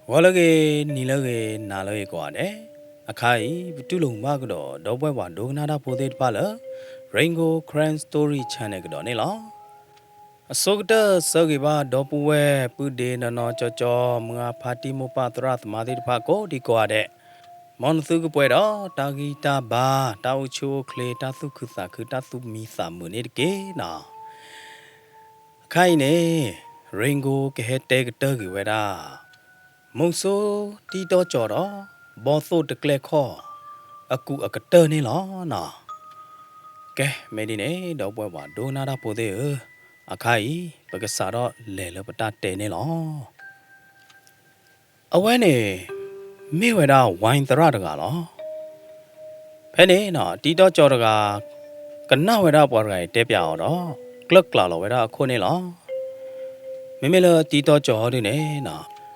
ဂီၤလၢအဂ့ၤ, နံၤလၢအဂ့ၤ, နၤလၢအဂ့ၤကိးဂၤဒဲး, အခါအံၤ ပတူၢ်လိာ်မုာ်ဘၣ်ကဒီး ဒီပုၢ်ဝဲၢ်ပှၤဒိကနၣ်တၢ်ဖိသ့ၣ်တဖၣ်လၢ Rain Gold Karen Story Channel ကဒီးန့ၣ်လီၤ. အဆိကတၢၢ်ဆၢဂ့ၤဘၣ် ဒီပုၢ်ဝဲၢ်ပုၢ်ဒ့နီၢ်နီၢ်ကၠီကၠီ မုၢ်ဂၢ်ဖါတံၢ်မိၢ်ပၢ်သရၣ်သမါသ့ၣ်တဖၣ်ကိးဒံကိးဂၤဒဲး, မ်နသုကပှဲၤဒီး တၢ်ဂံၢ်တၢ်ဘါ, တၢ်အိၣ်ဆူၣ်အိၣ်ချ့, တၢ်သူၣ်ခုသးခု, တၢ်သူၣ်မံသးမုာ်န့ၣ်တက့ၢ်နီၤ. အခါအံၤန့ၣ် Rain Gold ကဟဲတဲကတၢၢ်က့ၤဝဲဒၣ် မုဆိတံတီကၠီဒီး ဘီသိၣ်တကျဲခီၣ် အကူးအကတၢၢ်န့ၣ်လီၤနီၤ. ကဲ မ့ၢ်ဒ်န့ၣ် ဒီပုၢ်ဝဲၢ်ပှၤဒိကနၣ်တၢ်ဖိသ့ၣ်ဧၢ, အခါအံၤ ပကစးထီၣ်လဲၤလၢပတၢ်တဲန့ၣ်လီၤ. အဝဲန့ၣ် မ့ၢ်ဝဲဒၣ် ဝဲသရၣ်တဂၤလီၤ. ဖဲန့ၣ်နီၤ တံတီကၠီတဂၤ ကနၣ်ဝဲဒၣ်ပှၤတဂၤအံၤတဲပၠးအီၤဒီး ကျၢၢ်ကျးလီၤဝဲဒၣ်အခိၣ်န့ၣ်လီၤ. မ့မ့ၢ်လၢတံတီကၠီဒုန့ၣ်နီၤ ကျၢၢ်ကျး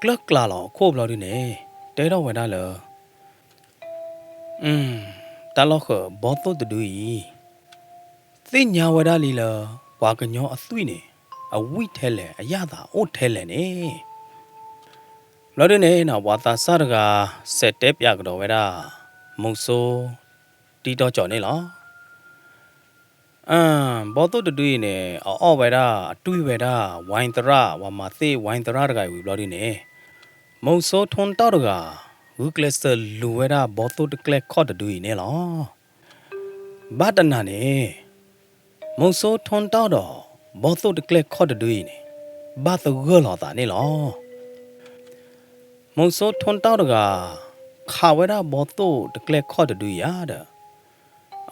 လီၤအခိၣ်ဘျီဒုန့ၣ် တဲထီၣ်ဝဲဒၣ်လၢ တၢ်လီၢ်ဃၢၤဘီသိၣ်တဒုအံၤ သ့ၣ်ညါဝဲဒၣ်လံလၢ ပှၤကညီအသွံၣ်န့ၣ် အဝံၣ်ထဲလဲၣ် အယၣ်သးအိၣ်ထဲလဲၣ်န့ၣ် ဘျီဒုန့ၣ်နီၤ ပှၤသးစၢ်တဂၤ စဲးတဲပၠးကဒီးဝဲဒၣ် မုဆိတံတီကၠီန့ၣ်လီၤ. ဘီသိၣ်တဒုအံၤန့ၣ် အအီၣ်ဝဲဒၣ် အတွံၢ်ဝဲဒၣ် ဝဲသရၣ် ပှၤမၤသ့ၣ်ဝဲသရၣ်တဂၤအံၤဝံၤဘျီဒုန့ၣ် မုဆိထိၣ်တီၣ်တဂၤ ဂုာ်ကျဲးစၢးလူၤဝဲဒၣ်ဘီသိၣ်တကျဲခီၣ်တဒုအံၤန့ၣ်လီၤ. ဘၣ်တနၤန့ၣ် မုဆိထိၣ်တီၣ်ဒီး ဘီသိၣ်တကျဲခီၣ်တဒုအံၤန့ၣ် ဘၣ်သဂၢၢ်လီၤသးန့ၣ်လီၤ. မုဆိထိၣ်တီၣ်တဂၤ ခးဝဲဒၣ်ဘီသိၣ်တကျဲခီၣ်တဒုအံၤဧါဒီး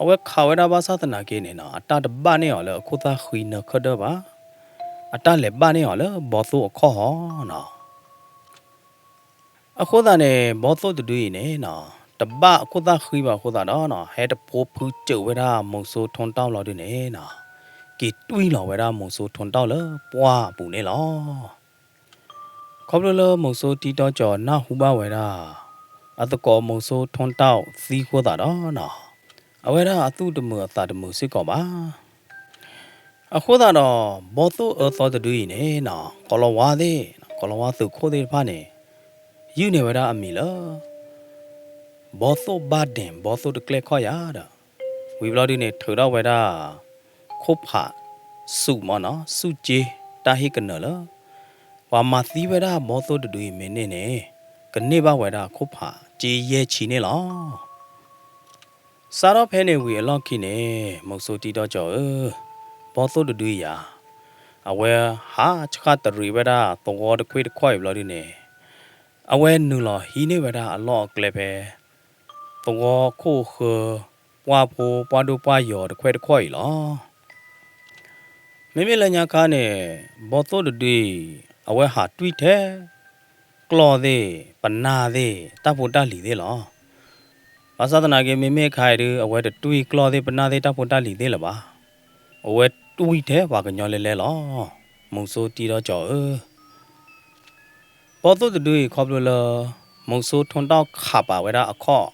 အဝဲခးဝဲဒၣ်ဘၣ်ဆၣ်သနာ်က့န့ၣ်နီၤ အတၢ်တဘၣ်န့ၢ်အီၤလၢအခိၣ်သၣ်ဃံနၢၤခၢၣ်ဒၢၣ်ဘၣ်, အတၢ်လဲၤဘၣ်န့ၢ်အီၤလၢဘီသိၣ်အခီၣ်ဟီနီၤ. အဃိသတးန့ၣ် ဘီသိၣ်တဒုအံၤန့ၣ်နီၤ တဘၣ်အခိၣ်သၣ်ဃံဘၣ်အဃိသတးဒီးနီၤ ဟဲတဖိဖုစၢးဝဲဒၣ်မုဆိထိၣ်တီၣ်လီၤဒုန့ၣ်နီၤ က့ၤတွံၢ်လီၤဝဲဒၣ်မုဆိထိၣ်တီၣ်လၢပှၢ်အပူၤန့ၣ်လီၤ. ခီဖျိလၢမုဆိတံတီကၠီနၢ်ဟူဘၣ်ဝဲဒၣ် အသကိးမုဆိထိၣ်တီၣ်သံအဃိသတးဒီးနီၤ အဝဲဒၣ်အသူၣ်တမုာ်အသးတမုာ်စ့ၢ်ကီးဘၣ်. အဃိသတးဒီး ဘီသိၣ်အၢသီတဒုအံၤန့ၣ်နီၤ ကိၤလၤဝါသ့ၣ် ကိၤလၤဝါသုးခိၣ်သ့ၣ်တဖၣ်န့ၣ် ယုၢ်န့ၢ်ဝဲဒၣ်အမံၤလၢ ဘီသိၣ်ဘၣ်ဒဲၣ် ဘီသိၣ်တကျဲခီၣ်ယၤဒီး ဝံၤဘျီဒုန့ၣ် ထုးထီၣ်ဝဲဒၣ် ခိၣ်ဖးစူးမ့ၢ်နီၤ စူၢ်က့ တၢ်ဟ့ၣ်ကနၢၤလၢ ပှၤမၤသံဝဲဒၣ်ဘီသိၣ်တဒုအံၤမ့ၢ်န့ၢ်န့ၣ် ကန့ၢ်ဘၣ်ဝဲဒၣ်ခိၣ်ဖးက့ယဲၢ်ဆံန့ၣ်လီၤ. စးထီၣ်ဖဲန့ၣ်ဝံၤအလီၢ်ခံန့ၣ် မုဆိတံတီကၠီဧၢ, ဘီသိၣ်တဒုအံၤဧါ, အဝဲဟးဆှၣ်တရံးဝဲဒၣ်သဝီတခွ့ၣ်တခီၣ်အံၤဘျီဒုန့ၣ် အဝဲနုာ်လီၤဟံးန့ၢ်ဝဲဒၣ်အလီၢ်အကျဲဖဲ သဝီခိၣ်ဃၢ ပှၢ်ဖိပှၢ်ဒိၣ်ပှၢ်ယီၤတခွဲးတခီၣ်အံၤလီၤ. မ့မ့ၢ်လၢညါခါန့ၣ် ဘီသိၣ်တဒုအံၤ အဝဲဟးတွံၢ်ထဲ ကျီၢ်သ့ၣ် ပနၢ်သ့ၣ် တၢ်ဖိတၢ်လံၤသ့ၣ်လီၤ. ဘၣ်ဆၣ်သနာ်က့ မ့မ့ၢ်ခါအံၤဒု အဝဲတတွံၢ်ကျီၢ်သ့ၣ်ပနၢ်သ့ၣ်တၢ်ဖိတၢ်လံၤသ့ၣ်လၢၤဘၣ်. အဝဲတွံၢ်ထဲပှၤကညီလဲၤလဲၤလီၤ. မုဆိတံတီကၠီဧၢ ဘီသိၣ်တဒုအံၤခီဖျိလၢ မုဆိထိၣ်တီၣ်ခးပာ်ဝဲဒၣ်အခီၣ်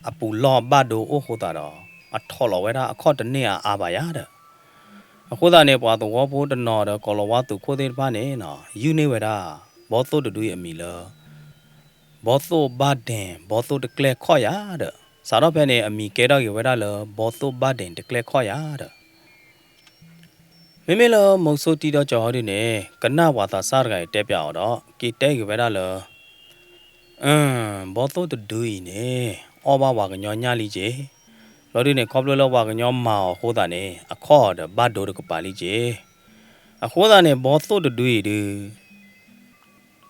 အပူၤလီၢ်ဘၣ်ဒိအိၣ်အဃိသတးဒီး အထိးလီၤဝဲဒၣ်အခီၣ်တန့ၢ်အါအါဘၣ်ယၤဒီး အဃိသတးန့ၣ် ပှၤသဝီဖိတနီၤဒီး ကိၤလၤဝါသုးခိၣ်သ့ၣ်တဖၣ်န့ၣ် ယုၢ်န့ၢ်ဝဲဒၣ် ဘီသိၣ်တဒုအံၤအမံၤလၢ ဘီသိၣ်ဘၣ်ဒဲၣ် ဘီသိၣ်တကျဲခီၣ်ယၤဒီး စးထီၣ်ဖဲန့ၣ် အမံၤကဲထီၣ်က့ၤဝဲဒၣ်လၢ ဘီသိၣ်ဘၣ်ဒဲၣ်တကျဲခီၣ်ယၤဒီး မ့မ့ၢ်လၢမုဆိတံတီကၠီဟီဒုန့ၣ် ကနၣ်ပှၤသးစၢ်တဂၤအံၤတဲပၠးအီၤဒီး က့ၤတဲက့ၤဝဲဒၣ်လၢ ဘီသိၣ်တဒုအံၤန့ၣ် အီၣ်ဘၣ်ပှၤကညီညၣ်လံက့ၤ, ဘျီဒုန့ၣ် ခီဖျိလၢပှၤကညီမၤအီၤအဃိသတးန့ၣ် အခီၣ်ဒီးဘၣ်ဒိတကပၤလံက့ၤ, အဃိသတးန့ၣ် ဘီသိၣ်တဒုအံၤဒု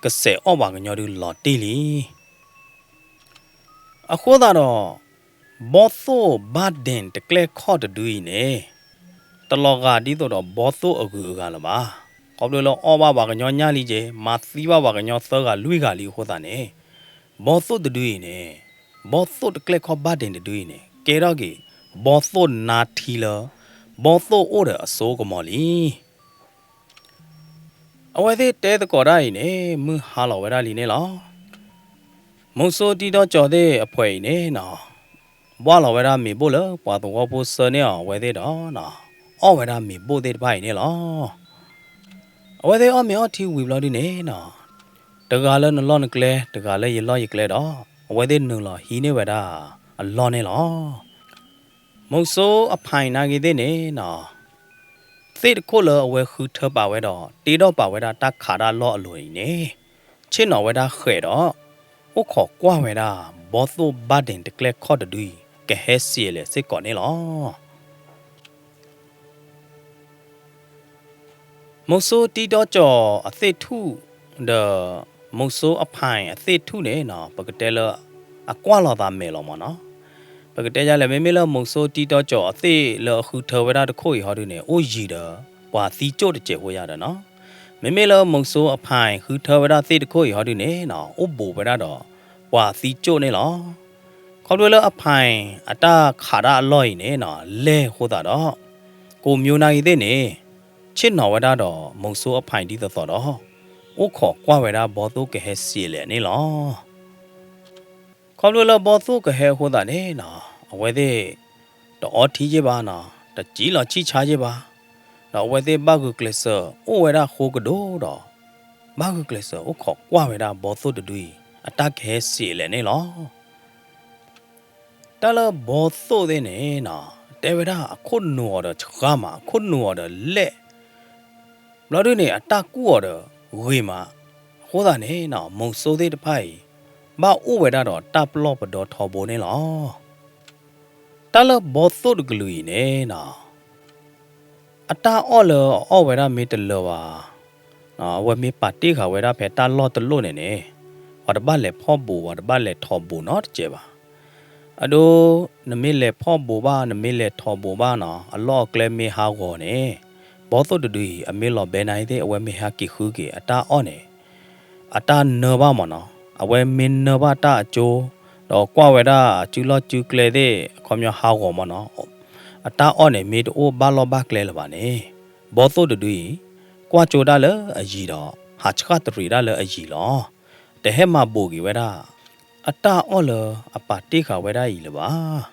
ကစဲးအီၣ်ပှၤကညီဒုလီၤတံၢ်လံ. အဃိသတးဒီး ဘီသိၣ်ဘၣ်ဒဲၣ်တကျဲခီၣ်တဒုအံၤန့ၣ် တလီၤဂာ်ဒ်သိးဒီးဘီသိၣ်အဂုၤအဂၤလၢၤဘၣ်. ခီဖျိလၢအီၣ်ဘၣ်ပှၤကညီညၣ်လံက့ၤ, မၤသံဘၣ်ပှၤကညီသၢဂၤလွံၢ်ဂၤလံအဃိသတးန့ၣ် ဘီသိၣ်တဒုအံၤန့ၣ် ဘီသိၣ်တကျဲခီၣ်ဘၣ်ဒဲၣ်တဒုအံၤန့ၣ် ကဲထီၣ်က့ၤ ဘီသိၣ်နါထံလၢ ဘီသိၣ်အိၣ်ဒီးအစိကမီၤလံ. အဝဲသ့ၣ်တဲသကိးတၢ်အံၤန့ၣ် မုၢ်ဟါလီၤဝဲဒၣ်လံန့ၣ်လီၤ. မုဆိတံတီကၠီသ့ၣ်အဖှဲးအံၤန့ၣ်နီၤ ဘှၣ်လီၤဝဲဒၣ်မ့ၤဘိၣ်လၢပှၤသဝီဖိဆှၢန့ၢ်အီၤအဝဲသ့ၣ်ဒီး အီၣ်ဝဲဒၣ်မ့ၤဘိၣ်သ့ၣ်တဖၣ်အံၤန့ၣ်လီၤ. အဝဲသ့ၣ်အီၣ်မ့ၤအီထံဝံၤဘျီဒုန့ၣ်နီၤ တဂၤလၢနလီၢ်နကျဲ တဂၤလၢယလီၢ်ယကျဲဒီး အဝဲသ့ၣ်နုာ်လီၤဟံးန့ၢ်ဝဲဒၣ်အလီၢ်န့ၣ်လီၤ. မုဆိုးအဖါအံၤနာ်က့ၤသ့ၣ်န့ၣ်နီၤ သ့ၣ်တခိၣ်လၢအဝဲဃုထၢပာ်ဝဲဒီး တ့ထီၣ်ပာ်ဝဲဒၣ်တၢ်ခးတၢ်အလီၢ်အလိၤအံၤန့ၣ် ဆ့ၣ်နီၤဝဲဒၣ်ဃဲးဒီး အိၣ်ခိးကွၢ်ဝဲဒၣ် ဘီသိၣ်ဘၣ်ဒ့ၣ်တကျဲခီၣ်တဒုအံၤ ကဟဲစံးအလဲၣ်စ့ၢ်ကီးန့ၣ်လီၤ. မုဆိုးတံတီကၠီၤအသ့ၣ်ထူၣ် ဒီး မုဆိုးအဖါအံၤအသ့ၣ်ထူၣ်န့ၣ်နီၤ ပကတဲလၢ အကွၢ်လိာ်သးမဲာ်လီၤမ့ၢ်နီၤ. ပကတဲယလဲၣ် မ့မ့ၢ်လၢမုဆိုးတံတီကၠီၤအသ့ၣ်လၢအဃုထၢဝဲဒၣ်တခိၣ်အံၤဟီဒုန့ၣ် အိၣ်ယံၤဒီး ပှၤသံကၠိၣ်တစဲးဖိယၤဒီးနီၤ. မ့မ့ၢ်လၢမုဆိုးအဖါအံၤဃုထၢဝဲဒၣ်သ့ၣ်တခိၣ်အံၤဟီဒုန့ၣ်နီၤ အိၣ်ဘူးဝဲဒၣ်ဒီး ပှၤသံကၠိၣ်န့ၣ်လီၤ. ခီဖျိလၢအဖါအံၤအတၢ်ခးတၢ်အလီၢ်အံၤန့ၣ်နီၤ လဲၢ်အဃိသတးဒီး ကိးမံၤနာ်က့ၤသ့ၣ်န့ၣ် ဆ့ၣ်နီၤဝဲဒၣ်ဒီးမုဆိုးအဖါအံၤဒ်သိးသိးဒီး အိၣ်ခိးကွၢ်ဝဲဒၣ်ဘီသိၣ်ကဟဲစံးအလဲၣ်န့ၣ်လီၤ. ခီဖျိလၢဘီသိၣ်ကဟဲအဃိသတးန့ၣ်နီၤ အဝဲသ့ၣ် တအီထံယ့ၢ်ဘၣ်နီၤ တစံၣ်လီၤဆံၣ်ဆါယ့ၢ်ဘၣ် ဒီးအဝဲသ့ၣ်ဘၣ်ဂုာ်ကျဲးစၢးအိၣ်ဝဲဒၣ်ဃိကဒိၣ်ဒီး ဘၣ်ဂုာ်ကျဲးစၢးအိၣ်ခိးကွၢ်ဝဲဒၣ်ဘီသိၣ်တဒုအံၤ အတၢ်ကဟဲစံးအလဲၣ်န့ၣ်လီၤ. တၢ်လၢဘီသိၣ်သ့ၣ်န့ၣ်နီၤ တဲဝဲဒၣ်အခိၣ်နူာ်အီၤဒီးဆှါမး အခိၣ်နူာ်အီၤဒီးလဲၣ် ဘျီဒုန့ၣ် အတၢ်ကူၣ်အီၤဒီးဂ့ၤမး အဃိသတးန့ၣ်နီၤ မုဆိုးသ့ၣ်တဖၣ်အံၤ ဘၣ်အိၣ်ဝဲဒၣ်ဒီးတၢ်ပလီၢ်ပဒီထီဘိန့ၣ်လီၤ. တၢ်လၢဘီသိၣ်တကလုာ်အံၤန့ၣ်နီၤ အတၢ်အီၣ်လၢအအီၣ်ဝဲဒၣ်မ့ၢ်တလၢာ်ဘၣ် အဝဲမ့ၢ်ပာ်တ့ၢ်ဃာ်ဝဲဒၣ်ဖဲတၢ်လီၢ်တလီၢ်န့ၣ်န့ၣ် ပှၤတဘၣ်လဲၤဖီၣ်ဘူး ပှၤတဘၣ်လဲၤထိးဘူးနီတစဲးဘၣ်. အဒိ နမ့ၢ်လဲၤဖီၣ်ဘူးဘၣ် နမ့ၢ်လဲၤထိးဘူးဘၣ်နီၤ အလီၢ်အကျဲမ့ၢ်ဟးဂီၤန့ၣ် ဘီသိၣ်တဒုအံၤ အမ့ၢ်လီၤဘဲနၤသ့ၣ် အဝဲမ့ၢ်ဟဲက့ၤဃုက့ၤအတၢ်အီၣ်န့ၣ် အတၢ်နၢဘၣ်မ့ၢ်နီၤ အဝဲမ့ၢ်နၢဘၣ်တၢ်အကၠိ ဒီးကွၢ်ဝဲဒၣ်စုလီၢ်စုကျဲသ့ၣ် အခီပညီဟးဂီၤမ့ၢ်နီၤ အတၢ်အီၣ်န့ၣ်မ့ၢ်တအိၣ်ဘၣ်လီၢ်ဘၣ်ကျဲလၢၤဘၣ်န့ၣ် ဘီသိၣ်တဒုအံၤ ကွၢ်ကၠိဒၣ်လၢအယံၤဒီး ဟးဆှၣ်တရံးဒၣ်လၢအယံၤလီၤ. တဟဲမၤဘူးက့ၤဝဲဒၣ် အတၢ်အီၣ်လၢအပာ်တ့ၢ်ဃာ်ဝဲဒၣ်အံၤလၢၤဘၣ်.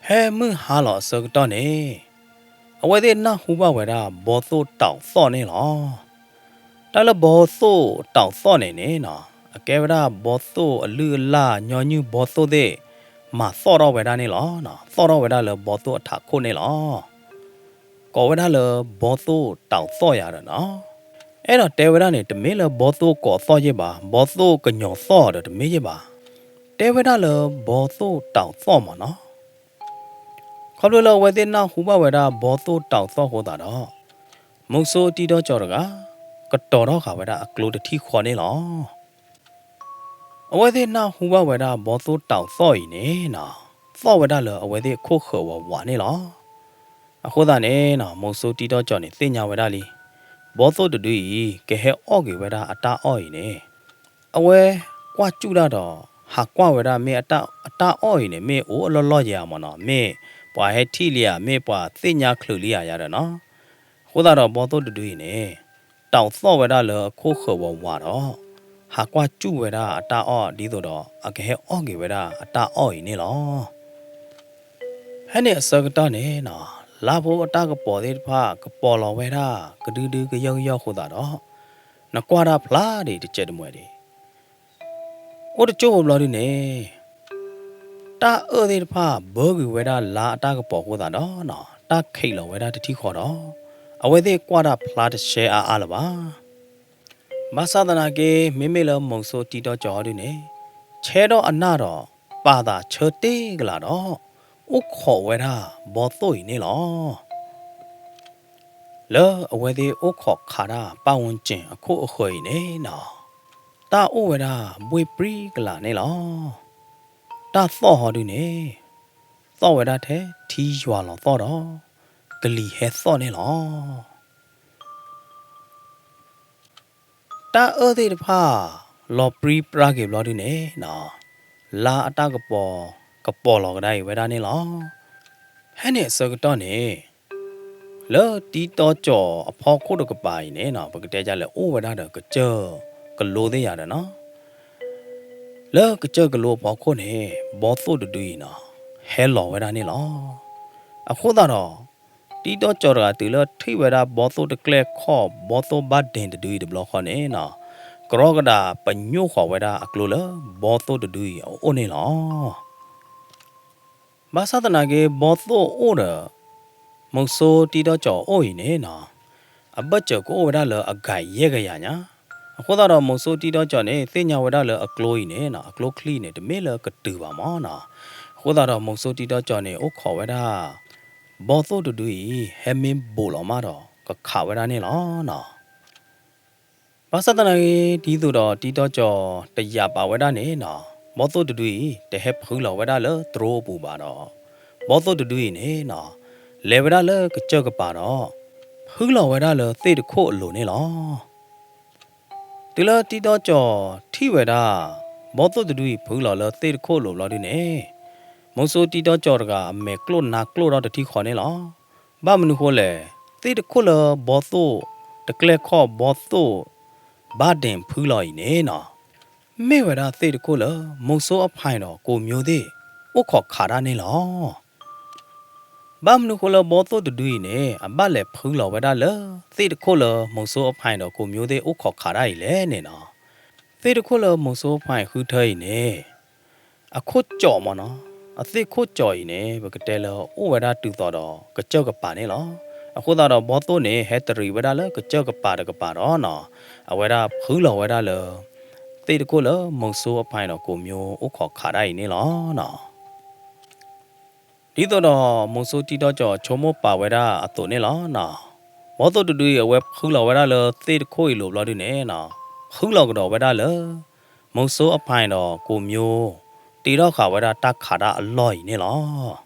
ဖဲမုၢ်ဟါလီၤအဆၢကတီၢ်န့ၣ် အဝဲသ့ၣ်နၢ်ဟူဘၣ်ဝဲဒၣ်ဘီသိၣ်တးသီၣ်န့ၣ်လီၤ. တၢ်လၢဘီသိၣ်တးသီၣ်န့ၣ်န့ၣ်နီၤ အကဲဝဲဒၣ်ဘီသိၣ်အလုၢ်အလၢ်ညီနုၢ်ဘီသိၣ်သ့ၣ် မၤသီၣ်ထီၣ်ဝဲဒၣ်န့ၣ်လီၤ. သီၣ်ထီၣ်ဝဲဒၣ်လၢဘီသိၣ်အထးခိၣ်န့ၣ်လီၤ. ကိးဝဲဒၣ်လၢဘီသိၣ်တးသီၣ်ယၤဒီးနီၤ အဲၣ်ဒိးတဲဝဲဒၣ်န့ၣ် တမ့ၢ်လၢဘီသိၣ်ကိးသီၣ်ယ့ၢ်ဘၣ် ဘီသိၣ်ကညီၤသီၣ်ဒီးတမ့ၢ်ယ့ၢ်ဘၣ် တဲဝဲဒၣ်လၢဘီသိၣ်တးသီၣ်မ့ၢ်နီၤ. ခီဖျိလၢအဝဲသ့ၣ်နၢ်ဟူဘၣ်ဝဲဒၣ်ဘီသိၣ်တးသီၣ်အဃိသတးဒီး မုဆိုးတံတီကၠီၤတဂၤ ကတီၤထီၣ်ဃာ်ဝဲဒၣ်အကျိတထံၣ်ဃီန့ၣ်လီၤ. အဝဲသ့ၣ်နၢ်ဟူဘၣ်ဝဲဒၣ်ဘီသိၣ်တးသီၣ်အံၤန့ၣ်နီၤ သီၣ်ဝဲဒၣ်လၢအဝဲသ့ၣ်အခိၣ်ဃၢၤဝးဝးန့ၣ်လီၤ. အဃိသတးန့ၣ်နီၤ မုဆိုးတံတီကၠီၤန့ၣ် သ့ၣ်ညါဝဲဒၣ်လံ ဘီသိၣ်တဒုအံၤ ကဟဲအီၣ်က့ၤဝဲဒၣ်အတၢ်အီၣ်အံၤန့ၣ် အဝဲကွၢ်စူၣ်တၢ်ဒီး ဟးကွၢ်ဝဲဒၣ်မ့ၢ်အတၢ် အတၢ်အီၣ်အံၤန့ၣ် မ့ၢ်အိၣ်အလီၢ်လီၢ်ယၤမ့ၢ်နီၤ မ့ၢ်ပှၤဟဲထံၣ်လံဧါ မ့ၢ်ပှၤသ့ၣ်ညါချုးလံဧါယၤဒီးနီၤ. အဃိသတးဒီးဘီသိၣ်တဒုအံၤန့ၣ် တးသီၣ်ဝဲဒၣ်လၢအခိၣ်ဃၢၤဝးဝးဒီး ဟးကွၢ်စူၣ်ဝဲဒၣ်အတၢ်အီၣ်ဒ်သိးဒီး အကဟဲအီၣ်က့ၤဝဲဒၣ်အတၢ်အီၣ်အံၤန့ၣ်လီၤ. ဖဲန့ၣ်အဆၢကတီၢ်န့ၣ်နီၤ လါဖိအတၢ်ကပီၤသ့ၣ်တဖၣ် ကပီၤလီၤဝဲဒၣ် ကဒုဒုကယီၢ်ကယီၢ်အဃိသတးဒီး နကွၢ်တၢ်ဖျါဒံးတစဲးတမှဲၤဒံး အိၣ်တကၠိၢ်ဖိဘျီဒုန့ၣ် တၢ်အၢၣ်သ့ၣ်တဖၣ် ဘၢကွံာ်ဝဲဒၣ်လါအတၢ်ကပီၤအဃိသတးဒီးနီၤ တၢ်ခံးလီၤဝဲဒၣ်တထံၣ်ဃီဒီး အဝဲသ့ၣ်ကွၢ်တၢ်ဖျါတရှဲအါအါလၢၤဘၣ်. ဘၣ်ဆၣ်သနာ်က့ မ့မ့ၢ်လၢမုဆိုးတံတီကၠီၤဟီဒုန့ၣ် ဆဲးထီၣ်အနၢ်ဒီး ပာ်သးဆၢတ့ၢ်ကလာ်ဒီး အိၣ်ခိးဝဲဒၣ်ဘီသိၣ်အံၤန့ၣ်လီၤ. လၢအဝဲသ့ၣ်အိၣ်ခိးခးတၢ် ပတ်ဝန်းကျင် အခိၣ်အဃၢၤအံၤန့ၣ်နီၤ တၢ်အိၣ်ဝဲဒၣ်ဘှ့ၣ်ပြံကလာ်န့ၣ်လီၤ. တၢ်သီၣ်ဟီဒုန့ၣ် သီၣ်ဝဲဒၣ်ထဲထံယွၤလီၤသီၣ်ဒီး ကလံၤဟဲသီၣ်န့ၣ်လီၤ. တၢ်အၢၣ်သ့ၣ်တဖၣ် လီၤပြံပြါက့ၤဘျီဒုန့ၣ်နီၤ လါအတၢ်ကပီၤ ကပီၤလီၤကဒါအံၤဝဲဒၣ်န့ၣ်လီၤ. ဖဲန့ၣ်အဆၢကတီၢ်န့ၣ် လၢတံတီကၠီၤအဖီခိၣ်တကပၤအံၤန့ၣ်နီၤ ပကတဲဒ်လဲၣ် အိၣ်ဝဲဒၣ်ဒီးကစၢၢ်ကလိသ့ၣ်ယၤဒီးနီၤ လၢကစၢၢ်ကလိအဖီခိၣ်န့ၣ် ဘီသိၣ်တဒုအံၤနီၤ ဟဲလီၤဝဲဒၣ်န့ၣ်လီၤ. အဃိသတးဒီး တံတီကၠီၤတဂၤတုၤလၢထံၣ်ဝဲဒၣ်ဘီသိၣ်တကျဲခီၣ် ဘီသိၣ်ဘၣ်ဒ့ၣ်တဒုအံၤတဘျီဃီန့ၣ်နီၤ ကရီကဒးပညိၣ်ဃီၤဝဲဒၣ်အကျိလၢဘီသိၣ်တဒုအံၤအအိၣ်န့ၣ်လီၤ. ဘၣ်ဆၣ်သနာ်က့ ဘီသိၣ်အိၣ်ဒီး မုဆိတံထီၣ်ကၠီၤအိၣ်အံၤန့ၣ်နီၤ, အဘၢၣ်စၢၤကအိၣ်ဝဲဒၣ်လၢအဂၤယဲၢ်ကယၤညါ. အဃိသတးဒီး မုဆိတံထီၣ်ကၠီၤန့ၣ် သ့ၣ်ညါဝဲဒၣ်လၢအကျိအံၤန့ၣ်နီၤ, အကျိချံအံၤန့ၣ် တမ့ၢ်လၢကတုၤဘၣ်မၢ်နီၤ. အဃိသတးဒီး မုဆိတံထီၣ်ကၠီၤန့ၣ် အိၣ်ခိးဝဲဒၣ် ဘီသိၣ်တဒုအံၤ ဟဲမ့ၢ်ဘူးလီၤမးဒီး ကခးဝဲဒၣ်န့ၣ်လီၤနီၤ. ဘၣ်ဆၣ်သနာ်က့ ဒ်သိးဒီးတံထီၣ်ကၠီၤတယာ်ပာ်ဝဲဒၣ်န့ၣ်နီၤ, ဘီသိၣ်တဒုအံၤ တဟဲဖုလီၤဝဲဒၣ်လၢတြိအပူၤဘၣ်ဒီး ဘီသိၣ်တဒုအံၤန့ၣ်နီၤ, လဲၤဝဲဒၣ်လၢကစၢၢ်ကပၤဒီး ဖုလီၤဝဲဒၣ်လၢသ့ၣ်တခိၣ်အလိၤန့ၣ်လီၤ. တုၤလၢတံထီၣ်ကၠီၤထံၣ်ဝဲဒၣ် ဘီသိၣ်တဒုအံၤဖုလီၤလၢသ့ၣ်တခိၣ်အလိၤဘျီဒုန့ၣ်, မုဆိတံထီၣ်ကၠီၤတဂၤ အမဲာ်ကျိၣ်နါကျိၣ်ထီၣ်တထံၣ်ဃီန့ၣ်လီၤ. ဘၣ်မနုၤဃိလဲၣ်, သ့ၣ်တခိၣ်လၢဘီသိၣ်တကျဲခီၣ် ဘီသိၣ်ဘၣ်ဒ့ၣ်ဖုလီၤအံၤန့ၣ်နီၤ, မ့ၢ်ဝဲဒၣ်သ့ၣ်တခိၣ်လၢ မုဆိအဖါအံၤဒီးကိးမၠိသ့ၣ် အိၣ်ခိးခးတၢ်န့ၣ်လီၤ. ဘၣ်မနုၤဃိလၢဘီသိၣ်တဒုအံၤန့ၣ် အဘၣ်လဲၤဖုလီၤဝဲဒၣ်လၢ သ့ၣ်တခိၣ်လၢမုဆိအဖါအံၤဒီးကိးမၠိသ့ၣ်အိၣ်ခိးခးတၢ်အံၤလဲၣ်န့ၣ်နီၤ, သ့ၣ်တခိၣ်လၢမုဆိအဖါအံၤဃုထၢအံၤန့ၣ် အခိၣ်ကၠီမၢ်နီၤ, အသ့ၣ်ခိၣ်ကၠီအံၤန့ၣ် ပကတဲလၢအိၣ်ဝဲဒၣ်တုၤသိးဒီးကစၢၢ်ကပၤန့ၣ်လီၤ. အဃိသတးဒီးဘီသိၣ်န့ၣ် ဟဲတရံးဝဲဒၣ်လၢကစၢၢ်ကပၤတကပၤဒီးနီၤ, အဝဲဒၣ်ဖုလီၤဝဲဒၣ်လၢ သ့ၣ်တခိၣ်လၢမုဆိအဖါအံၤဒီးကိးမၠိအိၣ်ခိးခးတၢ်အံၤန့ၣ်လီၤနီၤ. ဒ်သိးဒီးမုဆိတံထီၣ်ကၠီၤဆိကမိၣ်ပာ်ဝဲဒၣ်အသိးန့ၣ်လီၤနီၤ, ဘီသိၣ်တဒုအံၤ အဝဲဖုလီၤဝဲဒၣ်လၢသ့ၣ်တခိၣ်အံၤလိၤဘျီဒုန့ၣ်နီၤ, ဖုလီၤကဒီးဝဲဒၣ်လၢ မုဆိအဖါအံၤဒီးကိးမၠိ တ့ထီၣ်ဃာ်ဝဲဒၣ်တၢ်ခးတၢ်အလီၢ်အံၤန့ၣ်လီၤ.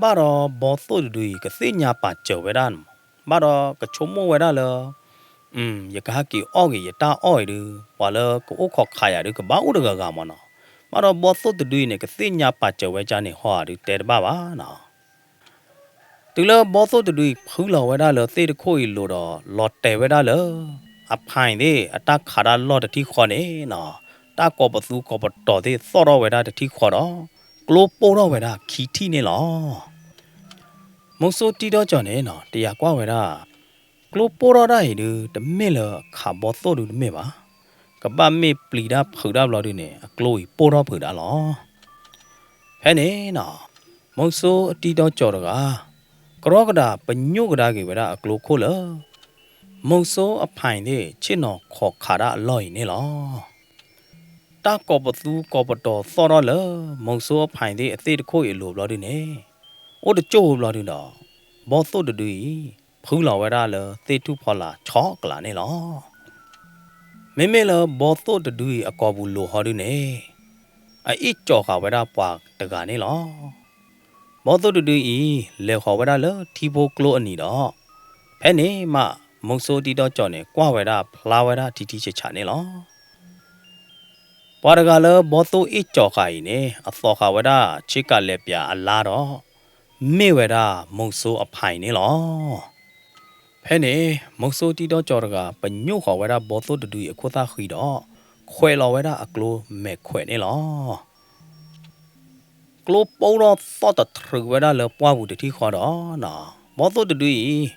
ဘၣ်ဒီးဘီသိၣ်တဒုအံၤ ကသ့ၣ်ညါပာ်စၢၤဝဲဒၣ်, ဘၣ်ဒီးကဆိကမိၣ်ဝဲဒၣ်လၢ ယကဟဲက့ၤအီၣ်က့ၤယတၢ်အီၣ်အံၤဒုး ပှၤလၢကအိၣ်ခိးခးယၤဒုး ကဘၣ်အိၣ်တဂၤဂၤမၢ်နီၤ. ဘၣ်ဒီးဘီသိၣ်တဒုအံၤန့ၣ် ကသ့ၣ်ညါပာ်စၢၤဝဲကန့ၣ်ဟီဧါဒုး တဲတဘၣ်ဘၣ်နီၤ. တုၤလၢဘီသိၣ်တဒုအံၤ ဖုလီၤဝဲဒၣ်လၢသ့ၣ်တခိၣ်အံၤလိၤဒီး လီၤတဲာ်ဝဲဒၣ်လၢ အဖါအံၤသ့ၣ် အတၢ်ခးတၢ်လီၢ်တထံၣ်ဃီန့ၣ်နီၤ, တၢ်ကိးပသူကိးပတီၤသ့ၣ်သီၣ်ထီၣ်ဝဲဒၣ်တထံၣ်ဃီဒီး ကျိပိၢ်ထီၣ်ဝဲဒၣ်ခံထံၣ်န့ၣ်လီၤ. မုဆိတံထီၣ်ကၠီၤန့ၣ်နီၤ တယာ်ကွၢ်ဝဲဒၣ် ကျိပိၢ်ထီၣ်တၢ်အံၤဒုး တမ့ၢ်လၢခးဘီသိၣ်ဒုးတမ့ၢ်ဘၣ်. ကဘၣ်မ့ၢ်ပျံၤတၢ်ဖုးတၢ်ဘျီဒုးန့ၣ် အကျိအံၤပိၢ်ထီၣ်ဖုးတၢ်လီၤ. ဖဲန့ၣ်နီၤ မုဆိတံထီၣ်ကၠီၤတဂၤ ကရီကဒးပညိၣ်ကဒါက့ၤဝဲဒၣ်အကျိခိၣ်လၢ မုဆိအဖါအံၤသ့ၣ် ဆ့ၣ်နီၤခိးခးတၢ်အလီၢ်အံၤန့ၣ်လီၤ. တၢ်ကိးပသူကိးပတီၤသီၣ်ထီၣ်လၢ မုဆိအဖါအံၤသ့ၣ်အသ့ၣ်တခိၣ်အံၤအလိၤဘျီဒုးန့ၣ် အိၣ်တကၠိၢ်ဘျီဒုးဒီး ဘီသိၣ်တဒုအံၤ ဖုလီၤဝဲဒၣ်လၢသ့ၣ်ထူၣ်ဖီလာ်ဆီကျးန့ၣ်လီၤ. မ့မ့ၢ်လၢဘီသိၣ်တဒုအံၤအကိာ်ပူၤလိၤဟီဒုးန့ၣ် အအ့ၣ်ကၠီၤဃာ်ဝဲဒၣ်ပှၤတဂၤန့ၣ်လီၤ. ဘီသိၣ်တဒုအံၤ လဲၤဃီၤဝဲဒၣ်လၢထံဖိကျိအနံၤဒီး ဖဲန့ၣ်မး မုဆိတံထီၣ်ကၠီၤန့ၣ် ကွၢ်ဝဲဒၣ်ဖျါဝဲဒၣ်ထံထံဆးဆးန့ၣ်လီၤ. ပှၤတဂၤလၢဘီသိၣ်အ့ၣ်ကၠီၤဃာ်အံၤန့ၣ် အသိးဃာ်ဝဲဒၣ်ဆ့ကၤလဲၤပၠးအလါဒီး မ့ၢ်ဝဲဒၣ်မုဆိအဖါအံၤန့ၣ်လီၤ. ဖဲန့ၣ် မုဆိတံထီၣ်ကၠီၤတဂၤ ပညိၣ်ဃီၤဝဲဒၣ်ဘီသိၣ်တဒုအံၤအခိၣ်သၣ်ဃံဒီး ခွဲးလီၤဝဲဒၣ်အကျိမဲာ်ခွဲးန့ၣ်လီၤ. ကျိပိၢ်ထီၣ်သီၣ်တထြုးဝဲဒၣ်လၢပှၢ်ပူၤတထံၣ်ဃီဒီး ဘီသိၣ်တဒုအံၤ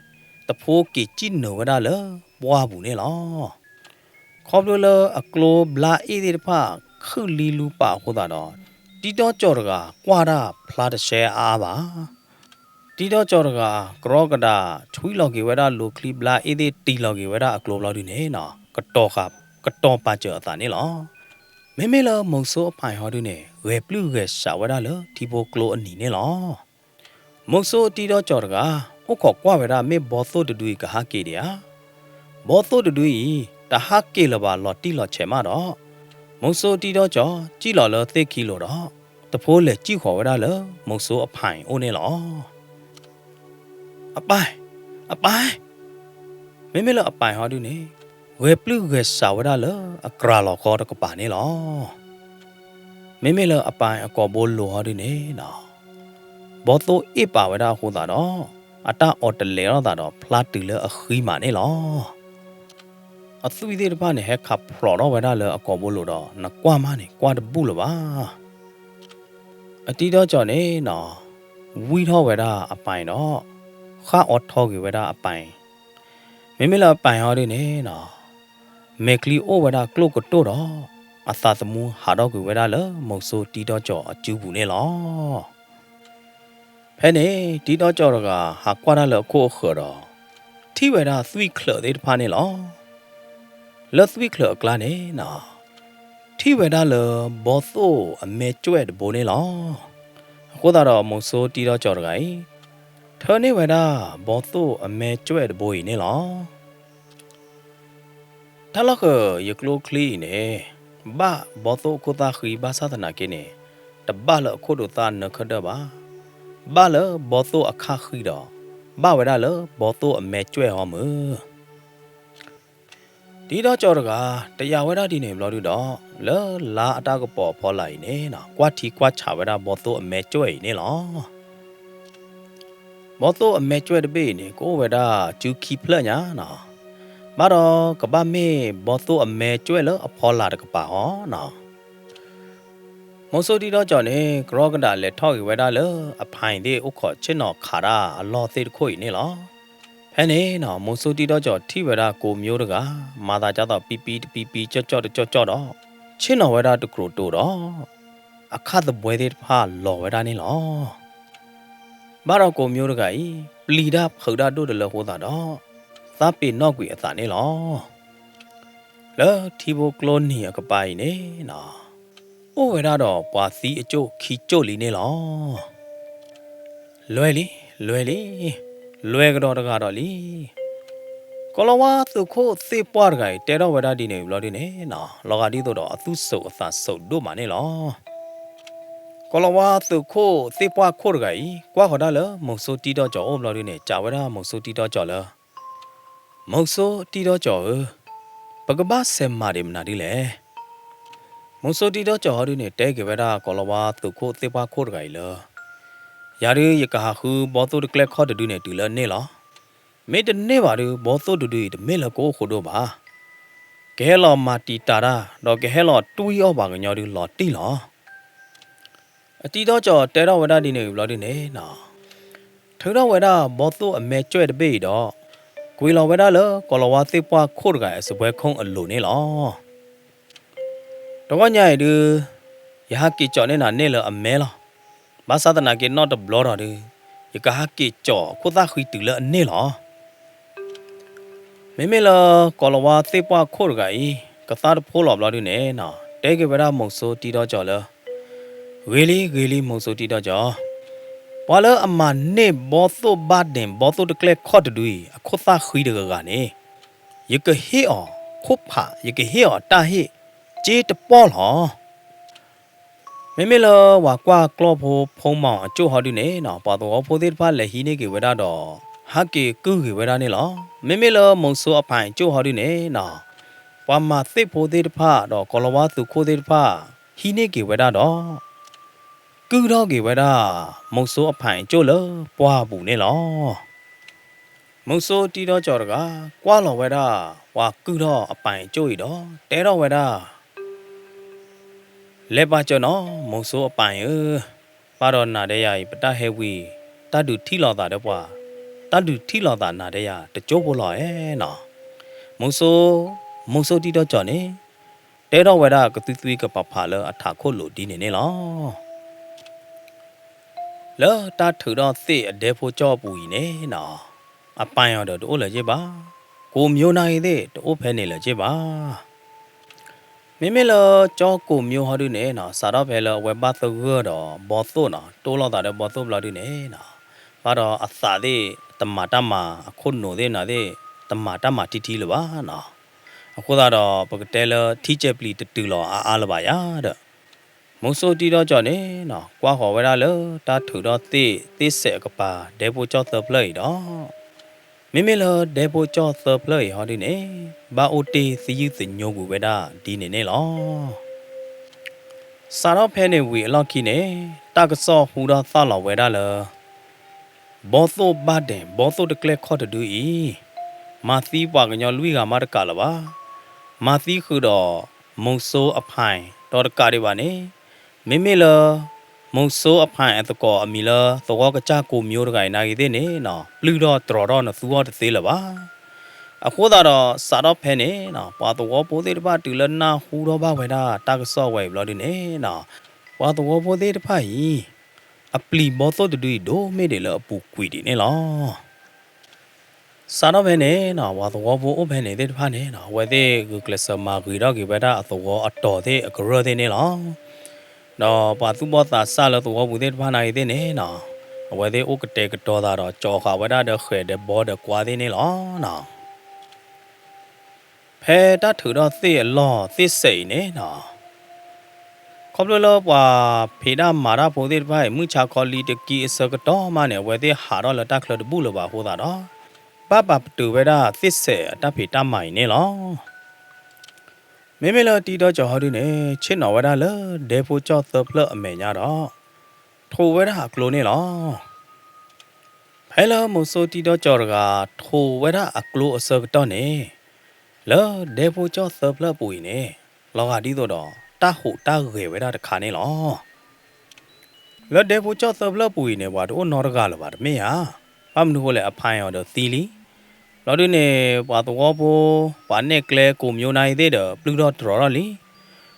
တဖိက့ၤစံၣ်နုာ်ဝဲဒၣ်လၢပှၢ်ပူၤန့ၣ်လီၤ. ခီဖျိလၢအကျိဘျါအ့ၣ်သ့ၣ်တဖၣ်ခုၣ်လံလူပာ်အဃိသတးဒီး တံထီၣ်ကၠီၤတဂၤကွၢ်တၢ်ဖျါတရှဲအါအါဘၣ်. တံထီၣ်ကၠီၤတဂၤ ကရီကဒးဆွံလီၤက့ၤဝဲဒၣ်လိၤချံဘျါအ့ၣ်သ့ၣ် တံၢ်လီၤက့ၤဝဲဒၣ်အကျိဘျီဒုးန့ၣ်နီၤ ကတီၤပာ်စၢၤအသးန့ၣ်လီၤ. မ့မ့ၢ်လၢမုဆိအဖါအံၤဟီဒုးန့ၣ် ဂဲၤပျုၢ်ဂဲၤဆးဝဲဒၣ်လၢထံဖိကျိအနံၤန့ၣ်လီၤ. မုဆိတံထီၣ်ကၠီၤတဂၤ အိၣ်ခိးကွၢ်ဝဲဒၣ်မ့ၢ်ဘီသိၣ်တဒုအံၤကဟးက့ၤဒံးဧါ. ဘီသိၣ်တဒုအံၤ တဟးက့ၤလၢၤဘၣ်လီၤတံၢ်လီၤဆဲးမးဒီး မုဆိတံထီၣ်ကၠီၤ စံၣ်လီၤလၢသ့ၣ်ခံလိၤဒီး တဖိလဲၤစံၣ်ဃီၤဝဲဒၣ်လၢမုဆိအဖါအံၤအိၣ်န့ၣ်လီၤ. အပၢ်, အပၢ်, မ့မ့ၢ်လၢအပၢ်အံၤဟီဒုးန့ၣ် ဂဲၤပျုၢ်ဂဲၤဆးဝဲဒၣ်လၢအကြၤလီၤဃီတကပၤန့ၣ်လီၤ. မ့မ့ၢ်လၢအပၢ်အံၤအကိာ်ဘိလိၤဟီဒုးန့ၣ်နီၤ ဘီသိၣ်အ့ၣ်ပာ်ဝဲဒၣ်အဃိသတးဒီး အတၢ်အီၣ်တလဲၤထီၣ်သးဒီးဖျါတုၤလၢအဃံမးန့ၣ်လီၤ. အသွံၣ်သ့ၣ်တဖၣ်န့ၣ် ဟဲခးဖျိးထီၣ်ဝဲဒၣ်လၢအကိာ်ဘိလိၤဒီး နကွၢ်မးန့ၣ် ကွၢ်တဘူၣ်လၢၤဘၣ်. အတံထီၣ်ကၠီၤန့ၣ်နီၤ ဝံၢ်ထီၣ်ဝဲဒၣ်အပၢ်အံၤဒီး ဃၣ်အီၤထီက့ၤဝဲဒၣ်အပၢ်အံၤ. မ့မ့ၢ်လၢအပၢ်အံၤဟီဒုးန့ၣ်နီၤ မဲာ်ချံအိၣ်ဝဲဒၣ်ကျိၣ်ကတိၢ်ဒီး အသးသမူဟးထီၣ်ကွံာ်ဝဲဒၣ်လၢမုဆိုးတံဒီကၠီၤအစုပူၤန့ၣ်လီၤ. ဖဲန့ၣ် တံဒီကၠီၤတဂၤဟးကွၢ်တၢ်လၢအခိၣ်အဃၢၤဒီး ထံၣ်ဝဲဒၣ်သွံၣ်ချၢးသ့ၣ်တဖၣ်န့ၣ်လီၤ. လၢသွံၣ်ချၢးအကျါန့ၣ် ထံၣ်ဝဲဒၣ်လၢဘီသိၣ်အမဲာ်ကွဲးတဘိန့ၣ်လီၤ. အဃိသတးဒီးမုဆိုးတံဒီကၠီၤတဂၤအံၤ ထၢန့ၢ်ဝဲဒၣ်ဘီသိၣ်အမဲာ်ကွဲးတဘိအံၤန့ၣ်လီၤ. တၢ်လီၢ်ဃၢၤယကျိချံအံၤန့ၣ် ဘၣ်ဘီသိၣ်အခိၣ်သၣ်ဃံဘၣ်ဆၣ်သနာ်က့န့ၣ် တဘၣ်လၢအခိၣ်ဒိးသၣ်နၢခၢၣ်ဒၢၣ်ဘၣ်. ဘၣ်လၢဘီသိၣ်အခၣ်ဃံဒီး ဘၣ်ဝဲဒၣ်လၢဘီသိၣ်အမဲာ်ကွဲးအီၤမုၢ် တံဒီကၠီၤတဂၤ တယာ်ဝဲဒၣ်ဒ်န့ၣ်ဘျီဒုဒီး လၢလါအတၢ်ကပီၤအဖီလာ်အံၤန့ၣ် ကွၢ်ထံကွၢ်ဆးဝဲဒၣ်ဘီသိၣ်အမဲာ်ကွဲးအံၤန့ၣ်လီၤ. ဘီသိၣ်အမဲာ်ကွဲးတဘ့ၣ်အံၤန့ၣ် ကအိၣ်ဝဲဒၣ်စုခံဖျၢၣ်ညါနီၤ, ဘၣ်ဒီးကဘၣ်မ့ၢ်ဘီသိၣ်အမဲာ်ကွဲးလၢအဖီလာ်တကပၤအီၤနီၤ. မုဆိုးတံဒီကၠီၤန့ၣ် ကရီကဒးလဲၤထီၣ်က့ၤဝဲဒၣ်လၢအဖါအံၤသ့ၣ်အိၣ်ခိးဆ့ၣ်နီၤခးတၢ်အလီၢ်သ့ၣ်တခိၣ်အံၤန့ၣ်လီၤ. ဖဲန့ၣ်နီၤ မုဆိုးတံဒီကၠီၤထံၣ်ဝဲဒၣ်ကိးမၠိတဂၤ မၤသးဒ်သိးပံပံတပံပံကၠီၣ်ကၠီၣ်တကၠီၣ်ကၠီၣ်ဒီး ဆ့ၣ်နီၤဝဲဒၣ်တကြိးတိၤဒီး အခၣ်သဘှဲသ့ၣ်တဖၣ်လီၤဝဲဒၣ်န့ၣ်လီၤ. ဘၣ်ဒီးကိးမၠိတဂၤအံၤ ပျံၤတၢ်ဖုးတၢ်ဒိၣ်တလၢအဃိသတးဒီး သးပ့ၤနီၣ်ကွံာ်အသးန့ၣ်လီၤ. လၢထံဖိကျိနံၤအကပၤအံၤန့ၣ်နီၤ အိၣ်ဝဲဒၣ်ဒီးပှၤသံအကၠိၣ်ခံကၠိၣ်လံန့ၣ်လီၤ. လွဲလံ, လွဲလံ, လွဲကဒီးတဂၤဒီးလံ. ကိၤလၤဝါသုးခိၣ်သ့ၣ်ပှၢ်တဂၤအံၤ တဲထီၣ်ဝဲဒၣ်ဒ်န့ၣ်ဘျီဒုန့ၣ်နီၤ လီၤဂာ်ဒ်သိးဒီးအသူၣ်စိးအသးစိးဒိၣ်မးန့ၣ်လီၤ. ကိၤလၤဝါသုးခိၣ်သ့ၣ်ပှၢ်ခိၣ်တဂၤအံၤ ကွၢ်ဃီၤတၢ်လၢမုဆိုးတံဒီကၠီၤအအိၣ်ဘျီဒုန့ၣ် စံးဝဲဒၣ်မုဆိုးတံဒီကၠီၤလၢ မုဆိုးတံဒီကၠီၤဧၢ, ပကဘၣ်ဆဲးမၤဒံးမနုၤဒ်လဲၣ်. မုဆိုးတံဒီကၠီၤဟီဒုန့ၣ် တဲက့ၤဝဲဒၣ်ကိၤလၤဝါသုးခိၣ်သ့ၣ်ပှၢ်ခိၣ်တဂၤအံၤလၢ ယၤဒုးယကဟးဃုဘီသိၣ်တကျဲခီၣ်တဒုန့ၣ်တုၤလၢအန့ၢ်လီၤ. မ့ၢ်တန့ၢ်ဘၣ်ဒုး ဘီသိၣ်တဒုအံၤတမ့ၢ်လၢကအိၣ်ဃိဒိၣ်ဘၣ်. ကဟဲလီၤမၤတံာ်တာ်တၢ် ဒီးကဟဲလီၤတွံၢ်အီၣ်ပှၤကညီဒုးလီၤတံၢ်လီၤ. အတံဒီကၠီၤတဲထီၣ်ဝဲဒၣ်ဒ်န့ၣ်ဘျီဒုန့ၣ်နီၤ ထုးထီၣ်ဝဲဒၣ်ဘီသိၣ်အမဲာ်ကွဲးတဘ့ၣ်အံၤဒီး ကွံာ်လီၤဝဲဒၣ်လၢကိၤလၤဝါသ့ၣ်ပှၢ်ခိၣ်တဂၤအစုဘှဲခိၣ်အလိၤန့ၣ်လီၤ. တဂီၢ်ညါအံၤဒုး ယဟးက့ၤကၠီၤန့ၢ်နၤန့ၢ်လၢအမဲလီၤ. ဘၣ်ဆၣ်သနာ်က့နီၣ်တဘျီဒီးဒုး ယကဟးက့ၤကၠီၤခိၣ်သၣ်ဃံတုၤလၢအန့ၢ်လီၤ. မ့မ့ၢ်လၢကိၤလၤဝါသ့ၣ်ပှၢ်ခိၣ်တဂၤအံၤ ကသါတဖိလီၤဘျီဒုန့ၣ်နီၤ တဲက့ၤဝဲဒၣ်မုဆိုးတံဒီကၠီၤလၢ ဂ့ၤလံ ဂ့ၤလံ မုဆိုးတံဒီကၠီၤ, ပှၤလၢအမၤန့ၢ်ဘီသိၣ်ဘၣ်ဒဲး ဘီသိၣ်တကျဲခီၣ်တဒုအံၤ အခိၣ်သၣ်ဃံတဂၤဂၤန့ၣ် ယကဟ့ၣ်အီၤခိၣ်ဖး ယကဟ့ၣ်အီၤတၢ်ဟ့ၣ် စ့တပီၢ်လီၤ. မ့မ့ၢ်လၢပှၤကွၢ်ကျီၢ်ဖိဖိမီၤအကၠိၣ်ဟီဒုန့ၣ်နီၤ ပှၤသဝီဖိသ့ၣ်တဖၣ်လဲၤဟံးန့ၢ်က့ၤဝဲဒၣ်ဒီး ဟးက့ၤကုၢ်က့ၤဝဲဒၣ်န့ၣ်လီၤ. မ့မ့ၢ်လၢမုဆိုးအဖါအံၤကၠိၣ်ဟီဒုန့ၣ်နီၤ ပှၤမၤသ့ၣ်ဖိသ့ၣ်တဖၣ်ဒီးကိၤလၤဝါသုးခိၣ်သ့ၣ်တဖၣ် ဟံးန့ၢ်က့ၤဝဲဒၣ်ဒီး ကုၢ်ထီၣ်က့ၤဝဲဒၣ် မုဆိုးအဖါအံၤကၠိၣ်လၢပှၢ်ပူၤန့ၣ်လီၤ. မုဆိုးတံဒီကၠီၤတဂၤ ကွၢ်လီၤဝဲဒၣ် ပှၤကုၢ်ထီၣ်အပါအံၤကၠိၣ်အံၤဒီး တဲထီၣ်ဝဲဒၣ် လဲၤပာ်စၢၤနီၤ မုဆိုးအပါအံၤဧၢ, ဘၣ်ဒီးနၤဒီးယၤအံၤ ပတၢ်ဟဲဝံၤ တၢ်ဒုးထံၣ်လိာ်သးဒီးပှၤ, တၢ်ဒုးထံၣ်လိာ်သးနၤဒီးယၤ တကၠိဖိလီၤဧါနီၤ. မုဆိုး, မုဆိုးတံဒီကၠီၤန့ၣ် တဲထီၣ်ဝဲဒၣ်ကသွံသွံကပၤဖးလၢအထးခိၣ်လိာ်ဒ်န့ၣ်န့ၣ်လီၤ. လၢတၢ်ထုးထီၣ်သ့ၣ်အဒဲဖိကၠီၣ်အပူၤအံၤန့ၣ်နီၤ, အပၢ်အီၤဒီးတအိၣ်လၢၤက့ၤဘၣ်, ကိးမၠိနၢ်ဂ့ၤသ့ၣ် တအိၣ်ဖဲန့ၣ်လၢၤက့ၤဘၣ်. မ့မ့ၢ်လၢကၠီကိးမၠိဟီဒုန့ၣ်နီၤ, စးထီၣ်ဖဲလၢအဝဲဘၣ်သဂၢၢ်ဒီးဘီသိၣ်နီၤ, တိၢ်လိာ်သးဒီးဘီသိၣ်ဘျီဒုန့ၣ်နီၤ, ဘၣ်ဒီးအသးသ့ၣ်တမၤတၢ်မၤ, အခိၣ်နူာ်သ့ၣ်နၤသ့ၣ် တမၤတၢ်မၤထံထံလၢၤဘၣ်နီၤ. အဃိသတးဒီး ပကတဲလၢထံကဲၤပျံၤတတုၤလီၤအါအါလၢၤဘၣ်ယၤဒီး မုဆိုးတံဒီကၠီၤန့ၣ်နီၤ, ကွၢ်ဃီၤဝဲဒၣ်လၢတၢ်ထုးထီၣ်သ့ၣ်သ့ၣ်စဲးအကပၤ ဒဲဖိကၠီၣ်သၢဖျၢၣ်အံၤဒီး, မ့မ့ၢ်လၢဒဲဖိကၠီၣ်သၢဖျၢၣ်အံၤဟီဒုန့ၣ်, ဘၣ်အိၣ်တ့ၢ်သယုၢ်သညိကွံာ်ဝဲဒၣ်ဒ်န့ၣ်န့ၣ်လီၤ. စးထီၣ်ဖဲန့ၣ်ဝံၤအလီၢ်ခံန့ၣ်, တၢ်ကစီၣ်ဟူထီၣ်သၣ်လီၤဝဲဒၣ်လၢ ဘီသိၣ်ဘၣ်ဒဲး ဘီသိၣ်တကျဲခီၣ်တဒုအံၤ, မၤသံပှၤကညီလွံၢ်ဂၤမးတကးလၢၤဘၣ်. မၤသံဃုာ်ဒီး မုဆိုးအဖါအံၤ ဒီးတကးဒံးဘၣ်န့ၣ်, မ့မ့ၢ်လၢ မုဆိုးအဖါအံၤအသကိးအမံၤလၢ သဝီကစၢ်ကိးမၠိတဂၤအံၤနၢ်ဂ့ၤသ့ၣ်န့ၣ်နီၤ, ပျုၢ်ထီၣ်တြီၤထီၣ်နသူအီၤတသ့လၢၤဘၣ်. အဃိသတးဒီးစးထီၣ်ဖဲန့ၣ်နီၤ ပှၤသဝီဖိသ့ၣ်တဖၣ်တုၤလၢနၢ်ဟူထီၣ်ဘၣ်ဝဲဒၣ်တၢ်ကစီၣ်ဝဲအံၤဘျီဒုန့ၣ်နီၤ ပှၤသဝီဖိသ့ၣ်တဖၣ်အံၤ အပျံၤဘီသိၣ်တဒုအံၤဒိၣ်မ့ၢ်ဒံးလၢအပူၤကွံာ်ဒံးန့ၣ်လီၤ. စးထီၣ်ဖဲန့ၣ်နီၤ ပှၤသဝီဖိအိၣ်ဖဲန့ၣ်သ့ၣ်တဖၣ်န့ၣ်နီၤ အဝဲသ့ၣ်ဂုာ်ကျဲးစၢးမၤဂ့ၤထီၣ်က့ၤဝဲဒၣ်အသဝီအတီၤသ့ၣ်အကရၢၢ်သ့ၣ်န့ၣ်လီၤ. ဒီးပှၤသူၣ်ဘီၣ်သးစၢ်လၢသဝီပူၤသ့ၣ်တဖၣ်နာ်ဂ့ၤသ့ၣ်န့ၣ်နီၤ အဝဲသ့ၣ်အိၣ်ကတဲာ်ကတီၤသးဒီး ကၠီၤဃာ်ဝဲဒၣ်ဒီးဃဲၤဒီးဘီဒီးကွါသ့ၣ်န့ၣ်လီၤနီၤ. ဖဲတၢ်ထုးထီၣ်သ့ၣ်အလီၢ်သ့ၣ်စဲးအံၤန့ၣ်နီၤ ခီဖျိလၢပှၤဖံးတၢ်မၤတၢ်ဖိသ့ၣ်တဖၣ်အံၤ မုၢ်ဆါခီလံတကံအဆၢကတီၢ်မးန့ၣ် အဝဲသ့ၣ်ဟးထီၣ်လၢတၢ်ချၢတဘူၣ်လၢၤဘၣ်အဃိသတးဒီး ဘၣ်ပာ်ပတုာ်ဝဲဒၣ်သ့ၣ်စဲးအတၢ်ဖံးတၢ်မၤအံၤန့ၣ်လီၤ. မ့မ့ၢ်လၢတံတီကၠီၤဟီဒုန့ၣ် ဆ့ၣ်နီၤဝဲဒၣ်လၢဒဲဖိကၠီၣ်သၢဖျၢၣ်အမဲာ်ညါဒီး ထိးဝဲဒၣ်အကျိန့ၣ်လီၤ. ဖဲလၢမုဆိတံတီကၠီၤတဂၤ ထိးဝဲဒၣ်အကျိအဆၢကတီၢ်န့ၣ် လၢဒဲဖိကၠီၣ်သၢဖျၢၣ်အပူၤအံၤန့ၣ် လီၤဂာ်ဒ်သိးဒီး တၢ်ဟူးတၢ်ဂဲၤဝဲဒၣ်တခါန့ၣ်လီၤ. လၢဒဲဖိကၠီၣ်သၢဖျၢၣ်အပူၤအံၤန့ၣ် ပှၤတအိၣ်နီတဂၤလၢၤဘၣ်တမ့ၢ်ဧါ. ဘၣ်မနုၤဃိလဲၣ် အဖါအီၤဒီးသံလံ. ဘျီဒုန့ၣ် ပှၤသဝီဖိ ပှၤနဲၣ်ကျဲကိးမၠိနာ်အံၤသ့ၣ်ဒီး ပျုၢ်ထီၣ်တြီၤထီၣ်လံ.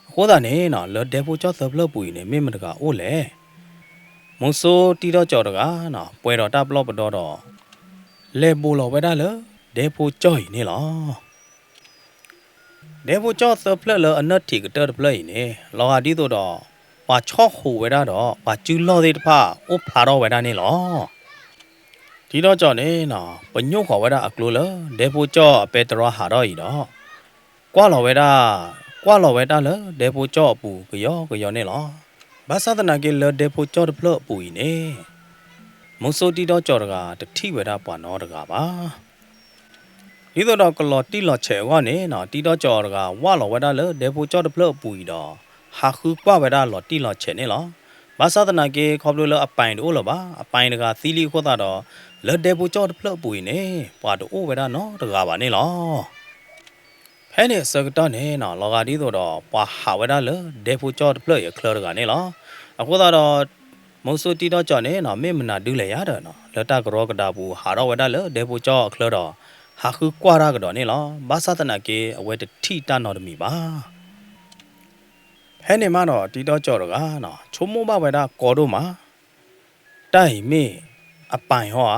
အဃိသတးန့ၣ်နီၤ လၢဒဲဖိကၠီၣ်သၢဖျၢၣ်အပူၤအံၤန့ၣ် မ့ၢ်မတဂၤအိၣ်လဲၣ်. မုဆိတံတီကၠီၤတဂၤနီၤ ပှဲၤဒီးတၢ်ပလီၢ်ပဒီဒီး လဲၤဘိးလီၤဝဲဒၣ်လၢဒဲဖိကၠီၣ်အံၤန့ၣ်လီၤ. ဒဲဖိကၠီၣ်သၢဖျၢၣ်လၢအနၢၣ်ထံးကတၢၢ်တဖျၢၣ်အံၤန့ၣ် လီၤဂာ်ဒ်သိးဒီး ပှၤဆီၣ်ဟူးဝဲဒၣ်ဒီး ပှၤစုလီၢ်သ့ၣ်တဖၣ် အိၣ်ဖျါထီၣ်ဝဲဒၣ်န့ၣ်လီၤ. တံတီကၠီၤန့ၣ်နီၤ ပညိၣ်ဃီၤဝဲဒၣ်အကျိလၢ ဒဲဖိကၠီၣ်အပဲတြီဟးထီၣ်အံၤဒီး ကွၢ်လီၤဝဲဒၣ်, ကွၢ်လီၤဝဲဒၣ်လၢဒဲဖိကၠီၣ်အပူၤကယီကယီန့ၣ်လီၤ. ဘၣ်ဆၣ်သနာ်က့လၢဒဲဖိကၠီၣ်တဖျၢၣ်အပူၤအံၤန့ၣ် မုဆိတံတီကၠီၤတဂၤတထံၣ်ဝဲဒၣ်ပှၤနီတဂၤဘၣ်. ဒ်သိးဒီးကလီၤတံၢ်လီၤဆဲးအဂီၢ်န့ၣ်နီၤ တံတီကၠီၤတဂၤဝၢ်လီၤဝဲဒၣ်လၢဒဲဖိကၠီၣ်တဖျၢၣ်အပူၤအံၤဒီး ဟးဃုကွၢ်ဝဲဒၣ်လီၤတံၢ်လီၤဆဲးန့ၣ်လီၤ. ဘၣ်ဆၣ်သနာ်က့ ခီဖျိလၢအပၢ်တအိၣ်လၢၤဘၣ်, အပၢ်တဂၤသံလံအဃိသတးဒီး လၢဒဲဖိကၠီၣ်တဖျၢၣ်အပူၤအံၤန့ၣ် ပှၤတအိၣ်ဝဲဒၣ်နီတဂၤဘၣ်န့ၣ်လီၤ. ဖဲန့ၣ်အဆၢကတီၢ်န့ၣ်နီၤ လီၤဂာ်ဒ်သိးဒီး ပှၤဟးဝဲဒၣ်လၢဒဲဖိကၠီၣ်တဖျၢၣ်အံၤအချၢတဂၤန့ၣ်လီၤ. အဃိသတးဒီး မုဆိတံတီကၠီၤန့ၣ်နီၤ မ့ၢ်မနုၤဒုလဲၣ်ယါဒီးနီၤ လၢတၢ်ကရီကဒါပူၤ ဟးထီၣ်ဝဲဒၣ်လၢဒဲဖိကၠီၣ်အချၢဒီး ဟးဃုကွၢ်တၢ်ကဒီးန့ၣ်လီၤ. ဘၣ်ဆၣ်သနာ်က့ အဝဲတထံၣ်တၢ်နီတမံၤဘၣ်. ဖဲန့ၣ်မးဒီး တံတီကၠီၤတဂၤနီၤ ဆိကမိၣ်ဘၣ်ဝဲဒၣ်ကီဒိၣ်မး, တၢ်အံၤမ့ၢ်အပၢ်ဟီဧါ,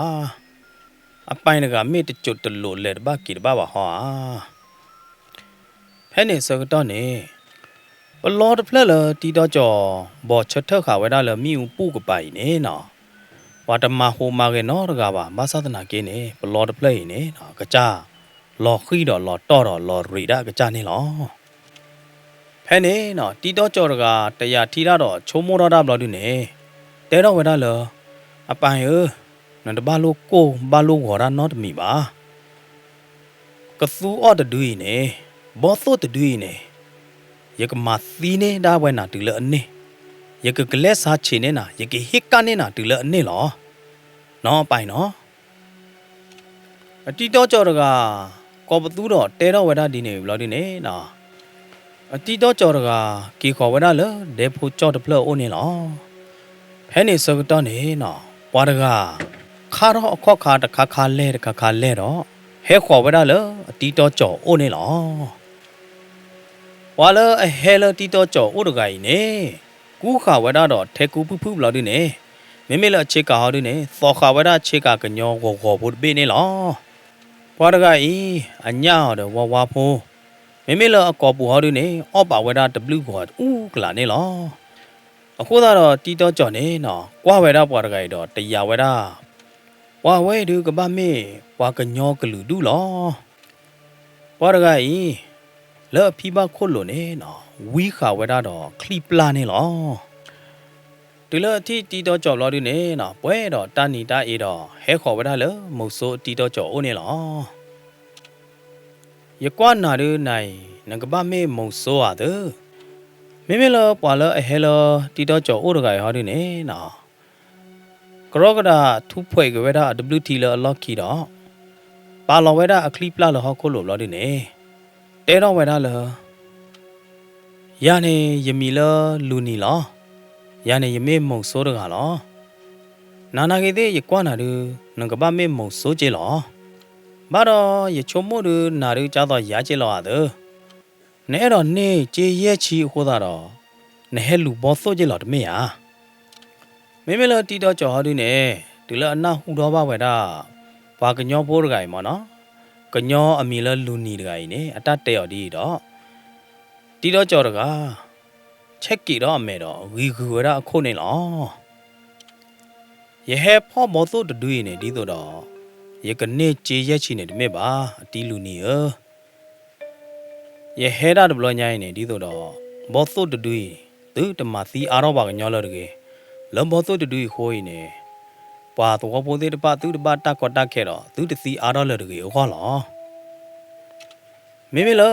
အပၢ်တဂၤမ့ၢ်တစိၢ်တလိာ်လဲၤတဘၣ်က့ၤတဘၣ်ဘၣ်ဟီဧါ. ဖဲန့ၣ်အဆၢကတီၢ်န့ၣ် ပလီတဖျၢၣ်လၢတံတီကၠီၤ ဘီၣ်ဆၢထၢၣ်ဃာ်ဝဲဒၣ်လၢမ့ၣ်အူပူၤကပၤအံၤန့ၣ်နီၤ ပှၤတမၤဟူးမၤဂဲၤနီတဂၤဘၣ်. ဘၣ်ဆၣ်သနာ်က့န့ၣ် ပလီတဖျၢၣ်အံၤန့ၣ်နီၤ ကစၢ်လီၤဃံၤဒီးလီၤတီၢ်ဒီးလီၤရံးဒၣ်ကစၢ်န့ၣ်လီၤ. ဖဲန့ၣ်နီၤ တံတီကၠီၤတဂၤ တယာ်ထံတၢ်ဒီးဆိကမိၣ်ထီၣ်တၢ်ဘျီဒုန့ၣ် တဲထီၣ်ဝဲဒၣ်လၢ အပၢ်ဧၢ, နတဘၣ်လိၣ်ကိၢ်ဘၣ်လိၣ်ဂီၤတၢ်နီတမံၤဘၣ်. ကသူအီၣ်တဒုအံၤန့ၣ်, ဘီၣ်သိၣ်တဒုအံၤန့ၣ်, ယကမၤသံန့ၢ်ဒၣ်ဝဲနၤတုၤလၢအန့ၢ်, ယကကလဲၤဆါဆံးန့ၢ်နၤ, ယကဟ့ၣ်ကၣ်န့ၢ်နၤတုၤလၢအန့ၢ်လီၤ. နီၢ်ပၢ်နီၤ အတံတီကၠီၤတဂၤ ကိးပသူဒီးတဲထီၣ်ဝဲဒၣ်ဒ်န့ၣ်ဘျီဒုန့ၣ်နီၤ အတံတီကၠီၤတဂၤ က့ၤဃီၤဝဲဒၣ်လၢဒဲဖိကၠီၣ်တဖျၢၣ်အအိၣ်န့ၣ်လီၤ. ဖဲန့ၣ်ဆၢကတီၢ်န့ၣ်နီၤ ပှၤတဂၤ ခါထီၣ်အခီၣ်ခါတခါခါလဲၢ်တခါခါလဲၢ်ဒီး ဟဲဃီၤဝဲဒၣ်လၢအတံတီကၠီၤအအိၣ်န့ၣ်လီၤ. ပှၤလၢအဟဲလၢတံတီကၠီၤအိၣ်တဂၤအံၤန့ၣ် ကူဃာ်ဝဲဒၣ်ဒီးထဲကူဖုၣ်ဖုၣ်ဘျီဒုန့ၣ် မ့မ့ၢ်လၢအဆ့ကၤဟီဒုန့ၣ် သီဃာ်ဝဲဒၣ်ဆ့ကၤကညီဂီၤဂီၤဖိတဘ့ၣ်န့ၣ်လီၤ. ပှၤတဂၤအံၤ အညၣ်အီၤဒီးဝါဝါဖိ, မ့မ့ၢ်လၢအကိာ်ပူၤဟီဒုန့ၣ် အီၣ်ပာ်ဝဲဒၣ်တဘျုးဂီၤအူကလာ်န့ၣ်လီၤ. အဃိသတးဒီးတံတီကၠီၤန့ၣ်နီၤ ကွၢ်ဝဲဒၣ်ပှၤတဂၤအံၤဒီးတယာ်ဝဲဒၣ် ပှၤဝဲအံၤဒုကဘၣ်မ့ၢ်ပှၤကညီကလုာ်ဒူၣ်လီၤ. ပှၤတဂၤအံၤ လၢအဖံဘၣ်ခိၣ်လိၤန့ၣ်နီၤ ဝံဃာ်ဝဲဒၣ်ဒီးချံပျၢ်န့ၣ်လီၤ. တုၤလၢအထံၣ်တံတီကၠီၤဘျီဒုန့ၣ်နီၤ ပှဲၤဒီးတၢ်နံၤတၢ်အ့ဒီး ဟဲဃီၤဝဲဒၣ်လၢမုဆိတံတီကၠီၤအအိၣ်န့ၣ်လီၤ. ယကွၢ်နၤဒုနၤအံၤ နကဘၣ်မ့ၢ်မုဆိဧါသၢ, မ့မ့ၢ်လၢပှၤလၢအဟဲလၢတံတီကၠီၤအိၣ်တဂၤအံၤဟီဒုန့ၣ်နီၤ ကရီကဒးထူဖှဲးက့ၤဝဲဒၣ်အတဘျုးထံလၢအလီၢ်ခံဒီး ပာ်လီၤဝဲဒၣ်အချံပျၢ်လၢဟီၣ်ခိၣ်လိၤဘျီဒုန့ၣ် တဲထီၣ်ဝဲဒၣ်လၢ ယၤန့ၣ်ယမံၤလၢလူၤနံၤလီၤ. ယၤန့ၣ်ယမ့ၢ်မုဆိတဂၤလီၤ. နၤနာ်ဂ့ၤသ့ၣ်ယကွၢ်နၤဒု နကဘၣ်မ့ၢ်မုဆိက့လီၤ. ဘၣ်ဒီးယဆိကမိၣ်ဒုးနၤဒုး ကၢ်သိးယၤက့လီၤဧါသၢ, နအဲၣ်ဒိးန့ၢ်စ့ယဲၢ်ဆံအဃိသတးဒီး နဟဲလူၤဘီသိၣ်က့လီၤတမ့ၢ်ဧါ. မ့မ့ၢ်လၢတံတီကၠီၤဟီဒုန့ၣ် တုၤလၢအနၢ်ဟူထီၣ်ဘၣ်ဝဲဒၣ် ပှၤကညီဖိတဂၤအံၤမ့ၢ်နီၤ, ကညီအမံၤလၢလူၤနံၤတဂၤအံၤန့ၣ် အတၢ်တဲအီၤဒ်အံၤဒီး တံတီကၠီၤတဂၤ ဆဲးက့ၤဒီးအမဲာ်ဒီး ဂံၤဂုၤဝဲဒၣ်အခိၣ်န့ၣ်လီၤ. ယဟဲဖီၣ်ဘီသိၣ်တဒုအံၤန့ၣ် ဒ်သိးဒီး ယကန့ၢ်စ့ယဲၢ်ဆံန့ၣ်တမ့ၢ်ဘၣ် အတံလူၤနံၤဧၢ. ယဟဲဒၣ်တဘျီညါအံၤန့ၣ် ဒ်သိးဒီး ဘီသိၣ်တဒုအံၤ သုတမၤသံအါထီၣ်ပှၤကညီလၢတဂ့ၤ. လၢဘီသိၣ်တဒုအံၤအဃိအံၤန့ၣ် ပှၤသဝီဖိသ့ၣ်တဖၣ် သုတဘၣ်တၢ်ကီတၢ်ခဲဒီး သုတသံအါထီၣ်လၢတဂ့ၤအဂီၢ်လီၤ. မ့မ့ၢ်လၢ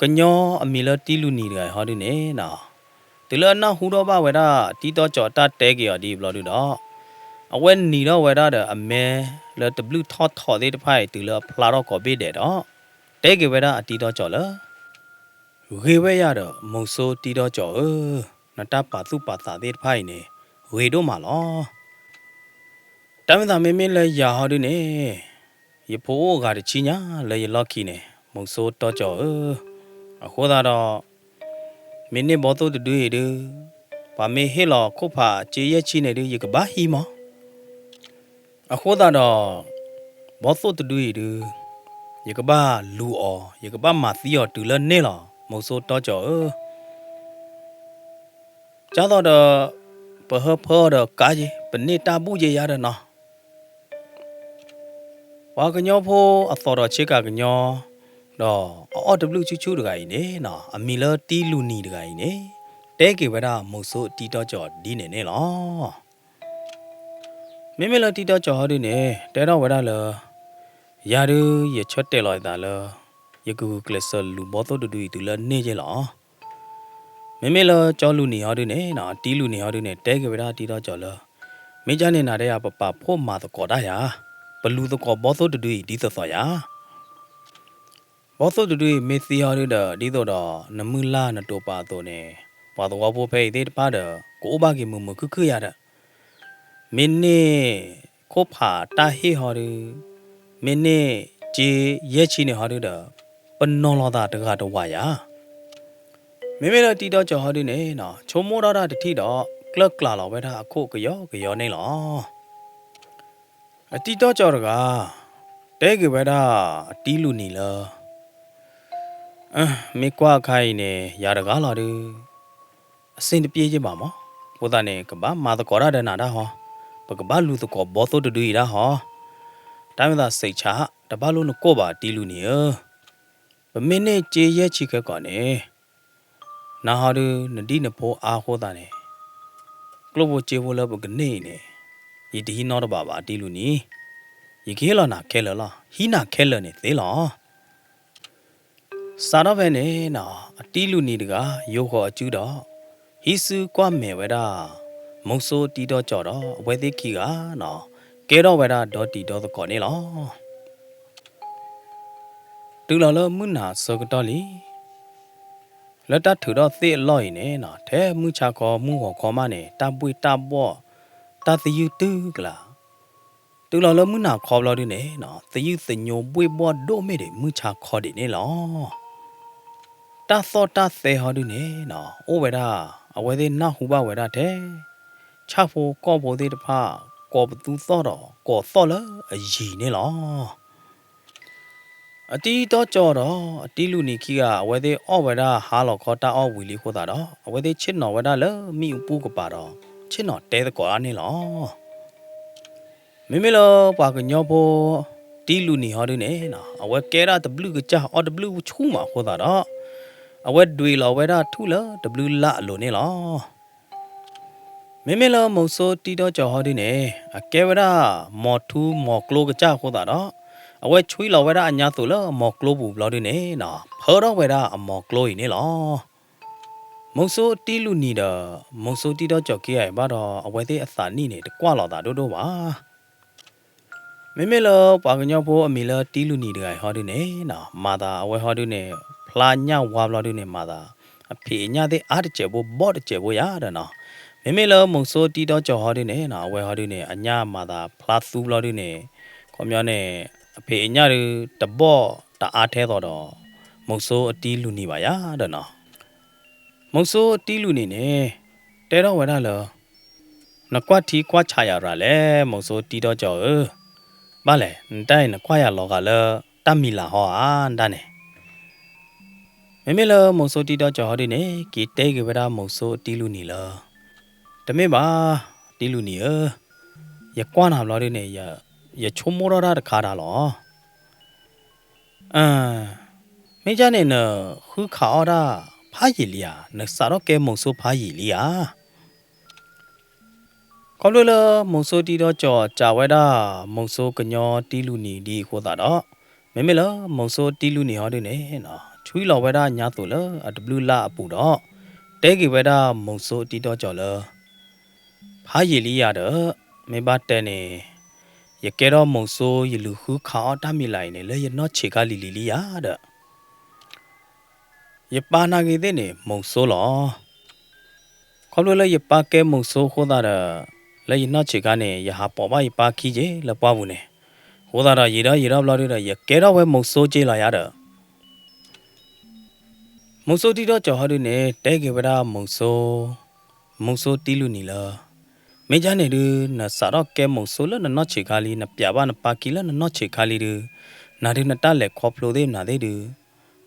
ကညီအမံၤလၢတံလူၤနံၤတဂၤအံၤဟီဒုန့ၣ်နီၤ, တုၤလၢအနၢ်ဟူထီၣ်ဘၣ်ဝဲဒၣ် တံတီကၠီၤအတၢ်တဲက့ၤအီၤဒ်အံၤဘျီဒုဒီး အဝဲနံၤထီၣ်ဝဲဒၣ်ဒီးအမဲလၢတဘျုးထီၣ်ထီသ့ၣ်တဖၣ်အံၤ တုၤလၢအဖျါထီၣ်ကိးဘ့ၣ်ဒဲးဒီး တဲက့ၤဝဲဒၣ်အတံတီကၠီၤလၢ ဂ့ၤဝဲယၤဒီး မုဆိုးတံတီကၠီၤဧၢ, နတၢ်ပာ်သူၣ်ပာ်သးသ့ၣ်တဖၣ်အံၤန့ၣ် ဂ့ၤဒိၣ်မးလီၤ. တၢ်မ့ၢ်သးမ့မ့ၢ်လၢယၤဟီဒုန့ၣ် ယဖိအိၣ်အဂၤတဆံညါလၢယလီၢ်ခံန့ၣ် မုဆိုးတံတီကၠီၤဧၢ, အဃိသတးဒီး မ့ၢ်န့ၢ်ဘီသိၣ်တဒုအံၤဒု ပှၤမ့ၢ်ဟ့ၣ်လီၤခိၣ်ဖးစ့ယဲၢ်ဆံန့ၣ်ဒု ယကဘၣ်ဟံးမး. အဃိသတးဒီး ဘီသိၣ်တဒုအံၤဒု ယကဘၣ်လူၤအီၤ ယကဘၣ်မၤသံအီၤတုၤလၢန့ၢ်လီၤ မုဆိုးတံတီကၠီၤဧၢ. ကၢ်သိးဒီး ပဟၢဖၢအီၤဒီးကါယ့ၤ ပန့ၢ်တၢ်ဘူၣ်ယ့ၤယါဒီးနီၤ. ပှၤကညီဖိအသီဒီးဆ့ကၤကညီ ဒီးအအီၣ်တဘျုးဆူၣ်ဆူၣ်တဂၤအံၤန့ၣ်နီၤ အမံၤလၢတံလူၤနံၤတဂၤအံၤန့ၣ် တဲက့ၤဝဲဒၣ်မုဆိုးတံတီကၠီၤဒ်န့ၣ်န့ၣ်လီၤ. မ့မ့ၢ်လၢတံတီကၠီၤဟီဒုန့ၣ် တဲထီၣ်ဝဲဒၣ်လၢ ယၤဒု ယဆၢတဲာ်လီၤယသးလၢ ယကဂုာ်ကျဲးစၢးလူၤဘီသိၣ်တဒုအံၤတုၤလၢန့ၢ်ယ့ၤလီၤ. မ့မ့ၢ်လၢကၠီလူၤနံၤဟီဒုန့ၣ်နီၤ တံလူၤနံၤဟီဒုန့ၣ် တဲက့ၤဝဲဒၣ်တံတီကၠီၤလၢ မ့ၢ်ကၢ်န့ၣ်နၤဒီးယၤ ပပာ်ဖှိၣ်မၤသကိးတၢ်ယၤ, ပလူၤသကိးဘီသိၣ်တဒုအံၤဒ်သိးသိးယၤ ဘီသိၣ်တဒုအံၤမ့ၢ်သံဟီဒုဒီး ဒ်သိးဒီး နမုၢ်လၢ်နတိာ်ပာ်အသိးန့ၣ် ပှၤသဝီဖိဖဲအံၤသ့ၣ်တဖၣ်ဒီး ကအိၣ်ဘၣ်က့ၤမုာ်မုာ်ခုၣ်ခုၣ်ယၤဒီး မ့ၢ်န့ၢ်ခိၣ်ဖးတၢ်ဟ့ၣ်ဟီဒု, မ့ၢ်န့ၢ်စ့ယဲၢ်ဆံန့ၣ်ဟီဒုဒီး ပနီၤလီၤသးတဂၤတဝးယၤ. မ့မ့ၢ်လၢတံတီကၠီၤဟီဒုန့ၣ်နီၤ ဆိကမိၣ်ထီၣ်တၢ်တထံၣ်ဒီး ကျၢၢ်ကျးလီၤဝဲဒၣ်အခိၣ်ကယီကယီန့ၣ်လီၤ. အတံတီကၠီၤတဂၤ တဲက့ၤဝဲဒၣ်အတံလူၤနံၤလၢ မ့ၢ်ကွၢ်အခါအံၤန့ၣ် ယၤတဂၤလီၤဒု အဆင်တပြေက့ဘၣ်မး, အဃိသတးန့ၣ် ကဘၣ်မၤသကိးတၢ်ဒီးနၤဒၣ်ဟီ, ပကဘၣ်လူၤသကိးဘီသိၣ်တဒုအံၤဒၣ်ဟီ, တၢ်မ့ၢ်သးစံးဆး တဘၣ်လိၣ်နကိၢ်ဘၣ်တံလူၤနံၤဧၢ, ပမ့ၢ်န့ၢ်စ့ယဲၢ်ဆံခဲကိာ်န့ၣ် နၤဟီဒု နဒံၣ်နဖိအါအဃိသတးန့ၣ် ကျိၣ်ဖိစ့ဖိလၢပကန့ၢ်အံၤန့ၣ် ယတဟံးနီတဘးဘၣ်တံလူၤနံၤ, ယကဟ့ၣ်လီၤနၤခဲလၢာ်လီၤ, ဟံးနၤခဲလၢာ်န့ၣ်သ့လီၤ. စးထီၣ်ဖဲန့ၣ်နီၤ အတံလူၤနံၤတဂၤ ယိဃီၤအစုဒီး ဟံးစုကွၢ်မဲာ်ဝဲဒၣ် မုဆိုးတံတီကၠီၤဒီး အဝဲသ့ၣ်ခံဂၤနီၤ ကဲထီၣ်ဝဲဒၣ်ဒီတံၤဒီသကိးန့ၣ်လီၤ. တုၤလီၤလၢမုၢ်နၤဆၢကတီၢ်လံ လၢတၢ်ထုးထီၣ်သ့ၣ်အလီၢ်အံၤန့ၣ်နီၤ ထဲမုၢ်ဆါခီမုၢ်ဂီၤခီမးန့ၣ် တၢ်ဘှ့ၣ်တၢ်ဘှီၣ် တၢ်သယုၢ်တုၤကလး, တုၤလီၤလၢမုၢ်နၤခီဘျီဒုန့ၣ်နီၤ သယုၢ်သညိဘှ့ၣ်ဘှီၣ်ဒိၣ်မ့ၢ်ဒံးမုၢ်ဆါခီဒံးန့ၣ်လီၤ. တၢ်သီၣ်တၢ်သဲဟီဒုန့ၣ်နီၤ အိၣ်ဝဲဒၣ် အဝဲသ့ၣ်နၢ်ဟူဘၣ်ဝဲဒၣ်ထဲ ဆၣ်ဖိကီၢ်ဖိသ့ၣ်တဖၣ် ကိးပသူသီၣ်ဒီးကိးသီၣ်လၢအယံၤန့ၣ်လီၤ. အတံတီကၠီၤဒီး အတံလူၤနံၤခံဂၤ အဝဲသ့ၣ်အီၣ်ဝဲဒၣ်ဟါလီၤခီတၢ်အီၣ်ဝံၤလံအဃိသတးဒီး အဝဲသ့ၣ်ဆ့ၣ်နီၤဝဲဒၣ်လၢမ့ၣ်အူပူၤကပၤဒီး ဆ့ၣ်နီၤတဲသကိးတၢ်န့ၣ်လီၤ. မ့မ့ၢ်လၢပှၤကညီဖိ တံလူၤနံၤဟီဒုန့ၣ်နီၤ အဝဲကဲဒၣ်တဘျုးကစၢ်အီၣ်တဘျုးဆူၣ်မးအဃိသတးဒီး အဝဲဒွံးလီၤဝဲဒၣ်ထူၣ်လၢတဘျုးလၢ်အလိၤန့ၣ်လီၤ. မ့မ့ၢ်လၢမုဆိုးတံတီကၠီၤဟီဒုန့ၣ် အကဲဝဲဒၣ် မီၤထူမီၤကျိကစၢ်အဃိသတးဒီး အဝဲဆွံလီၤဝဲဒၣ်အညါသိးလၢမီၤကျိပူၤဘျီဒုန့ၣ်နီၤ ဖၢထီၣ်ဝဲဒၣ်အမီၤကျိအံၤန့ၣ်လီၤ. မုဆိုးတံလူၤနံၤဒီး မုဆိုးတံတီကၠီၤခံဂၤအံၤဘၣ်ဒီး အဝဲသ့ၣ်အသးနံၣ်န့ၣ် တကွၢ်လိာ်သးဒိၣ်ဒိၣ်ဘၣ်. မ့မ့ၢ်လၢပှၤကညီဖိအမံၤလၢတံလူၤနံၤတဂၤအံၤဟီဒုန့ၣ်နီၤ မၤသးအဝဲဟီဒုန့ၣ် ဖျါညၣ်ဝါဘျီဒုန့ၣ် မၤသး အဖံးအညၣ်သ့ၣ်အါတစဲးဖိ ဘီၣ်တစဲးဖိယၤဒီးနီၤ. မ့မ့ၢ်လၢမုဆိုးတံတီကၠီၤဟီဒုန့ၣ်နီၤ အဝဲဟီဒုန့ၣ် အညၣ်မၤသးဖျါသူဘျီဒုန့ၣ် ခီပညီန့ၣ် အဖံးအညၣ်ဒုးတဘီၣ်တအါထဲသိးဒီး မိၤစိအတံလူနံၤဘၣ်ယၤဒီးနီၤ. မိၤစိအတံလူနံၤန့ၣ် တဲထီၣ်ဝဲဒၣ်လၢ နကွၢ်ထံကွၢ်ဆးယၤရၤလဲၣ် မိၤစိတံဒီကၠီၤဧၢ, ဘၣ်လဲၣ် နတၢ်အံၤနကွၢ်ယၤလီၤဂာ်လၢတၢ်မံၤလၤဟီဧါ နတၢ်န့ၣ်. မ့မ့ၢ်လၢမိၤစိတံဒီကၠီၤဟီဒုန့ၣ် က့ၤတဲက့ၤဝဲဒၣ်မိၤစိတံလူနံၤလၢ တမ့ၢ်ဘၣ် တံလူနံၤဧၢ, ယကွၢ်နၤဘျီဒုန့ၣ် ယဆိကမိၣ်ထီၣ်တၢ်တခါဒၣ်လီၤ. မ့ၢ်ဒ်န့ၣ် နဃုခးအီၣ်တၢ်ဖးယံာ်လံဧါ, နစးထီၣ်ကဲမိၤစိဖးယံာ်လံဧါ. ခီဖျိလၢမိၤစိတံဒီကၠီၤစံးဝဲဒၣ် မိၤစိကညီတံလူနံၤဒ်အဃိသတးဒီး, မ့မ့ၢ်လၢမိၤစိတံလူနံၤဟီဒုန့ၣ် ဆွံလီၤဝဲဒၣ်ညါသိးလၢအတဘျုးလၢ်အပူၤဒီး တဲက့ၤဝဲဒၣ်မိၤစိတံဒီကၠီၤလၢ ဖးယံာ်လံယၤဒီး, မ့ၢ်ဘၣ်တဲန့ၣ် ယကဲထီၣ်မိၤစိယလုၢ်ဃုခးအီၣ်တၢ်မံၤလၤအံၤန့ၣ် လၢယနီၢ်ဆံးခါလံၤလံၤလံယၤဒီး ယပၢ်နာ်က့ၤသ့ၣ်န့ၣ် မိၤစိလီၤ. ခီဖျိလၢယပၢ်ကဲမိၤစိအဃိသတးဒီး, လၢယနီၢ်ဆံးခါန့ၣ် ယဟးပိာ်ဘၣ်ယပၢ်ခံက့ၤလၢပှၢ်ပူၤန့ၣ်, အဃိသတးဒီး ယံာ်ဒီးယံာ်ဒီးဘျီဒုဒီး ယကဲထီၣ်ဝဲမိၤစိက့ၤလီၤယၤဒီး မိၤစိတံဒီကၠီၤဟီဒုန့ၣ် တဲက့ၤဝဲဒၣ်မိၤစိ, မိၤစိတံလူနံၤလၢ မ့ၢ်ဒ်န့ၣ်ဒု နစးထီၣ်ကဲမိၤစိလၢနနီၢ်ဆံးခါလံ, နပျးဘၣ်နပၢ်ခံလၢနနီၢ်ဆံးခါလံဒု, နၤဒုနတၢ်လဲၤခီဖျိသ့ၣ်နၤသ့ၣ်ဒု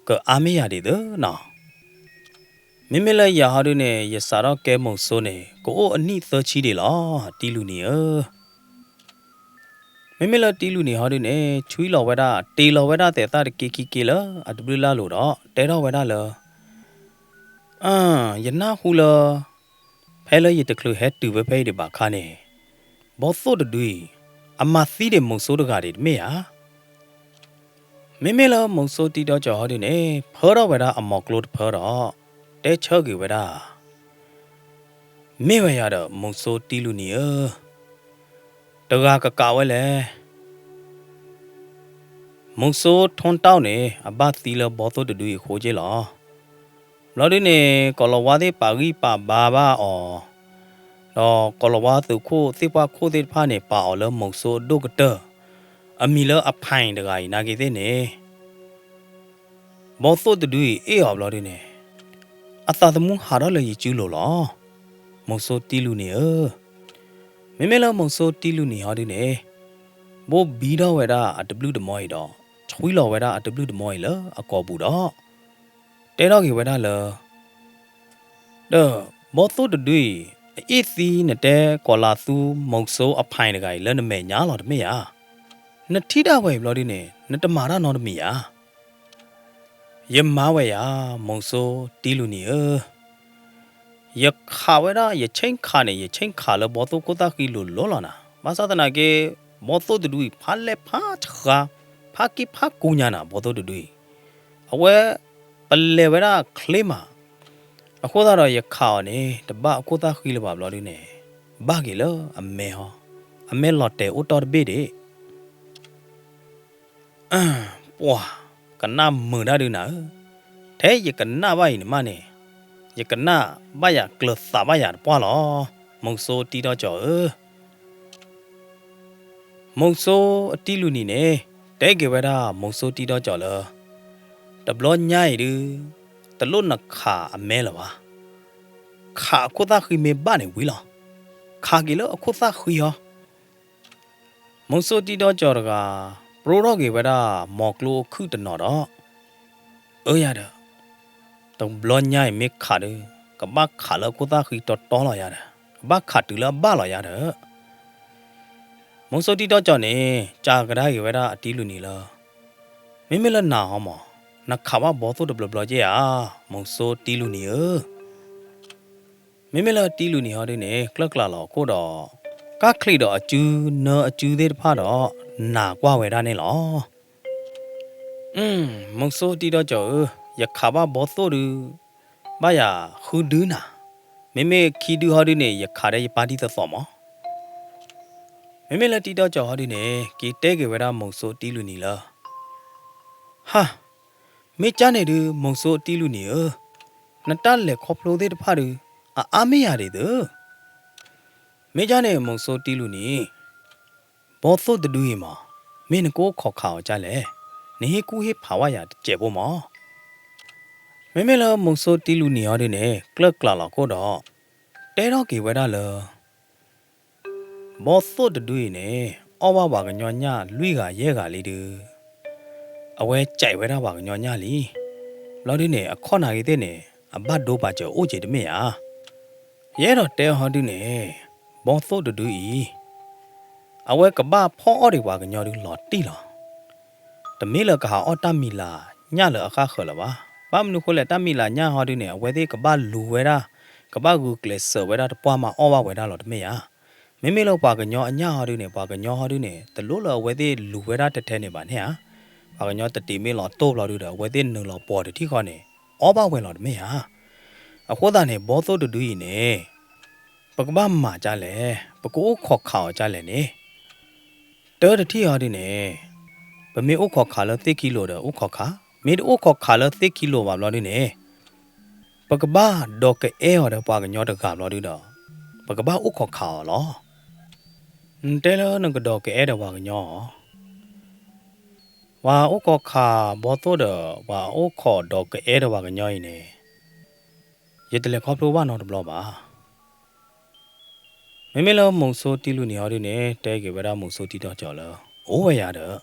ကအါမ့ၢ်ယၤဒ်သိးနီၤ. မ့မ့ၢ်လၢယၤဟီဒုန့ၣ် ယစးထီၣ်ကဲမိၤစိန့ၣ် ကအိၣ်အနံၣ်သၢဆံဒံးလီၤ တံလူနံၤဧၢ. မ့မ့ၢ်လၢတံလူနံၤဟီဒုန့ၣ် ဆွံလီၤဝဲဒၣ် တ့လီၤဝဲဒၣ်သဲးသၣ်တက့ခံက့လၢအတဘျုးလၢ်လိၤဒီး တဲထီၣ်ဝဲဒၣ်လၢ ယနၢ်ဟူလၢ ဖဲလၢယတချုးဟဲတုၤဝဲဖဲအံၤဒံးဘၣ်အခါန့ၣ်, ဘီသိၣ်တဒုအံၤ အမၤသံဒံးမိၤစိတဂၤဒံးတမ့ၢ်ဧါ. မ့မ့ၢ်လၢမိၤစိတံဒီကၠီၤဟီဒုန့ၣ် ဖၢထီၣ်ဝဲဒၣ်အမိၤကျိတဖၢဒီး တဲဆၢက့ၤဝဲဒၣ် မ့ၢ်ဝဲယၤဒီးမိၤစိတံလူနံၤဧၢ, တဂၤကကးဝဲလဲၣ်. မိၤစိထိၣ်တီၢ်န့ၣ် အဘၣ်သံလၢဘီသိၣ်တဒုအံၤအဃိက့လီၤ. ဘျီဒုန့ၣ် ကိၤလၤဝါသ့ၣ်ပာ်ဂံၢ်ပာ်ဘါဘၣ်အီၤ, ဒီးကိၤလၤဝါသုးခိၣ်သ့ၣ်ပှၢ်ခိၣ်သ့ၣ်တဖၣ်န့ၣ် ပာ်အီၤလၢမိၤစိအဒိၣ်ကတၢၢ်, အမံၤလၢအဖဲတဂၤအံၤနာ်က့သ့ၣ်န့ၣ် ဘီသိၣ်တဒုအံၤအ့ၣ်အီၤဘျီဒုန့ၣ်, အသးသမူဟးထီၣ်လၢယစုလိၤလီၤ. မိၤစိတံလူနံၤဧၢ, မ့မ့ၢ်လၢမိၤစိတံလူနံၤဟီဒုန့ၣ်, ဘိၣ်ဘံထီၣ်ဝဲဒၣ်အတဘျုးတမီၤအံၤဒီး ဆွံလီၤဝဲဒၣ်အတဘျုးတမီၤအံၤလၢအကိာ်ပူၤဒီး တဲထီၣ်က့ၤဝဲဒၣ်လၢ ဒီးဘီသိၣ်တဒုအံၤ အအ့ၣ်သံနတဲကိးလးသူမိၤစိအဖဲတဂၤအံၤလၢနမဲာ်ညါလီၤတမ့ၢ်ဧါ. နထံၣ်ဒၣ်ဝဲအံၤဘျီဒုန့ၣ် နတမၤတၢ်နီတမံၤဧါ. ယမၤဝဲယၤ မိၤစိတံလူနံၤဧၢ, ယခးဝဲဒၣ် ယဆ့ၣ်ခးန့ၣ် ယဆ့ၣ်ခးလၢဘီသိၣ်ခိၣ်သၣ်ဃံလိၤလိၤလီၤနၤ. ဘၣ်ဆၣ်သနာ်က့ ဘီသိၣ်တဒုအံၤ ဖးလဲၢ်ဖးဆှါ ဖးက့ဖးကူညါနၤ ဘီသိၣ်တဒုအံၤ, အဝဲပလဲၤဝဲဒၣ်ချ့မး. အဃိသတးဒီးယခးအီၤန့ၣ် တဘၣ်အခိၣ်သၣ်ဃံလၢၤဘၣ်ဘျီဒုန့ၣ်, ဘၣ်က့ၤလၢအမဲဟီ, အမဲလီၤတဲာ်အိၣ်တီၢ်တဘ့ၣ်ဒံး ပှၤကနၣ်မုာ်တၢ်ဒုနၤဧၢ, ထဲယကနၣ်ဘၣ်အံၤန့ၣ်မးန့ၣ်, ယကနၣ်ဘၣ်ယၤကျၢၤသးဘၣ်ယၤတပှၢ်လီၤ. မိၤစိတံဒီကၠီၤဧၢ, မိၤစိအတံလူနံၤန့ၣ် တဲက့ၤဝဲဒၣ်မိၤစိတံဒီကၠီၤလၢ တဘျီညါအံၤဒု တလိၣ်နခးအမဲလၢၤဘၣ်. ခးအခိၣ်သၣ်ဃံမ့ၢ်ဘၣ်န့ၣ်ဝံၤလီၤ. ခးက့ၤလၢအခိၣ်သၣ်ဃံဟီ မိၤစိတံဒီကၠီၤတဂၤ ပြိထီၣ်က့ၤဝဲဒၣ်မိၤကျိအခုၣ်တနီၤဒီး, အၢယၤဒီး, တဘျီညါအံၤမ့ၢ်ခးဒု, ကဘၣ်ခးလၢအခိၣ်သၣ်ဃံတီတီလီၤယၤဒီး, ကဘၣ်ခးတုၤလၢအဘၣ်လီၤယၤဒီး မိၤစိတံဒီကၠီၤန့ၣ် ကးကဒါက့ၤဝဲဒၣ်အတံလူနံၤလၢ မ့မ့ၢ်လၢနၤဟီမး, နခးဘၣ်ဘီသိၣ်တဘျီဘျီက့ဧါ, မိၤစိတံလူနံၤဧၢ. မ့မ့ၢ်လၢတံလူနံၤဟီဒုန့ၣ် ကျၢၢ်ကျးလီၤအခိၣ်ဒီး ကၢ်ချံးဒီးအစု နၢအစုသ့ၣ်တဖၣ်ဒီး နၢ်ကွၢ်ဝဲဒၣ်န့ၣ်လီၤ. မိၤစိတံဒီကၠီၤဧၢ, ယခးဘၣ်ဘီသိၣ်ဒု ဘၣ်ယၤဃုဒုနၤ, မ့မ့ၢ်ခံဒုဟီဒုန့ၣ် ယခးဒီးယပၢ်ဒ်သိးသိးမး. မ့မ့ၢ်လၢတံဒီကၠီၤဟီဒုန့ၣ် က့ၤတဲက့ၤဝဲဒၣ်မိၤစိတံလူနံၤလၢ ဟါ, မ့ၢ်ကၢ်န့ၣ်ဒု မိၤစိတံလူနံၤဧၢ, နတၢ်လဲၤခီဖျိသ့ၣ်တဖၣ်ဒု အအါမ့ၢ်ယၤဒ်သိး မ့ၢ်ကၢ်န့ၣ်မိၤစိတံလူနံၤ, ဘီသိၣ်တဒုအံၤမး, မ့ၢ်နကအိၣ်ခိးခးအီၤဒ်လဲၣ်, နဟ့ၣ်ကူၣ်ဟ့ၣ်ဖးဝဲယၤတစဲးဖိမး. မ့မ့ၢ်လၢမုဆိတံလူနံၤဟီဒုန့ၣ် ကျၢၢ်ကျးလီၤခိၣ်ဒီး တဲထီၣ်က့ၤဝဲဒၣ်လၢ ဘီသိၣ်တဒုအံၤန့ၣ် အီၣ်ဘၣ်ပှၤကညီညၣ်လွံၢ်ဂၤယဲၢ်ဂၤလံဒုး အဝဲစဲးဝဲဒၣ်ပှၤကညီညၣ်လံ. ဘျီဒုန့ၣ် အခီၣ်နၢ်ဂ့ၤသ့ၣ်န့ၣ် အဘၣ်ဒိပာ်စၢၤအိၣ်က့ၤတမ့ၢ်ဧါ. ယအဲၣ်ဒိးတဲဟီဒုန့ၣ် ဘီသိၣ်တဒုအံၤ အဝဲကဘၣ်ဖီၣ်အီၣ်ဒံးပှၤကညီဒုလီၤတံၢ်လီၤ. တမ့ၢ်လၢကဟးအီၣ်တၢ်မံၤလၢ်ညၣ်လၢအဃၣ်ဃၢၤလၢၤဘၣ်. ဘၣ်မနုၤဃိလဲၣ် တၢ်မံၤလၢ်ညၣ်ဟီဒုန့ၣ် အဝဲသ့ၣ်ကဘၣ်လူၤဝဲဒၣ် ကဘၣ်ဂုာ်ကျဲးစၢးဝဲဒၣ်တပှၢ်မးအီၣ်ဘၣ်ဝဲဒၣ်လီၤတမ့ၢ်ဧါ. မ့မ့ၢ်လၢပှၤကညီအညၣ်ဟီဒုန့ၣ် ပှၤကညီဟီဒုန့ၣ် တလိၣ်လၢအဝဲသ့ၣ်လူၤဝဲဒၣ်ထဲထဲန့ၣ်ဘၣ်န့ၣ်ဧါ. ပှၤကညီတတံၤမ့ၢ်လီၤတိၢ်ဘျီဒုဒီး အဝဲသ့ၣ်နုာ်လီၤပိာ်တထံၣ်ဃီန့ၣ် အီၣ်ဘၣ်ဝဲလီၤတမ့ၢ်ဧါ. အဃိသတးန့ၣ် ဘီသိၣ်တဒုအံၤန့ၣ် ပကဘၣ်မၤဒ်လဲၣ်, ပကအိၣ်ခိးခးအီၤဒ်လဲၣ်န့ၣ် တၢ်တထံၣ်ဟီဒုန့ၣ် ပမ့ၢ်အိၣ်ခိးခးလၢသ့ၣ်ခံလိၤဒီးအိၣ်ခိးခး, မ့ၢ်တအိၣ်ခိးခးလၢသ့ၣ်ခံလိၤဘၣ်ဘျီဒုန့ၣ် ပကဘၣ်ဒိးကအဲၣ်အီၤဒီးပှၤကညီတဂၤဘျီဒုဒီး ပကဘၣ်အိၣ်ခိးခးအီၤလီၤ. နတဲလၢနကဒိးကအဲၣ်ဒီးပှၤကညီဧါ. ပှၤအိၣ်ခိးခးဘီသိၣ်ဒီး ပှၤအိၣ်ခိးဒိးကအဲၣ်ဒီးပှၤကညီအံၤန့ၣ် ယတလဲၤခီဖျိဘၣ်နီတဘျီဘၣ်. မ့မ့ၢ်လၢမုဆိတံလူနံၤဟီဒုန့ၣ် တဲက့ၤဝဲဒၣ်မုဆိတံထီၣ်ကၠီၤလၢ အိၣ်ဝဲယၤဒီး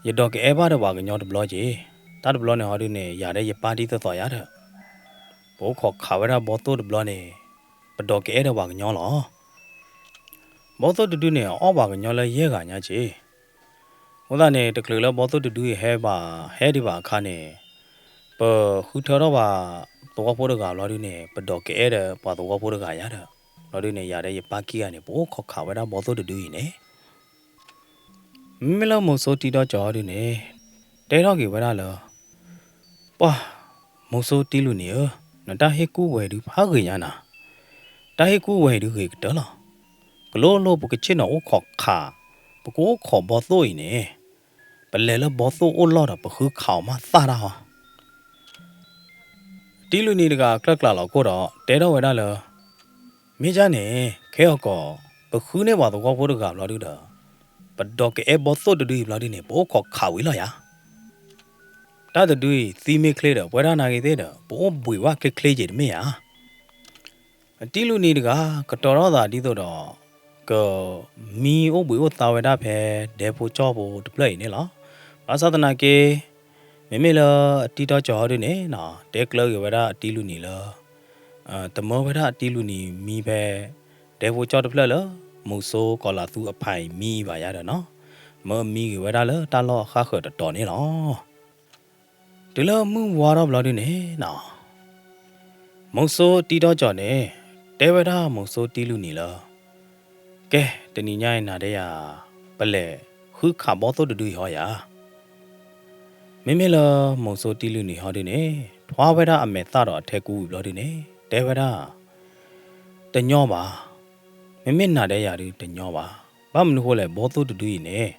ယဒိးကအဲၣ်ဘၣ်ဒီးပှၤကညီတဘျီက့ၤ, တၢ်တဘျီန့ၣ်ဟီဒုန့ၣ် ယၤဒီးယပၢ်ဒ်သိးသိးယၤဒီး ပအိၣ်ခိးခးဝဲဒၣ်ဘီသိၣ်တဘျီန့ၣ် ပဒိးကအဲၣ်ဒီးပှၤကညီလီၤ. ဘီသိၣ်တဒုန့ၣ် အအီၣ်ပှၤကညီလၢယဲၢ်ဂၤညါက့ၤ. အဃိသတးန့ၣ် တချုးလၢဘီသိၣ်တဒုအံၤဟဲဘၣ် ဟဲဒံးဘၣ်အခါန့ၣ် ပဃုထၢထီၣ်ပှၤသဝီဖိတဂၤဘျီဒုန့ၣ် ပဒိးကအဲၣ်ဒီးပှၤသဝီဖိတဂၤယၤဒီး ဘျီဒုန့ၣ် ယၤဒီးယပၢ်ခံဂၤန့ၣ် ပအိၣ်ခိးခးဝဲဒၣ်ဘီသိၣ်တဒုအံၤန့ၣ် မ့မ့ၢ်လၢမုဆိတံထီၣ်ကၠီၤဒုန့ၣ် တဲထီၣ်က့ၤဝဲဒၣ်လၢ ပှၤ မုဆိတံလူနံၤဧၢ, နတၢ်ဟ့ၣ်ကူၣ်ဝဲဒုဖးဂ့ၤညါနၤ, တၢ်ဟ့ၣ်ကူၣ်ဝဲဒုဂ့ၤကတၢၢ်လီၤ. ကလိလိပကဆ့ၣ်နီၤအိၣ်ခိးခး, ပကအိၣ်ခိးဘီသိၣ်အံၤန့ၣ် ပလဲၤလၢဘီသိၣ်အိၣ်လီၢ်ဒီးပဃုခးအီၤမးသၣ်တၢ်ဟီ တံလူနံၤတဂၤကျၢၢ်ကျးလီၤခိၣ်ဒီး တဲထီၣ်ဝဲဒၣ်လၢ မ့ၢ်ဒ်န့ၣ် ခဲအံၤကီး ပဃုန့ၢ်ပှၤသဝီဖိတဂၤဘျီဒုဒီး ပဒိးကအဲၣ်ဘီသိၣ်တဒုအံၤဘျီဒုန့ၣ် ပအိၣ်ခိးခးဝံၤလီၤယၤ. တၢ်တဒုအံၤသံမ့ၢ်ချ့ဒီး ပဝဲဒၣ်နာ်ဂ့ၤသ့ၣ်ဒီး ပအိၣ်ဘှံးဝဲချ့ချ့က့ၤတမ့ၢ်ဧါ. တံလူနံၤတဂၤ ကတီၤထီၣ်သးဒ်သိးဒီး ကမံအိၣ်ဘှံးအိၣ်သါဝဲဒၣ်ဖဲ ဒဲဖိကၠီဖိတဖျၢၣ်အံၤန့ၣ်လီၤ. ဘၣ်ဆၣ်သနာ်က့ မ့မ့ၢ်လၢအတံထီၣ်ကၠီၤဟီဒုန့ၣ် တဲကျၢၤက့ၤဝဲဒၣ်အတံလူနံၤလၢ တမၢဝဲဒၣ်အတံလူနံၤမံဖဲ ဒဲဖိကၠီတဖျၢၣ်လၢ မုဆိကီၤလၤသူအဖါအံၤမံအံၤဘၣ်ယၤဒီးနီၤ, မၢမံဂ့ၤဝဲဒၣ်လၢတၢ်လီၢ်အဃၣ်ဃၢၤတတီၤန့ၣ်လီၤ. တုၤလၢမုၢ်ဝါထီၣ်ဘျီဒုန့ၣ်နီၤ မုဆိတံထီၣ်ကၠီၤန့ၣ် တဲဝဲဒၣ်မုဆိတံလူနံၤလၢ ကဲ တနံၤညါအံၤနၤဒီးယၤ ပလဲၤဃုခးဘီသိၣ်တဒုအံၤဟီယၤ. မ့မ့ၢ်လၢမုဆိတံလူနံၤဟီဒုန့ၣ် ထွါဝဲဒၣ်အမဲာ်သၣ်ဒီးအထဲကူဝံၤဘျီဒုန့ၣ် တဲဝဲဒၣ် တညီဘၣ်. မ့မ့ၢ်နၤဒီးယၤဒုတညီဘၣ်. ဘၣ်မနုၤဃိလဲၣ် ဘီသိၣ်တဒုအံၤန့ၣ်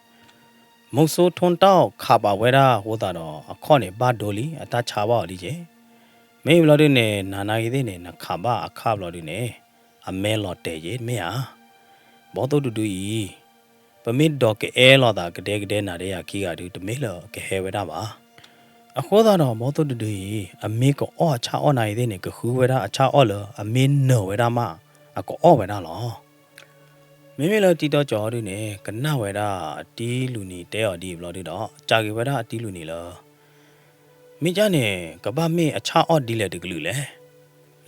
မုဆိထိၣ်တၢ်အီၣ်ခးပာ်ဝဲဒၣ်အဃိသတးဒီး အခီၣ်န့ၣ်ဘၣ်ဒိလံ အတၢ်ဆါဘၣ်အီၤလံက့ၤ. မ့ၢ်ဘျီဒုန့ၣ် နၤနာ်ဂ့ၤသ့ၣ်န့ၣ် နခးဘၣ်အခါဘျီဒုန့ၣ် အမဲလီၤတဲာ်က့ၤတမ့ၢ်ဧါ. ဘီသိၣ်တဒုအံၤ ပမ့ၢ်ဒိးကအဲၣ်လိာ်သးကဒဲကဒဲနၤဒီးယၤခံဂၤဒု တမ့ၢ်လၢကဟဲဝဲဒၣ်ဘၣ်. အဃိသတးဒီး ဘီသိၣ်တဒုအံၤ အမ့ၢ်ကအီၣ်အဆၣ်အီၣ်နာ်ဂ့ၤသ့ၣ်န့ၣ် ကဃုဝဲဒၣ်အဆၣ်အီၣ်လၢအမ့ၢ်နၢၤဝဲဒၣ်မး အကအီၣ်ဝဲဒၣ်လီၤ. မ့မ့ၢ်လၢတံထီၣ်ကၠီၤဟီဒုန့ၣ် ကနၣ်ဝဲဒၣ်အတံလူနံၤတဲအီၤဒ်အံၤဘျီဒုဒီး စံးက့ၤဝဲဒၣ်အတံလူနံၤလၢ မ့ၢ်ဒ်န့ၣ် ကဘၣ်မ့ၢ်အဆၣ်အီၣ်ဒ်လဲၣ်တကလုာ်လဲၣ်,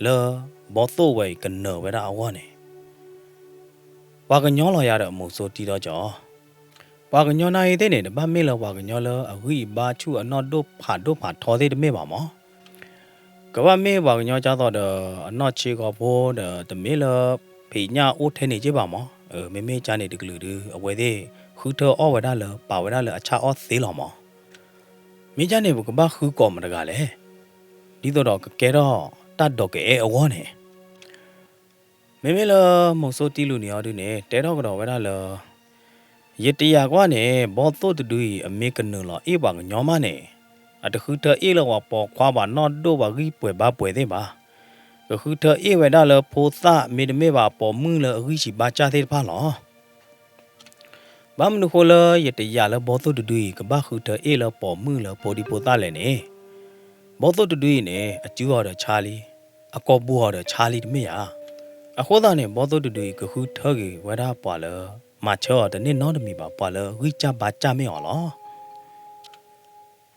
လၢဘီသိၣ်ဝဲအံၤကနၢၤဝဲဒၣ်အဂီၢ်န့ၣ် ပှၤကညီလီၤယၤဒီးမုဆိတံထီၣ်ကၠီၤ. ပှၤကညီနာ်ဂ့ၤသ့ၣ်န့ၣ် တဘၣ်မ့ၢ်လၢပှၤကညီလၢအဂံၢ်အဘါဆူၣ်အနီၢ်ဒိၣ်ဖးဒိၣ်ဖးထီသ့ၣ်တမ့ၢ်ဘၣ်မး. ကဘၣ်မ့ၢ်ပှၤကညီဒ်သိးဒီး အနီၢ်ဆ့ကီၢ်ဖိဒီး တမ့ၢ်လၢဖံးညၣ်အိၣ်ထဲန့ၣ်က့ဘၣ်မး. မ့မ့ၢ်ဒ်န့ၣ်တကလုာ်ဒု အဝဲသ့ၣ်ဃုထၢအီၣ်ဝဲဒၣ်လၢ ပာ်ဝဲဒၣ်လၢအဆၣ်အီၣ်သ့လီၤမး. မ့ၢ်ဒ်န့ၣ် ပကဘၣ်ဃုကိးမတၤတဂၤလဲၣ်, ဒ်သိးဒီးကကဲထီၣ်တၢ်ဒိးကအဲၣ်အဂီၢ်န့ၣ် မ့မ့ၢ်လၢမုဆိတံလူနံၤဟီဒုန့ၣ် တဲထီၣ်ကဒီးဝဲဒၣ်လၢ ယတယာ်ကွၢ်န့ၣ် ဘီသိၣ်တဒုအံၤ အမ့ၢ်ကနုာ်လီၤအ့ၣ်ပှၤကညီမးန့ၣ် အတဃုထၢအ့ၣ်လၢပှၤပိာ်ခွါပှၤနီၢ်ဒိၣ်ပှၤဂံၢ်ပှဲၤဘါပှဲၤသ့ၣ်ဘၣ်. ကဃုထၢအ့ၣ်ဝဲဒၣ်လၢဖိသၣ်မ့တမ့ၢ်ဘၣ် ပိာ်မုၣ်လၢအဂံၢ်ဆံးဘါစၢ်သ့ၣ်တဖၣ်လီၤ. ဘၣ်မနုၤဃိလၢယတယာ်လၢဘီသိၣ်တဒုအံၤ ကဘၣ်ဃုထၢအ့ၣ်လၢပိာ်မုၣ်လၢဖိဒံဖိသၣ်လဲၣ်န့ၣ်, ဘီသိၣ်တဒုအံၤန့ၣ် အစုအီၤဒီးဆါလံ, အကိာ်ပူၤအီၤဒီးဆါလံတမ့ၢ်ဧါ. အဃိသတးန့ၣ် ဘီသိၣ်တဒုအံၤ ကဃုထၢက့ၤဝဲဒၣ်ပှၤလၢ မၤဆၢအီၤတန့ၢ်နီတမံၤဘၣ်, ပှၤလၢဂံၢ်စၢ်ဘါစၢ်မ့ၢ်အီၤလီၤ.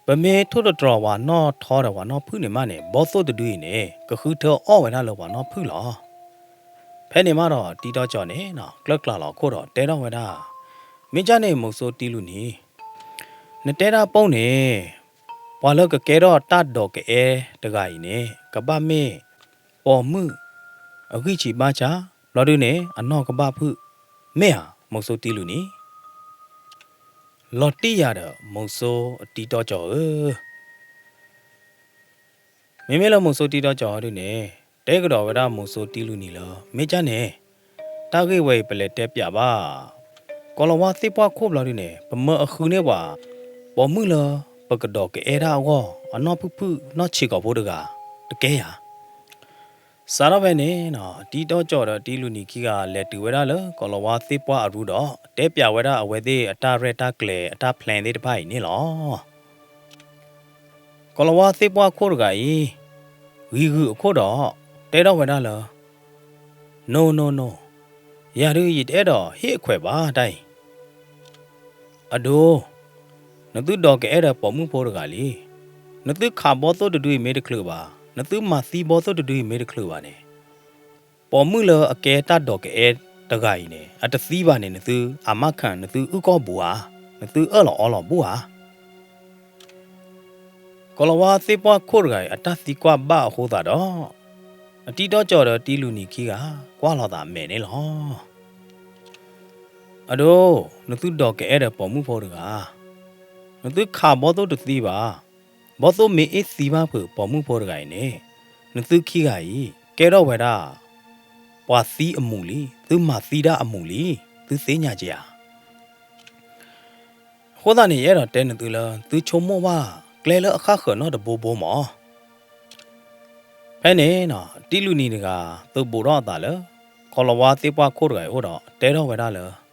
ပမ့ၢ်ထိၣ်သတြီၤပှၤနီၢ်ထီဒီးပှၤနီၢ်ဖုၣ်န့ၣ်မးန့ၣ် ဘီသိၣ်တဒုအံၤန့ၣ် ကဃုထၢအီၣ်ဝဲဒၣ်လၢပှၤနီၢ်ဖုၣ်လီၤ. ဖဲန့ၣ်မးဒီး တံၤတီကၠီန့ၣ် ကျၢၢ်ကျါလီၤခိၣ်ဒီးတဲထီၣ်ဝဲဒၣ်, မ့ၢ်ကၢ်န့ၣ် မုဆိတံလူနံၤ, နတဲတၢ်ပိၢ်န့ၣ်, ပှၤလၢကကဲထီၣ်တၢ်ဒိးကအဲၣ်တဂၤအံၤန့ၣ် ကဘၣ်မ့ၢ်ပိာ်မုၣ် အဂံၢ်ဆံးဘါစၢ်, ဘျီဒုန့ၣ် အနီၢ်ကဘၣ်ဖုၣ်, မ့ၢ်ဧါ, မုဆိတံလူနံၤ. လီၤတံၢ်ယၤဒီး မုဆိအတံၤတီကၠီဧၢ. မ့မ့ၢ်လၢမုဆိတံၤတီကၠီဒုန့ၣ် တဲကဒီးဝဲဒၣ်မုဆိတံလူနံၤလၢ မ့ၢ်ကၢ်န့ၣ်, တၢ်ဂ့ၢ်ဝဲအံၤပလဲၤတဲပၠးဘၣ် ကီၤလၤဝါသ့ၣ်ပှၢ်ခိၣ်ဘျီဒုန့ၣ် ပမၢအဃုန့ၢ်ပှၤ ပိာ်မုၣ်လၢပကဒိးကအဲၣ်တၢ်အဂီၢ် အနီၢ်ဖုၣ်ဖုၣ်နီၢ်ဆံးကိာ်ဖိတဂၤ တကဲဧါ. စးထီၣ်ဖဲန့ၣ် တံၤတီကၠီဒီးတံၤလူနံၤခံဂၤ လဲၤတုၤဝဲဒၣ်လၢကီၤလၤဝါသ့ၣ်ပှၢ်အရူဒီး တဲပၠးဝဲဒၣ်အဝဲသ့ၣ်အတၢ်ရဲၣ်တၢ်ကျဲၤအတၢ် plan သ့ၣ်တဖၣ်အံၤန့ၣ်လီၤ. ကီၤလၤဝါသ့ၣ်ပှၢ်ခိၣ်တဂၤအံၤ ဂံၤဂုာ်အခိၣ်ဒီး တဲထီၣ်ဝဲဒၣ်လၢ No, no, no, ယၤဒုးယတအဲၣ်ဒိးဟ့ၣ်အခွဲးဘၣ်တၢ်အံၤ. အဒိ, နသုဒိးကအဲၣ်ဒီးပိာ်မုၣ်ဖိတဂၤလံ. နသုခးဘီသိၣ်တဒုအံၤမ့ၢ်တချုးဘၣ်, နသုမၤသံဘီသိၣ်တဒုအံၤမ့ၢ်တချုးဘၣ်န့ၣ်, ပိာ်မုၣ်လၢအကဲတၢ်ဒိးကအဲၣ်တဂၤအံၤန့ၣ် အတသံဘၣ်န့ၣ် နသုအမါခၢၣ် နသုအုၣ်ကီၢ်ဘူးဧါ, နသုအၢၣ်လီၤအီလီၤဘူးဧါ. ကီၤလၤဝါသ့ၣ်ပှၢ်ခိၣ်တဂၤအံၤ အတၢ်သံကွၢ်ဘၣ်အဃိသတးဒီး, အတံၤတီကၠီဒီးတံၤလူနံၤခံဂၤ ကွၢ်လီၤသးမဲာ်န့ၣ်လီၤ. အဒိ, နသုဒိးကအဲၣ်ဒီးပိာ်မုၣ်ဖိတဂၤ, နသုခးဘီသိၣ်တသံဘၣ်. ဘီသိၣ်မ့ၢ်အ့ၣ်သံဘၣ်ဖုးပိာ်မုၣ်ဖိတဂၤအံၤန့ၣ်, နသုခံဂၤအံၤ ကဲထီၣ်ဝဲဒၣ် ပှၤသံအမူးလံ, သုမၤသံတၢ်အမူးလံ, သုသ့ၣ်ညါက့ၤဧါ. အဃိသတးန့ၣ် ယအဲၣ်ဒိးတဲနသုလၢ သုဆိကမိၣ်ဘၣ်ကျဲလၢအဃၣ်ဃၢၤနီတဘိဘိမး. ဖဲန့ၣ် တံၤလူနံၤတဂၤ သုးဘူးထီၣ်အသးလၢ ကီၤလၤဝါသ့ၣ်ပှၢ်ခိၣ်တဂၤအံၤအအိၣ်ဒီး တဲထီၣ်ဝဲဒၣ်လၢ ဒ်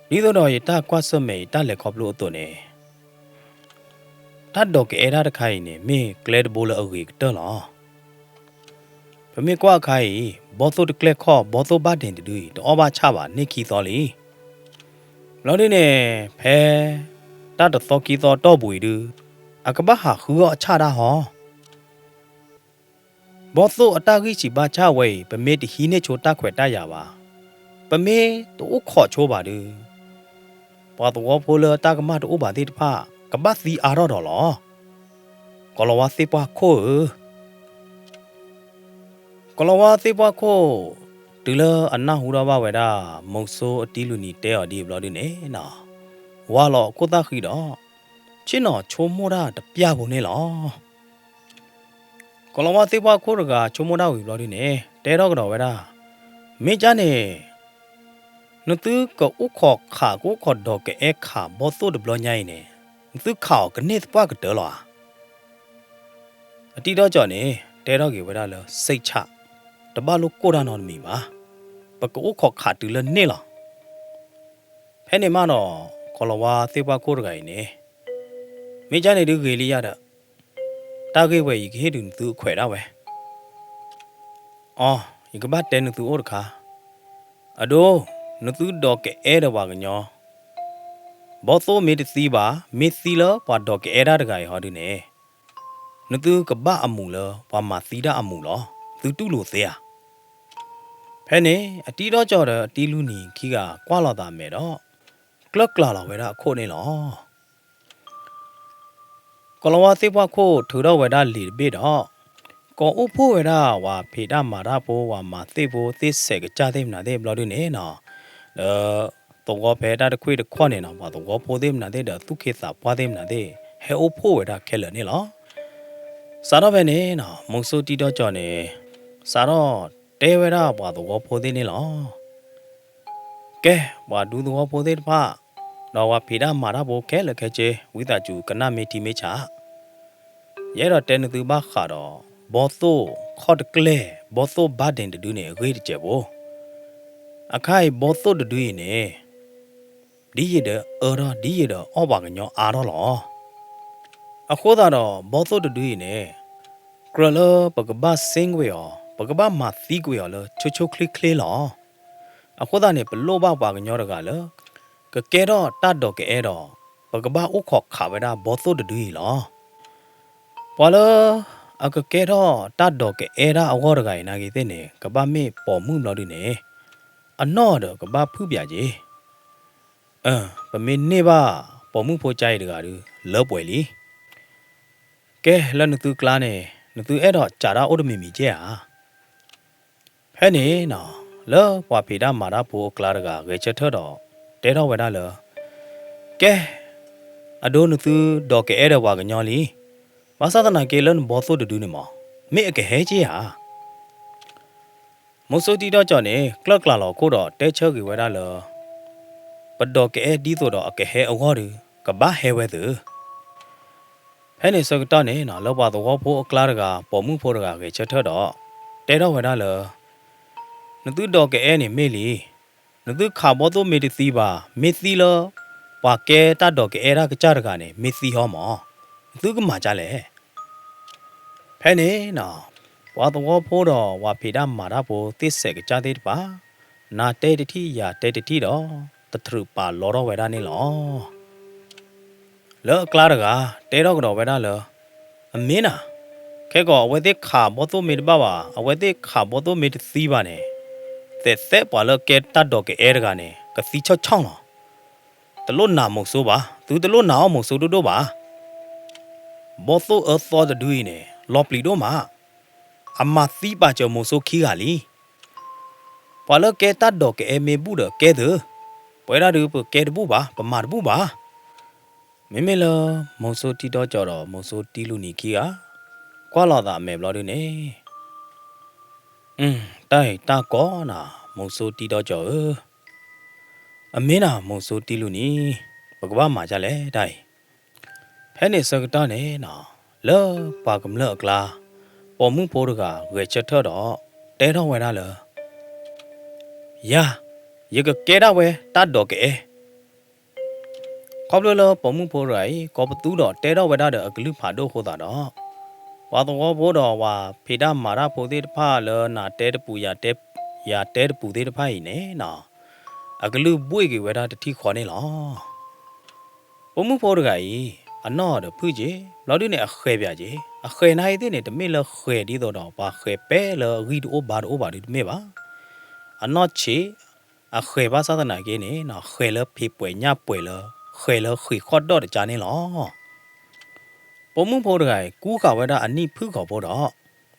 သိးဒီးယတၢ်ကွၢ်ဆၢၣ်မဲာ်ယတၢ်လဲၤခီဖျိအသိးန့ၣ်, တၢ်ဒိးကအဲၣ်တၢ်တခါအံၤန့ၣ် မ့ၢ်ကျဲတဘိလၢအဂ့ၤကတၢၢ်လီၤ. ပမ့ၢ်ကွၢ်အခါအံၤ ဘီသိၣ်တကျဲၢ်ခီၣ် ဘီသိၣ်ဘၣ်ဒ့ၣ်တဒုအံၤ တအီၣ်ဘၣ်ဆၣ်ဘၣ်န့ၢ်ခံသီလံ. ဘျီဒုန့ၣ် ဖဲတၢ်တသီခံသီတီၢ်ပူၤအံၤဒု အကဘၣ်ဟးဃုအီၣ်အဆၣ်တၢ်ဟီ ဘီသိၣ်အတၢ်ဂံၢ်ဆံးဘါစၢ်ဝဲအံၤ ပမ့ၢ်တဟံးန့ၢ်ဆိတၢ်ခွဲးတၢ်ယာ်ဘၣ်, ပမ့ၢ်တအိၣ်ခိးဆိဘၣ်ဒု, ပှၤသဝီဖိလၢတၢ်ကမၣ်တအိၣ်ဘၣ်သ့ၣ်တဖၣ် ကဘၣ်သံအါထီၣ်ဒီးလီၤ. ကီၤလၤဝါသ့ၣ်ပှၢ်ခိၣ်ဧၢ, ကီၤလၤဝါသ့ၣ်ပှၢ်ခိၣ် တုၤလၢအနၢ်ဟူထီၣ်ဘၣ်ဝဲဒၣ် မုဆိအတံၤလူနံၤတဲအီၤဒ်အံၤဘျီဒုန့ၣ်နီၤ, ဝါလီၤအခိၣ်သၣ်ဃံဒီး ဆ့ၣ်နီၤဆိကမိၣ်တၢ်တပျၢ်ဖိန့ၣ်လီၤ. ကီၤလၤဝါသ့ၣ်ပှၢ်ခိၣ်တဂၤ ဆိကမိၣ်တၢ်ဝံၤဘျီဒုန့ၣ် တဲထီၣ်ကဒီးဝဲဒၣ်, မ့ၢ်ကၢ်န့ၣ် နသုကအိၣ်ခိးခး ကအိၣ်ခိးဒိးကအဲၣ်ခးဘီသိၣ်တဘျီညါအံၤန့ၣ် နသုခးအီၤကန့ၢ်သပှၢ်ကတၢၢ်လီၤဧါ. အတံၤတီကၠီန့ၣ် တဲထီၣ်က့ၤဝဲဒၣ်လၢ စိတ်ချ, တဘၣ်လိၣ်ကိၢ်တၢ်နီတမံၤဘၣ်. ပကအိၣ်ခိးခးတုၤလၢန့ၢ်လီၤ. ဖဲန့ၣ်မးဒီး ကီၤလၤဝါသ့ၣ်ပှၢ်ခိၣ်တဂၤအံၤန့ၣ် မ့ၢ်ကၢ်န့ၣ်ဒုးဂ့ၤလံယၤဒီး တၢ်ဂ့ၢ်ဝဲအံၤ ယကဟ့ၣ်ဒုးနသုအခွဲးဒၣ်ဝဲ အီ, ယကဘၣ်တဲနသုအိၣ်တခါ, အဒိ, နသုဒိးကအဲၣ်ဒီးပှၤကညီ, ဘီသိၣ်မ့ၢ်တသံဘၣ်, မ့ၢ်သံလၢပှၤဒိးကအဲၣ်တၢ်တဂၤအံၤဟီဒုန့ၣ်, နသုကဘၣ်အမူးလၢပှၤမၤသံတၢ်အမူးလီၤ. သုတူၢ်လိာ်သ့ဧါ. ဖဲန့ၣ် အတံၤတီကၠီဒီးအတံၤလူနံၤခံဂၤကွၢ်လီၤသးမဲာ်ဒီး ကျၢၢ်ကျၢ်လီၤဝဲဒၣ်အခိၣ်န့ၣ်လီၤ. ကီၤလၤဝါသ့ၣ်ပှၢ်ခိၣ်ထုးထီၣ်ဝဲဒၣ်လံာ်တဘ့ၣ်ဒီး ကိးအိၣ်ဖှိၣ်ဝဲဒၣ်ပှၤဖံးတၢ်မၤတၢ်ဖိ ပှၤမၤသ့ၣ်ဖိသ့ၣ်စဲးကစၢ်သ့ၣ်မနုၤသ့ၣ်ဘျီဒုန့ၣ်နီၤ, ဒီးသဝီဖဲတၢ်တခွံၣ်တခီၣ်န့ၣ်နီၤ ပှၤသဝီဖိသ့ၣ်မနုၤသ့ၣ်ဒီးသူၣ်က့သးပှၢ်သ့ၣ်မနုၤသ့ၣ် ဟဲအိၣ်ဖှိၣ်ဝဲဒၣ်ခဲလၢာ်န့ၣ်လီၤ. စးထီၣ်ဖဲန့ၣ်နီၤ မုဆိတံၤတီကၠီန့ၣ် စးထီၣ်တဲဝဲဒၣ်ပှၤသဝီဖိသ့ၣ်န့ၣ်လီၤ. ကဲ, ပှၤဒူသဝီဖိသ့ၣ်တဖၣ်, ဒီးပှၤဖံးတၢ်မၤတၢ်ဖိခဲလၢာ်ခဲဆ့ ဝံသးစူၤကနၣ်မ့ၢ်ထံမ့ၢ်ဆး, ယအဲၣ်ဒိးတဲနသုဘၣ်ဃးဒီး ဘီသိၣ်ခီၣ်တကျဲၢ် ဘီသိၣ်ဘၣ်ဒ့ၣ်တဒုန့ၣ်အဂ့ၢ်တစဲးဖိ. အခါအံၤဘီသိၣ်တဒုအံၤန့ၣ် ဒ်ယံာ်ဒီးအၢထီၣ် ဒ်ယံာ်ဒီးအီၣ်ပှၤကညီအါထီၣ်လီၤ. အဃိသတးဒီး ဘီသိၣ်တဒုအံၤန့ၣ် ကြၢးလၢပကဘၣ်စ့ကွံာ်အီၤ ပကဘၣ်မၤသံကွံာ်အီၤလၢ ဆိဆိချ့ချ့လီၤ. အဃိသတးန့ၣ် ပလိၣ်ဘၣ်ပှၤကညီတဂၤလၢ ကကဲထီၣ်တၢ်ဒိးကအဲၣ်ဒီး ပကဘၣ်အိၣ်ခိးခးဝဲဒၣ်ဘီသိၣ်တဒုအံၤလီၤ. ပှၤလၢအကကဲထီၣ်တၢ်ဒိးကအဲၣ်တၢ်အဂီၢ်တဂၤအံၤနာ်က့သ့ၣ်န့ၣ် ကဘၣ်မ့ၢ်ပိာ်မုၣ်ဘျီဒုန့ၣ် အနီၢ်ဒီးကဘၣ်ဖုၣ်ပၠးက့ၤ, ပမ့ၢ်န့ၢ်ဘၣ်ပိာ်မုၣ်ဖိကါအံၤတဂၤဒု လၢပှဲၤလံ. ကဲ လၢနသုကျါန့ၣ် နသုအဲၣ်ဒိးစးတၢ်အိၣ်တမံၤမံၤကဲဧါ. ဖဲန့ၣ်နီၤ လၢပှၤဖံးတၢ်မၤတၢ်ဖိအကျါတဂၤ ဂဲၤဆၢထၢၣ်ဒီး တဲထီၣ်ဝဲဒၣ်လၢ ကဲ အဒိ နသုဒိးကအဲၣ်ဒီးပှၤကညီလံ. ဘၣ်ဆၣ်သနာ်က့လၢနဘီသိၣ်တဒုန့ၣ်မး မ့ၢ်အကဟဲက့ဧါ. မိၤစိတံထီၣ်ကၠီန့ၣ် ကျၢၢ်ကျးလီၤခိၣ်ဒီးတဲဆၢဂ့ၤဝဲဒၣ်လၢ ပဒိးကအဲၣ်ဒ်သိးဒီးအကဟဲအဂီၢ်ဒီး ကဘၣ်ဟဲဝဲသုး ဖဲန့ၣ်ဆၢကတီၢ်န့ၣ်နီၤ လၢပှၤသဝီဖိအကျါတဂၤ ပိာ်မုၣ်ဖိတဂၤဂဲၤဆၢထၢၣ်ဒီး တဲထီၣ်ဝဲဒၣ်လၢ နသုဒိးကအဲၣ်န့ၣ်မ့ၢ်လံ. နသုခးဘီသိၣ်မ့ၢ်တသံဘၣ်, မ့ၢ်သံလၢ ပှၤကဲတၢ်ဒိးကအဲၣ်တၢ်ကစၢ်တဂၤန့ၣ် မ့ၢ်သံဟီမး, နသုကမၤဒ်လဲၣ်. ဖဲန့ၣ်နီၤ ပှၤသဝီဖိဒီးပှၤဖံးတၢ်မၤတၢ်ဖိသ့ၣ်စဲးကစၢ်သ့ၣ်တဖၣ် နၤတဲတထံၣ်ယၤတဲတထံၣ်ဒီး တထြုးပာ်လီထီၣ်ဝဲဒၣ်န့ၣ်လီၤ. လၢအကျါတဂၤ တဲထီၣ်ကဒီးဝဲဒၣ်လၢ အမ့ၢ်နၤ, ခဲကီးအဝဲသ့ၣ်ခးဘီသိၣ်မ့ၢ်တဘၣ်ဘၣ်, အဝဲသ့ၣ်ခးဘီသိၣ်မ့ၢ်တသံဘၣ်န့ၣ်, သဲးသဲးပှၤလၢကဲတၢ်ဒိးကအဲၣ်တဂၤန့ၣ် ကသံဆီၣ်ဆီၣ်လီၤ. တလိၣ်နာ်မိၤစိဘၣ်, သုတလိၣ်နာ်အီၣ်မိၤစိဒိၣ်ဒိၣ်ဘၣ်. ဘီသိၣ်အၢသီတဒုအံၤန့ၣ် လီၤပျံၤဒိၣ်မး, အမၤသံပာ်စၢၤမိၤစိခံဂၤလံ. ပှၤလၢကဲတၢ်ဒိးကအဲၣ်မ့ၢ်ဘူၣ်ဒီးကဲသု, ပဝဲဒၣ်ဒုးပကဲတဘူၣ်ဘၣ်, ပမၤတဘူၣ်ဘၣ်. မ့မ့ၢ်လၢ မိၤစိတံထီၣ်ကၠီဒီးမိၤစိတံလူနံၤခံဂၤ ကွၢ်လီၤသးအမဲာ်ဘျီဒုန့ၣ်, တၢ်အံၤတၢ်ကီနၤ မိၤစိတံထီၣ်ကၠီဧၢ, အမ့ၢ်နၤမိၤစိတံလူနံၤ, ပကဘၣ်မၤဒ်လဲၣ်တၢ်အံၤ. ဖဲန့ၣ်ဆၢကတီၢ်န့ၣ်နီၤ လၢပှၤကမျၢၢ်အကျါ ပိာ်မုၣ်ဖိတဂၤဂဲၤဆၢထၢၣ်ဒီး တဲထီၣ်ဝဲဒၣ်လၢ ယၤ, ယကကဲဒၣ်ဝဲတၢ်ဒိးကအဲၣ်. ခီဖျိလၢပိာ်မုၣ်ဖိတဂၤအံၤ ကိးပသူဒီးတဲထီၣ်ဝဲဒၣ်ဒီးအကလုၢ်ဖးဒိၣ်အဃိသတးဒီး ပှၤသဝီဖိဒီးပှၤဖံးတၢ်မၤတၢ်ဖိသ့ၣ်တဖၣ်လၢ နၤတဲတပူၤ ယၤတဲတပူၤသ့ၣ်တဖၣ်အံၤန့ၣ်နီၤ အကလုၢ်ဘှ့ၣ်က့ၤဝဲဒၣ်တထံၣ်ဃီန့ၣ်လီၤ. ပိာ်မုၣ်ဖိတဂၤအံၤ အနီၢ်ဒီးဖုၣ်က့ၤ ဘျီဒုန့ၣ်အဃဲၤပၠးက့ၤ အဃဲၤနာ်အံၤသ့ၣ်န့ၣ် တမ့ၢ်လၢဃဲၤဒ်သိးဒီးပှၤဃဲၤပဲလၢအဂံၢ်တအိၣ်ဘါတအိၣ်ဘၣ်ဒုတမ့ၢ်ဘၣ်. အနီၢ်ဆံး အဃဲၤဘၣ်ဆၣ်သနာ်က့န့ၣ် ဃဲၤလၢဖံးပှဲၤညၣ်ပှဲၤလၢ ဃဲၤလၢဃ့ၢ်ခီၣ်ဒီၣ်တကါန့ၣ်လီၤ. ပိာ်မုၣ်ဖိတဂၤအံၤ ကူဃာ်ဝဲဒၣ်အနံၣ်ဖုၣ်ဃီၤဖိဒီး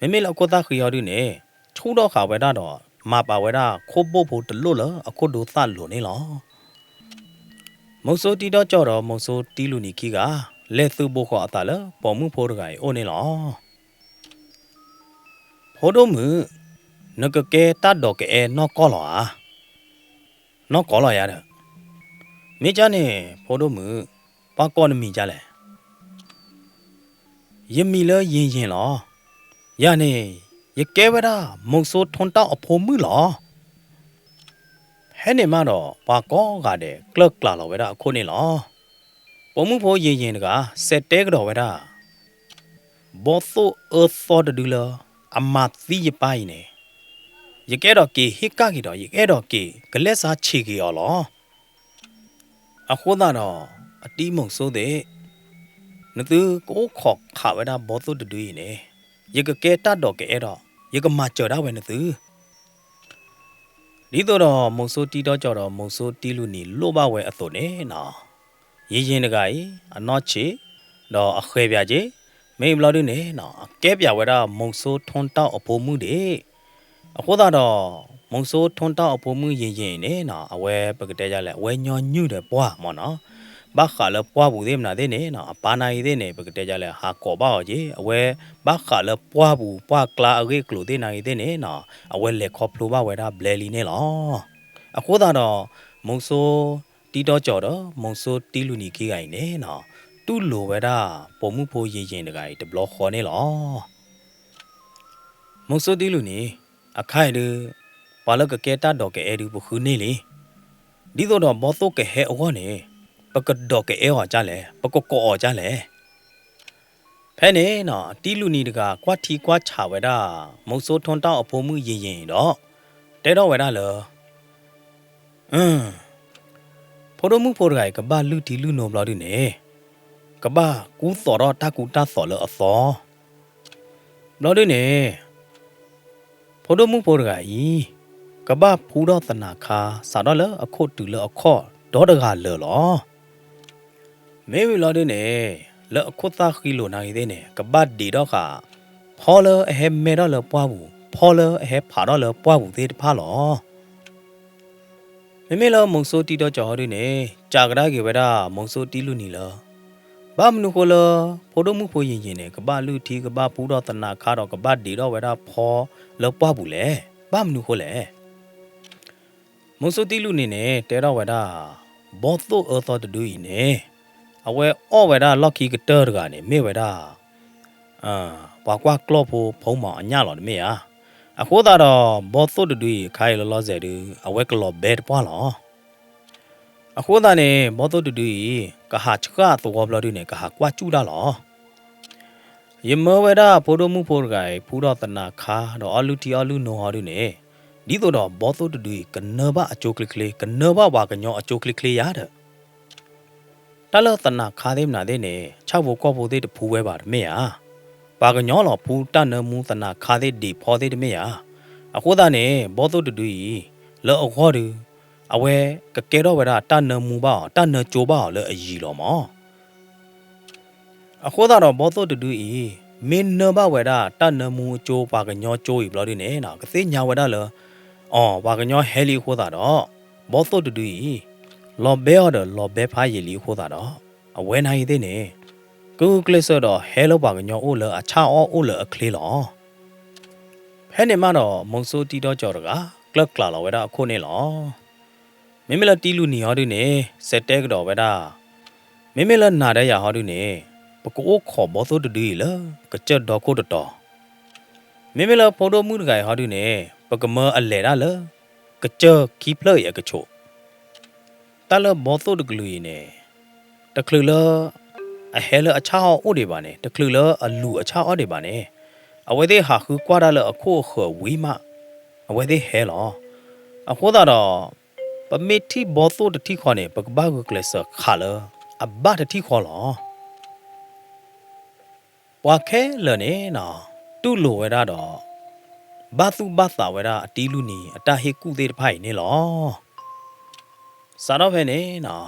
မ့မ့ၢ်လၢအခိၣ်သၣ်ဃံအီၤဒုန့ၣ် ဆူၣ်ထီၣ်ဃာ်ဝဲဒၣ်ဒီး မၤပာ်ဝဲဒၣ်ခိၣ်ဘိၣ်ဖိတလိၣ်လၢအခိၣ်ဒိသၣ်လိၤန့ၣ်လီၤ. မိၤစိတံထီၣ်ကၠီဒီးမိၤစိတံလူနံၤခံဂၤ လဲၤသုးဘိဃီၤအသးလၢပိာ်မုၣ်ဖိတဂၤအံၤအိၣ်န့ၣ်လီၤ. ဖိဒိၣ်မုၣ်, နကကဲတၢ်ဒိးကအဲၣ်နီၢ်ကီၢ်လီၤဧါ. နီၢ်ကီၢ်လီၤယၤဒီး, မ့ၢ်ကၢ်န့ၣ် ဖိဒိၣ်မုၣ်, ပှၤကိးနမံၤဒ်လဲၣ်. ယမံၤလၢယ့ၢ်ယ့ၢ်လီၤ. ယၤန့ၣ် ယကဲဝဲဒၣ်မိၤစိထိတၢ်အဖိမုၣ်လီၤ. ဖဲန့ၣ်မးဒီး ပှၤကိးဂၤဒဲးကျၢၢ်ကျးလီၤဝဲဒၣ်အခိၣ်န့ၣ်လီၤ. ပိာ်မုၣ်ဖိယ့ၢ်ယ့ၢ်တဂၤ စဲးတဲကဒီးဝဲဒၣ် ဘီသိၣ်အၢသီတဒုလၢ အမၤသံယပၢ်အံၤန့ၣ်, ယကအဲၣ်ဒိးက့ၤဟ့ၣ်ကၣ်က့ၤဒီး ယကအဲၣ်ဒိးက့ၤကလဲၤစါဆံးက့ၤအီၤလီၤ. အဃိသတးဒီး အတံၤမိၤစိသ့ၣ်, နသုကအိၣ်ခိးခးဝဲဒၣ်ဘီသိၣ်တဒုအံၤန့ၣ်, ယကကဲတၢ်ဒိးကအဲၣ်ဒီး ယကမၤစၢၤဒၣ်ဝဲနသု ဒ်သိးဒီးမိၤစိတံထီၣ်ကၠီဒီးမိၤစိတံလူနံၤလိၣ်ဘၣ်ဝဲအသိးန့ၣ်နီၤ, ယ့ၢ်ယ့ၢ်တဂၤအံၤ အနီၢ်ဆံး ဒီးအဃဲၤပၠးက့ၤ, မ့ၢ်ဘျီဒုန့ၣ်နီၤ အကဲပၠးဝဲဒၣ်မိၤစိထိတၢ်အဖိမုၣ်ဒၣ်. အဃိသတးဒီး မိၤစိထိတၢ်အဖိမုၣ်ယ့ၢ်ယ့ၢ်အံၤန့ၣ်နီၤ အဝဲပကတဲဒ်လဲၣ် အဝဲညီနုၢ်ဒီးပှၢ်မ့ၢ်နီၤ, ဘၣ်ဃးလၢပှၢ်ပူၤသ့ၣ်မနုၤသ့ၣ်န့ၣ်နီၤ အပၢ်နာ်ဂ့ၤသ့ၣ်န့ၣ် ပကတဲဒ်လဲၣ် ဟးကိးဘၣ်အီၤက့ၤ, အဝဲဘၣ်ဃးလၢပှၢ်ပူၤပှၢ်ကျါအဂ့ၢ်အကျိၤသ့ၣ်နာ်ဂ့ၤသ့ၣ်န့ၣ်နီၤ အဝဲလဲၤခီဖျိဘၣ်ဝဲဒၣ်ဘျဲလံန့ၣ်လီၤ. အဃိသတးဒီး မိၤစိတံထီၣ်ကၠီဒီး မိၤစိတံလူနံၤခံဂၤအံၤန့ၣ်နီၤ တူၢ်လိာ်ဝဲဒၣ်ပိာ်မုၣ်ဖိယ့ၢ်ယ့ၢ်တဂၤအံၤတဘျီဃီန့ၣ်လီၤ. မိၤစိတံလူနံၤ, အခါအံၤဒုး ပှၤလၢကကဲတၢ်ဒိးကအဲၣ်ဒုးပဃုန့ၢ်လံ. ဒ်သိးဒီးဘီသိၣ်ကဟဲအဂီၢ်န့ၣ် ပကဒိးကအဲၣ်အီၤဒ်လဲၣ်, ပကကိးအီၤဒ်လဲၣ်. ဖဲန့ၣ်နီၤ တံလူနံၤတဂၤကွၢ်ထံကွၢ်ဆးဝဲဒၣ် မုဆိထွန်းတောက်အဖိမုၣ်ယ့ၣ်ယ့ၣ်ဒီး တဲထီၣ်ဝဲဒၣ်လၢ အၢ ဖိဒိၣ်မုၣ်ဖိတဂၤအံၤ ကဘၣ်လုၢ်ထံလုၢ်နိဘျီဒုန့ၣ် ကဘၣ်ကူသိးထီၣ်တၢ်ကူတၢ်သိးလၢအသီ ဘျီဒုန့ၣ် ဖိဒိၣ်မုၣ်ဖိတဂၤအံၤ ကဘၣ်ဖှူထီၣ်သနးခါ စးထီၣ်လၢအခိၣ်တုၤလၢအခီၣ်ဒီတဂၤလၢာ်လီၤ. မ့ၢ်ဝံၤလီၤဒုန့ၣ် လၢအခိၣ်သၣ်ဃံလိာ်နၤဂ့ၤသ့ၣ်န့ၣ် ကဘၣ်ဒံးထီၣ်ဃာ် ဖီလၢအဟဲမဲထီၣ်လၢပှၢ်ပူၤ, ဖီလၢအဟဲဖးထီၣ်လၢပှၢ်ပူၤသ့ၣ်တဖၣ်လီၤ. မ့မ့ၢ်လၢမုဆိတံဒီကၠီၤဟီဒုန့ၣ် စံးကဒါက့ၤဝဲဒၣ် မုဆိတံလူနံၤလၢ ဘၣ်မနုၤဃိလၢ ဖိဒိၣ်မုၣ်ဖိယ့ၣ်ယ့ၣ်န့ၣ် ကဘၣ်လုၢ်ထံ ကဘၣ်ဖှူထီၣ်သနးခါဒီး ကဘၣ်ဒံးထီၣ်ဝဲဒၣ်ဖီလၢပှၢ်ပူၤလဲၣ်. ဘၣ်မနုၤဃိလဲၣ်. မုဆိတံလူနံၤန့ၣ် တဲထီၣ်ဝဲဒၣ် ဘီသိၣ်အၢသီတဒုအံၤန့ၣ် အဝဲအီၣ်ဝဲဒၣ်လီၢ်ခံကတၢၢ်တဂၤန့ၣ် မ့ၢ်ဝဲဒၣ် ပှၤကွၢ်ကျီၢ်ဖိဖိမၤအညၣ်လီၤတမ့ၢ်ဧါ. အဃိသတးဒီး ဘီသိၣ်တဒုအံၤ ခါအံၤလီၤလီၤဆဲးဒု အဝဲကလီၤဘဲတပှၢ်လီၤ. အဃိသတးန့ၣ် ဘီသိၣ်တဒုအံၤ ကဟးဆှၣ်သဝီဘျီဒုန့ၣ် ကဟးကွၢ်စူၣ်တၢ်လီၤ. ယမၢဝဲဒၣ်ဖိဒိၣ်မုၣ်ဖိတဂၤအံၤ ဖှူထီၣ်သနးခါ ဒီးအီၣ်လုၢ်ထံအီၣ်လုၢ်နိဟီဒုန့ၣ် ဒ်သိးဒီးဘီသိၣ်တဒုအံၤ ကနၢဘၣ်အကၠိချ့ချ့ ကနၢဘၣ်ပှၤကညီအကၠိချ့ချ့ယါဒီး တၢ်လၢသနးခါသ့ၣ်မနုၤသ့ၣ်န့ၣ် ဆၣ်ဖိကီၢ်ဖိသ့ၣ်တဖှူဝဲဘၣ်တမ့ၢ်ဧါ. ပှၤကညီလီၤဖှူတၢ်နၢမူသနးခါသ့ၣ် ဒံးဖီသ့ၣ်တမ့ၢ်ဧါ. အဃိသတးန့ၣ် ဘီသိၣ်တဒုအံၤ လၢအဂီၢ်ဒု အဝဲကကဲထီၣ်ဝဲဒၣ်တၢ်နၢမူဘၣ်အီၤ တၢ်နၢကၠိဘၣ်အီၤလၢအယံၤလီၤမး. အဃိသတးဒီးဘီသိၣ်တဒုအံၤ မ့ၢ်နၢဘၣ်ဝဲဒၣ်တၢ်နၢမူအကၠိ ပှၤကညီကၠိအံၤဘျီဒုန့ၣ် ကသ့ၣ်ညါဝဲဒၣ်လၢ အီၤ ပှၤကညီဟဲလံအဃိသတးဒီး ဘီသိၣ်တဒုအံၤ လီၤဘဲအီၤဒီးလီၤဘဲဖးယံာ်လံအဃိသတးဒီး အဝဲနၤအံၤသ့ၣ်န့ၣ် ကဂုာ်ကျဲးစၢးဒီးဟဲလၢပှၤကညီအိၣ်လၢအဆၣ်အီၣ်အိၣ်လၢအချ့လီၤ. ဖဲန့ၣ်မးဒီး မုဆိတံဒီကၠီၤတဂၤ ကျၢၢ်ကျးလီၤဝဲဒၣ်အခိၣ်န့ၣ်လီၤ. မ့မ့ၢ်လၢတံလူနံၤဟီဒုန့ၣ် စဲးတဲကဒီးဝဲဒၣ် မ့မ့ၢ်လၢနၤဒီးယၤဟီဒုန့ၣ် ပကအိၣ်ခိးဘီသိၣ်တဒုအံၤလၢ ကစၢၢ်ဒီခိၣ်တတီၤ မ့မ့ၢ်လၢဖိဒိၣ်မုၣ်တဂၤအံၤဟီဒုန့ၣ် ပကမၢအလဲၤဒၣ်လၢ ကစၢၢ်ခံဖျၢၣ်အံၤအကဆိး, တၢ်လၢဘီသိၣ်တကလုာ်အံၤန့ၣ် တချုးလၢ အဟဲလၢအဆၣ်အီၣ်အိၣ်ဒံးဘၣ်န့ၣ် တချုးလၢအလူၤအဆၣ်အီၣ်ဒံးဘၣ်န့ၣ် အဝဲသ့ၣ်ဟးဃုကွၢ်တၢ်လၢအခိၣ်အဃၢၤဝံၤမး အဝဲသ့ၣ်ဟဲလီၤ. အဃိသတးဒီး ပမ့ၢ်ထံၣ်ဘီသိၣ်တထံၣ်ဃီန့ၣ် ပကဘၣ်ဂုာ်ကျဲးစၢးခးလၢ အဘၣ်တထံၣ်ဃီလီၤ. ပှၤခဲလၢာ်န့ၣ်နီၤ တူၢ်လိာ်ဝဲဒၣ်ဒီး ဘၣ်သူၣ်ဘၣ်သးဝဲဒၣ်အတံလူနံၤအတၢ်ဟ့ၣ်ကူၣ်သ့ၣ်တဖၣ်အံၤန့ၣ်လီၤ. စးထီၣ်ဖဲန့ၣ်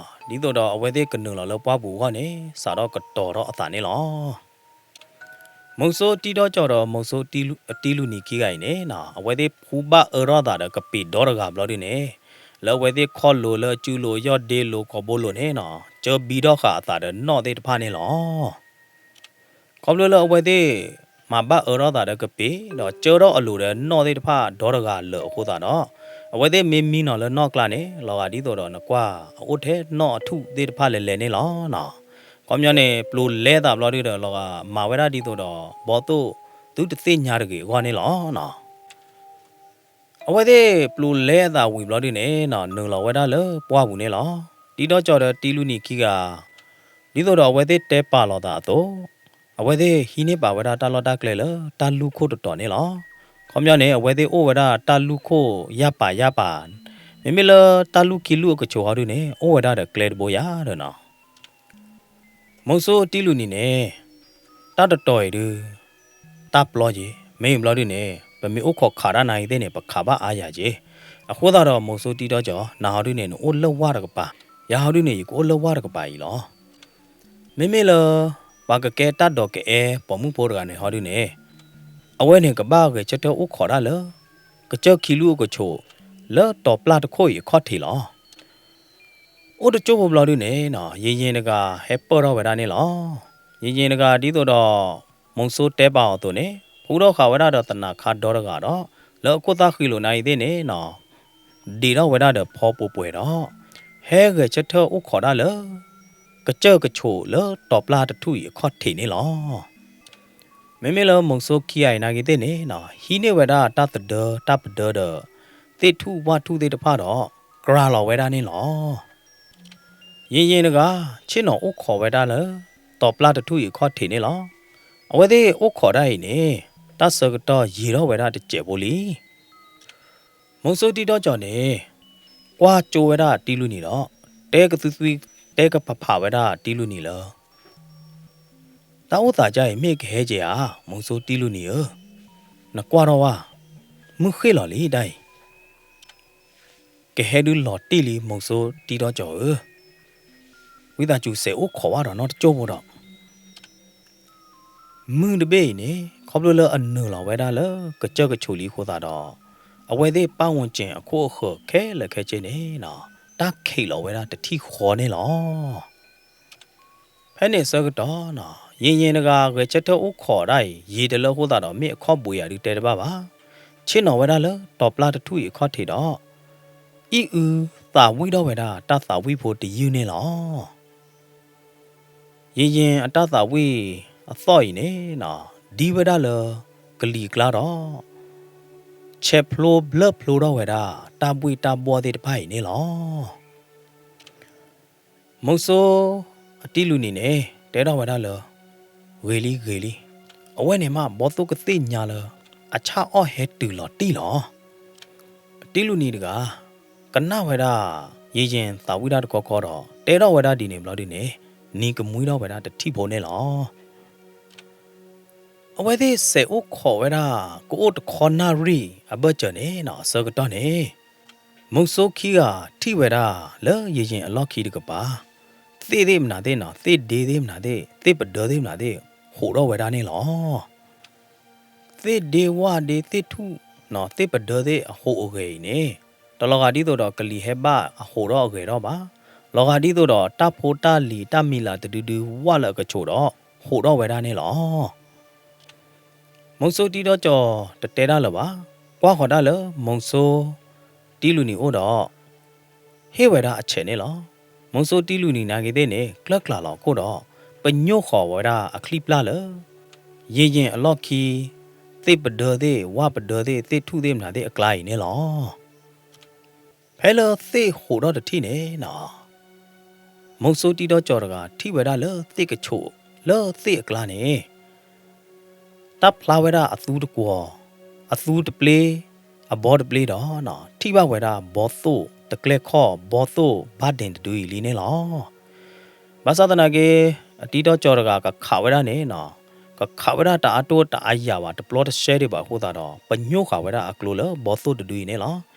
နီၤ ဒ်သိးဒီးအဝဲသ့ၣ်ကနုာ်လီၤလၢပှၢ်ပူၤအဂီၢ်န့ၣ် စးထီၣ်ကတီၤထီၣ်အသးန့ၣ်လီၤ. မုဆိတံဒီကၠီၤဒီးမုဆိတံလူနံၤခံဂၤအံၤန့ၣ်နီၤ အဝဲသ့ၣ်ဖှူဘၣ်အၢထီၣ်သးဒီးကပ့ၤဒီတဂၤဘျီဒုန့ၣ် လၢအဝဲသ့ၣ်ခီၣ်လိၤလၢအစုလိၤယီၢ်ဒ့လိၤကိာ်ဘိလိၤန့ၣ်နီၤ ကၢဘံထီၣ်ဃာ်အသးဒီးနီၣ်သ့ၣ်တဖၣ်န့ၣ်လီၤ. ခီဖျိလၢအဝဲသ့ၣ် မၤဘၣ်အၢထီၣ်သးဒီးကပ့ၤ ဒီးကၢထီၣ်အလိၤဒီးနီၣ်သ့ၣ်တဖၣ်ဒီတဂၤလၢာ်အဃိသတးဒီး အဝဲသ့ၣ်မ့ၢ်မံနီၤလၢနီၣ်ကျါန့ၣ် လီၤဂာ်ဒ်သိးဒီးနကွၢ်အအိၣ်ထဲနီၣ်အထူၣ်သ့ၣ်တဖၣ်လဲၤလဲၤန့ၣ်လီၤ. ခီပညီန့ၣ် ပျိၤလဲသးဘျီဒုဒီး လီၤဂာ်မၤဝဲဒၣ်ဒ်သိးဒီး ဘီသိၣ်သုတသ့ၣ်ညါတဂ့ၤအဂီၢ်န့ၣ်လီၤ. အဝဲသ့ၣ်ပျိၤလဲအသးဝံၤဘျီဒုန့ၣ်နီၤ နုာ်လီၤဝဲဒၣ်လၢပှၢ်ပူၤန့ၣ်လီၤ. တံဒီကၠီၤဒီးတံလူနံၤခံဂၤ ဒ်သိးဒီးအဝဲသ့ၣ်တဲပာ်လီၤသးအသိး အဝဲသ့ၣ်ဟံးန့ၢ်ပာ်ဝဲဒၣ်တၢ်လီၢ်တၢ်ကျဲလၢတၢ်လူၢ်ခိၣ်တတီၤန့ၣ်လီၤ. ခီပညီန့ၣ် အဝဲသ့ၣ်အိၣ်ဝဲဒၣ်တၢ်လူၢ်ခိၣ်ယၢ်ပၤယၢ်ပၤ မ့မ့ၢ်လၢတၢ်လူၢ်ခံလူၢ်အကဆိးဟီဒုန့ၣ် အိၣ်ဝဲဒၣ်ဒီးကျဲတဘိယၤဒီးနီၤ မုဆိတံလူနံၤန့ၣ် တၢ်တတီၤအံၤဒု တၢ်ပျီက့ၤ မ့ၢ်ဘျီဒုန့ၣ် ပမ့ၢ်အိၣ်ခိးခးတၢ်နၤအံၤသ့ၣ်န့ၣ် ပခးဘၣ်အါယၤက့ၤ. အဃိသတးဒီးမုဆိတံဒီကၠီၤ နၤဟီဒုန့ၣ် နအိၣ်လၢဝၢ်တကပၤ ယၤဟီဒုန့ၣ် ယကအိၣ်လၢဝၢ်တကပၤအံၤလီၤ. မ့မ့ၢ်လၢ ပှၤကကဲတၢ်ဒိးကအဲၣ်ပိာ်မုၣ်ဖိတဂၤန့ၣ်ဟီဒုန့ၣ် အဝဲန့ၣ်ကဘၣ်ဂဲၤဆၢထၢၣ်အိၣ်ခိးတၢ်လၢ ကစၢၢ်ခံလူၢ်အကဆိး လၢတီၤပျၢ်တခိၣ်အံၤအခီၣ်ထံးလီၤ. အိၣ်တကၠိၢ်ဖိဘျီဒုန့ၣ်နီၤ ယယ့ၤတဂၤဟဲပၢၢ်ထီၣ်ဝဲဒၣ်န့ၣ်လီၤ. ယယ့ၤတဂၤဒ်သိးဒီး မုဆိတဲပာ်အီၤအသိးန့ၣ် ဖှူထီၣ်ဃာ်ဝဲဒၣ်ဒီးသနးခါဒီတဂၤဒီး လၢအခိၣ်သၣ်ဃံလိာ်နၤအံၤသ့ၣ်န့ၣ်နီၤ ဒံးထီၣ်ဝဲဒၣ်ဒီးဖီပှဲၤပှဲၤဒီး ဟဲဂဲၤဆၢထၢၣ်အိၣ်ခိးတၢ်လၢ ကစၢၢ်ကဆိးလၢတီၤပျၢ်တထူၣ်အံၤအခီၣ်ထံးန့ၣ်လီၤ. မ့မ့ၢ်လၢမုဆိခံဂၤအံၤနၤဂ့ၤသ့ၣ်န့ၣ်နီၤ ဟံးန့ၢ်ဝဲဒၣ်တၢ်သဒၢတၢ်ပဒၢဒီး သ့ၣ်ထူၣ်ဝၣ်ထူၣ်သ့ၣ်တဖၣ်ဒီး ကြၤလီၤဝဲဒၣ်န့ၣ်လီၤ. ယ့ၣ်ယ့ၣ်တဂၤ ဆ့ၣ်နီၤအိၣ်ခိးဝဲဒၣ်လၢ တီၤပျၢ်တထူၣ်အံၤအခီၣ်ထံးန့ၣ်လီၤ. အဝဲသ့ၣ်အိၣ်ခိးဒၣ်အံၤန့ၣ် တၢ်ဆၢကတီၢ်ယံာ်ထီၣ်ဝဲဒၣ်တစဲးဖိလံ. မုဆိတံထီၣ်ကၠီၤန့ၣ် ကွၢ်ကၠိဝဲဒၣ်တံလူနံၤဒီး တဲကသွံသွံ တဲကဖးဖးဝဲဒၣ်တံလူနံၤလၢ တၢ်အိၣ်သးဒ်အံၤ မ့ၢ်ကဟဲက့ၤဧါ, မုဆိတံလူနံၤဧၢ, နကွၢ်ထီၣ်ဝဲ, မုၢ်ဃ့ၢ်လီၤလံတၢ်အံၤ, ကဟဲဒုးလီၤတံၢ်လံ မုဆိတံထီၣ်ကၠီၤဧၢ, ဝံသးစူၤစဲးအိၣ်ခိးဝဲဒီးနီတကၠိၢ်ဖိဒီး မုၢ်တဘ့ၣ်အံၤန့ၣ် ခီဖျိလၢအနုာ်လီၤဝဲဒၣ်လၢကစၢၢ်ကဆိးလံအဃိသတးဒီး အဝဲသ့ၣ်ပၣ်ဝူၣ်စ့ၣ်အခိၣ်အဃၢၤခဲလၢာ်ခဲဆ့န့ၣ် တၢ်ခံးလီၤဝဲဒၣ်တထံၣ်ဃီန့ၣ်လီၤ. ဖဲန့ၣ်အဆၢကတီၢ် ယ့ၣ်ယ့ၣ်တဂၤဂဲၤဆၢထၢၣ်အိၣ်ခိးဒၣ်အံၤ ယံာ်တလၢအဃိသတးဒီး မ့ၢ်အခီၣ်ဘှံးယၤဒုးတဲတဘၣ်ဘၣ်, ဆ့ၣ်နီၤဝဲဒၣ်လၢတီၤပျၢ်တထူၣ်အံၤအခီၣ်ထံးဒီး အံၣ်အုသးဝံၣ်ထီၣ်ဝဲဒၣ်တၢ်သးဝံၣ်ဖိတယုၢ်န့ၣ်လီၤ. ယ့ၣ်ယ့ၣ်အတၢ်သးဝံၣ်အသီၣ်အံၤန့ၣ် ဒ်ဝဲဒၣ်လၢကလံၤကျါဒီး ဆဲးဖျိဘျၢၣ်ဖျိထီၣ်ဝဲဒၣ် တၢ်ဘှ့ၣ်တၢ်ဘှီၣ်သ့ၣ်တဖၣ်အံၤန့ၣ်လီၤ. မုဆိအတံလူနံၤန့ၣ် တဲထီၣ်ဝဲဒၣ်လၢ ဂ့ၤလံဂ့ၤလံ, အဝဲန့ၣ်မး ဘီသိၣ်ကသ့ၣ်ညါလၢ အဆၣ်အီၣ်ဟဲတုၤလီၤတံၢ်လီၤ. အတံလူနံၤတဂၤ ကနၣ်ဝဲဒၣ် ယ့ၣ်ယ့ၣ်သးဝံၣ်တၢ်တခီခီဒီး တဲထီၣ်ဝဲဒၣ်ဒ်န့ၣ်ဘျီဒုန့ၣ် နံၤကမှံထီၣ်ဝဲဒၣ်တထံၣ်ဖိန့ၣ်လီၤ. အဝဲသ့ၣ်စဲးအိၣ်ခိးဝဲဒၣ် ကအိၣ်တခီနၣ်ရံၣ်အဘၢၣ်စၢၤန့ၣ် အဆၢကတီၢ်န့ၣ် မုဆိခံဂၤထံၣ်ဝဲဒၣ်လၢယ့ၣ်ယ့ၣ်အလီၢ်ခံတကပၤ သ့ၣ်သ့ၣ်မနုၤသ့ၣ်နီၤ သ့ၣ်ဒ့သ့ၣ်မနုၤသ့ၣ် သ့ၣ်ပဒၢသ့ၣ်မနုၤသ့ၣ် ဟူးထီၣ်ဝဲဒၣ်န့ၣ်လီၤ. သ့ၣ်ဒ့ဝၣ်ဒ့သ့ၣ်ထူၣ် သ့ၣ်ပဒၢသ့ၣ်အဟူးအဂဲၤအံၤန့ၣ် တလီၤဂာ်ဒ်သိးဒီးကလံၤဟဲဘၣ်အဟူးထီၣ်အဂဲၤထီၣ်ဘၣ်, လီၤဂာ်ဒ်သိးဒီးတၢ်ဖိတၢ်လံၤတၢ်မံၤလၤတဒုဒုဝၣ်လၢအကဆူးဒီး ဟူးထီၣ်ဝဲဒၣ်န့ၣ်လီၤ. မုဆိတံထီၣ်ကၠီၤတတဲတၢ်လၢၤဘၣ်, ကွၢ်ဃီၤတၢ်လၢမုဆိတံလူနံၤအိၣ်ဒီး ဟ့ၣ်ဝဲဒၣ်အဆဲးန့ၣ်လီၤ. မုဆိတံလူနံၤနာ်က့ၤသ့ၣ်န့ၣ် ကျၢၢ်ကျးလီၤခိၣ်ဒီး ပညိၣ်ဃီၤဝဲဒၣ်အချံပျၢ်လၢ ယ့ၣ်ယ့ၣ်အလီၢ်ခံ သ့ၣ်ပဒၢသ့ၣ် ဝၣ်ပဒၢသ့ၣ် သ့ၣ်ထူၣ်သ့ၣ်မနုၤသ့ၣ်အကျါအံၤန့ၣ်လီၤ. ဖဲလၢသ့ၣ်ဟူးထီၣ်တထံၣ်န့ၣ်နီၤ မုဆိတံထီၣ်ကၠီၤတဂၤထံၣ်ဝဲဒၣ်လၢသ့ၣ်ကဆူးလၢသ့ၣ်အကျါန့ၣ် တၢ်ဖျါဝဲဒၣ်အသူတကွီၤ အသူတပျ့ အဘီတပျ့ဒီး ထံၣ်ဘၣ်ဝဲဒၣ်ဘီသိၣ်တကျဲခီၣ် ဘီသိၣ်ဘၣ်ဒဲးတဒုအံၤလံန့ၣ်လီၤ. ဘၣ်ဆၣ်သနာ်က့ အတံထီၣ်ကၠီၤတဂၤကခးဝဲဒၣ်န့ၣ်နီၤ ကခးဝဲဒၣ်တအါတိၢ်တအါယၤဘၣ် တပျီတရှဲဒံးဘၣ်အဃိသတးဒီး ပညိၣ်ဃာ်ဝဲဒၣ်အကျိလၢဘီသိၣ်တဒုအံၤန့ၣ်လီၤ.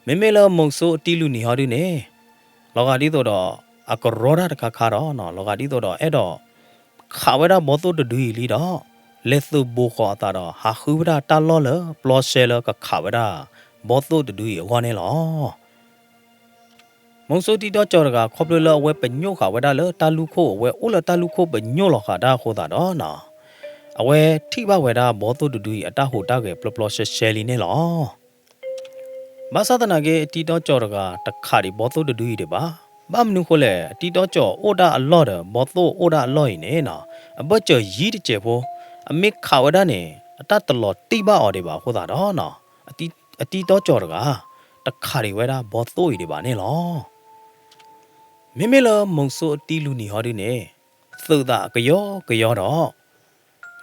မ့မ့ၢ်လၢမုဆိအတံလူနံၤဟီဒုန့ၣ် လီၤဂာ်ဒ်သိးဒီး အကရီတၢ်တခါခါဒီး လီၤဂာ်ဒ်သိးဒီးအဲၣ်ဒိး ခးဝဲဒၣ်ဘီသိၣ်တဒုအံၤလံဒီး လဲၤသုးဘိဃီၤအသးဒီး ဟးဃုဝဲဒၣ်တၢ်လီၢ်လၢပျီရှဲလၢကခးဝဲဒၣ် ဘီသိၣ်တဒုအံၤအဂီၢ်န့ၣ်လီၤ. မုဆိတံထီၣ်ကၠီၤတဂၤ ခီဖျိလၢအဝဲပညိၣ်ဃာ်ဝဲဒၣ်လၢတၢ်လူၢ်ခိၣ် အဝဲအိၣ်လၢတၢ်လူၢ်ခိၣ်ပညိၣ်လီၤဃာ်တၢ်အဃိသတးဒီးနီၤ အဝဲထံၣ်ဘၣ်ဝဲဒၣ်ဘီသိၣ်တဒုအံၤအတၢ်ဟူးတၢ်ဂဲၤပျီပျီရှဲရှဲလံန့ၣ်လီၤ. ဘၣ်ဆၣ်သနာ်က့ အတံထီၣ်ကၠီၤတဂၤ တခးဒံးဘီသိၣ်တဒုအံၤဒံးဘၣ်. ဘၣ်မနုၤဃိလဲၣ် အတံထီၣ်ကၠီၤအိၣ်ဒၣ်အလီၢ်ဒီး ဘီသိၣ်အိၣ်ဒၣ်အလီၢ်အံၤန့ၣ်နီၤ အဘၢၣ်စၢၤယံၤတစဲးဖိ အမ့ၢ်ခးဝဲဒၣ်န့ၣ် အတၢ်တလီၤတံၢ်ဘၣ်အီၤဒံးဘၣ်အဃိသတးဒီးနီၤ အတံထီၣ်ကၠီၤတဂၤ တခးဒံးဝဲဒၣ်ဘီသိၣ်အံၤဒံးဘၣ်န့ၣ်လီၤ. မ့မ့ၢ်လၢမုဆိအတံလူနံၤဟီဒုန့ၣ် သုးသးကယီကယီဒီး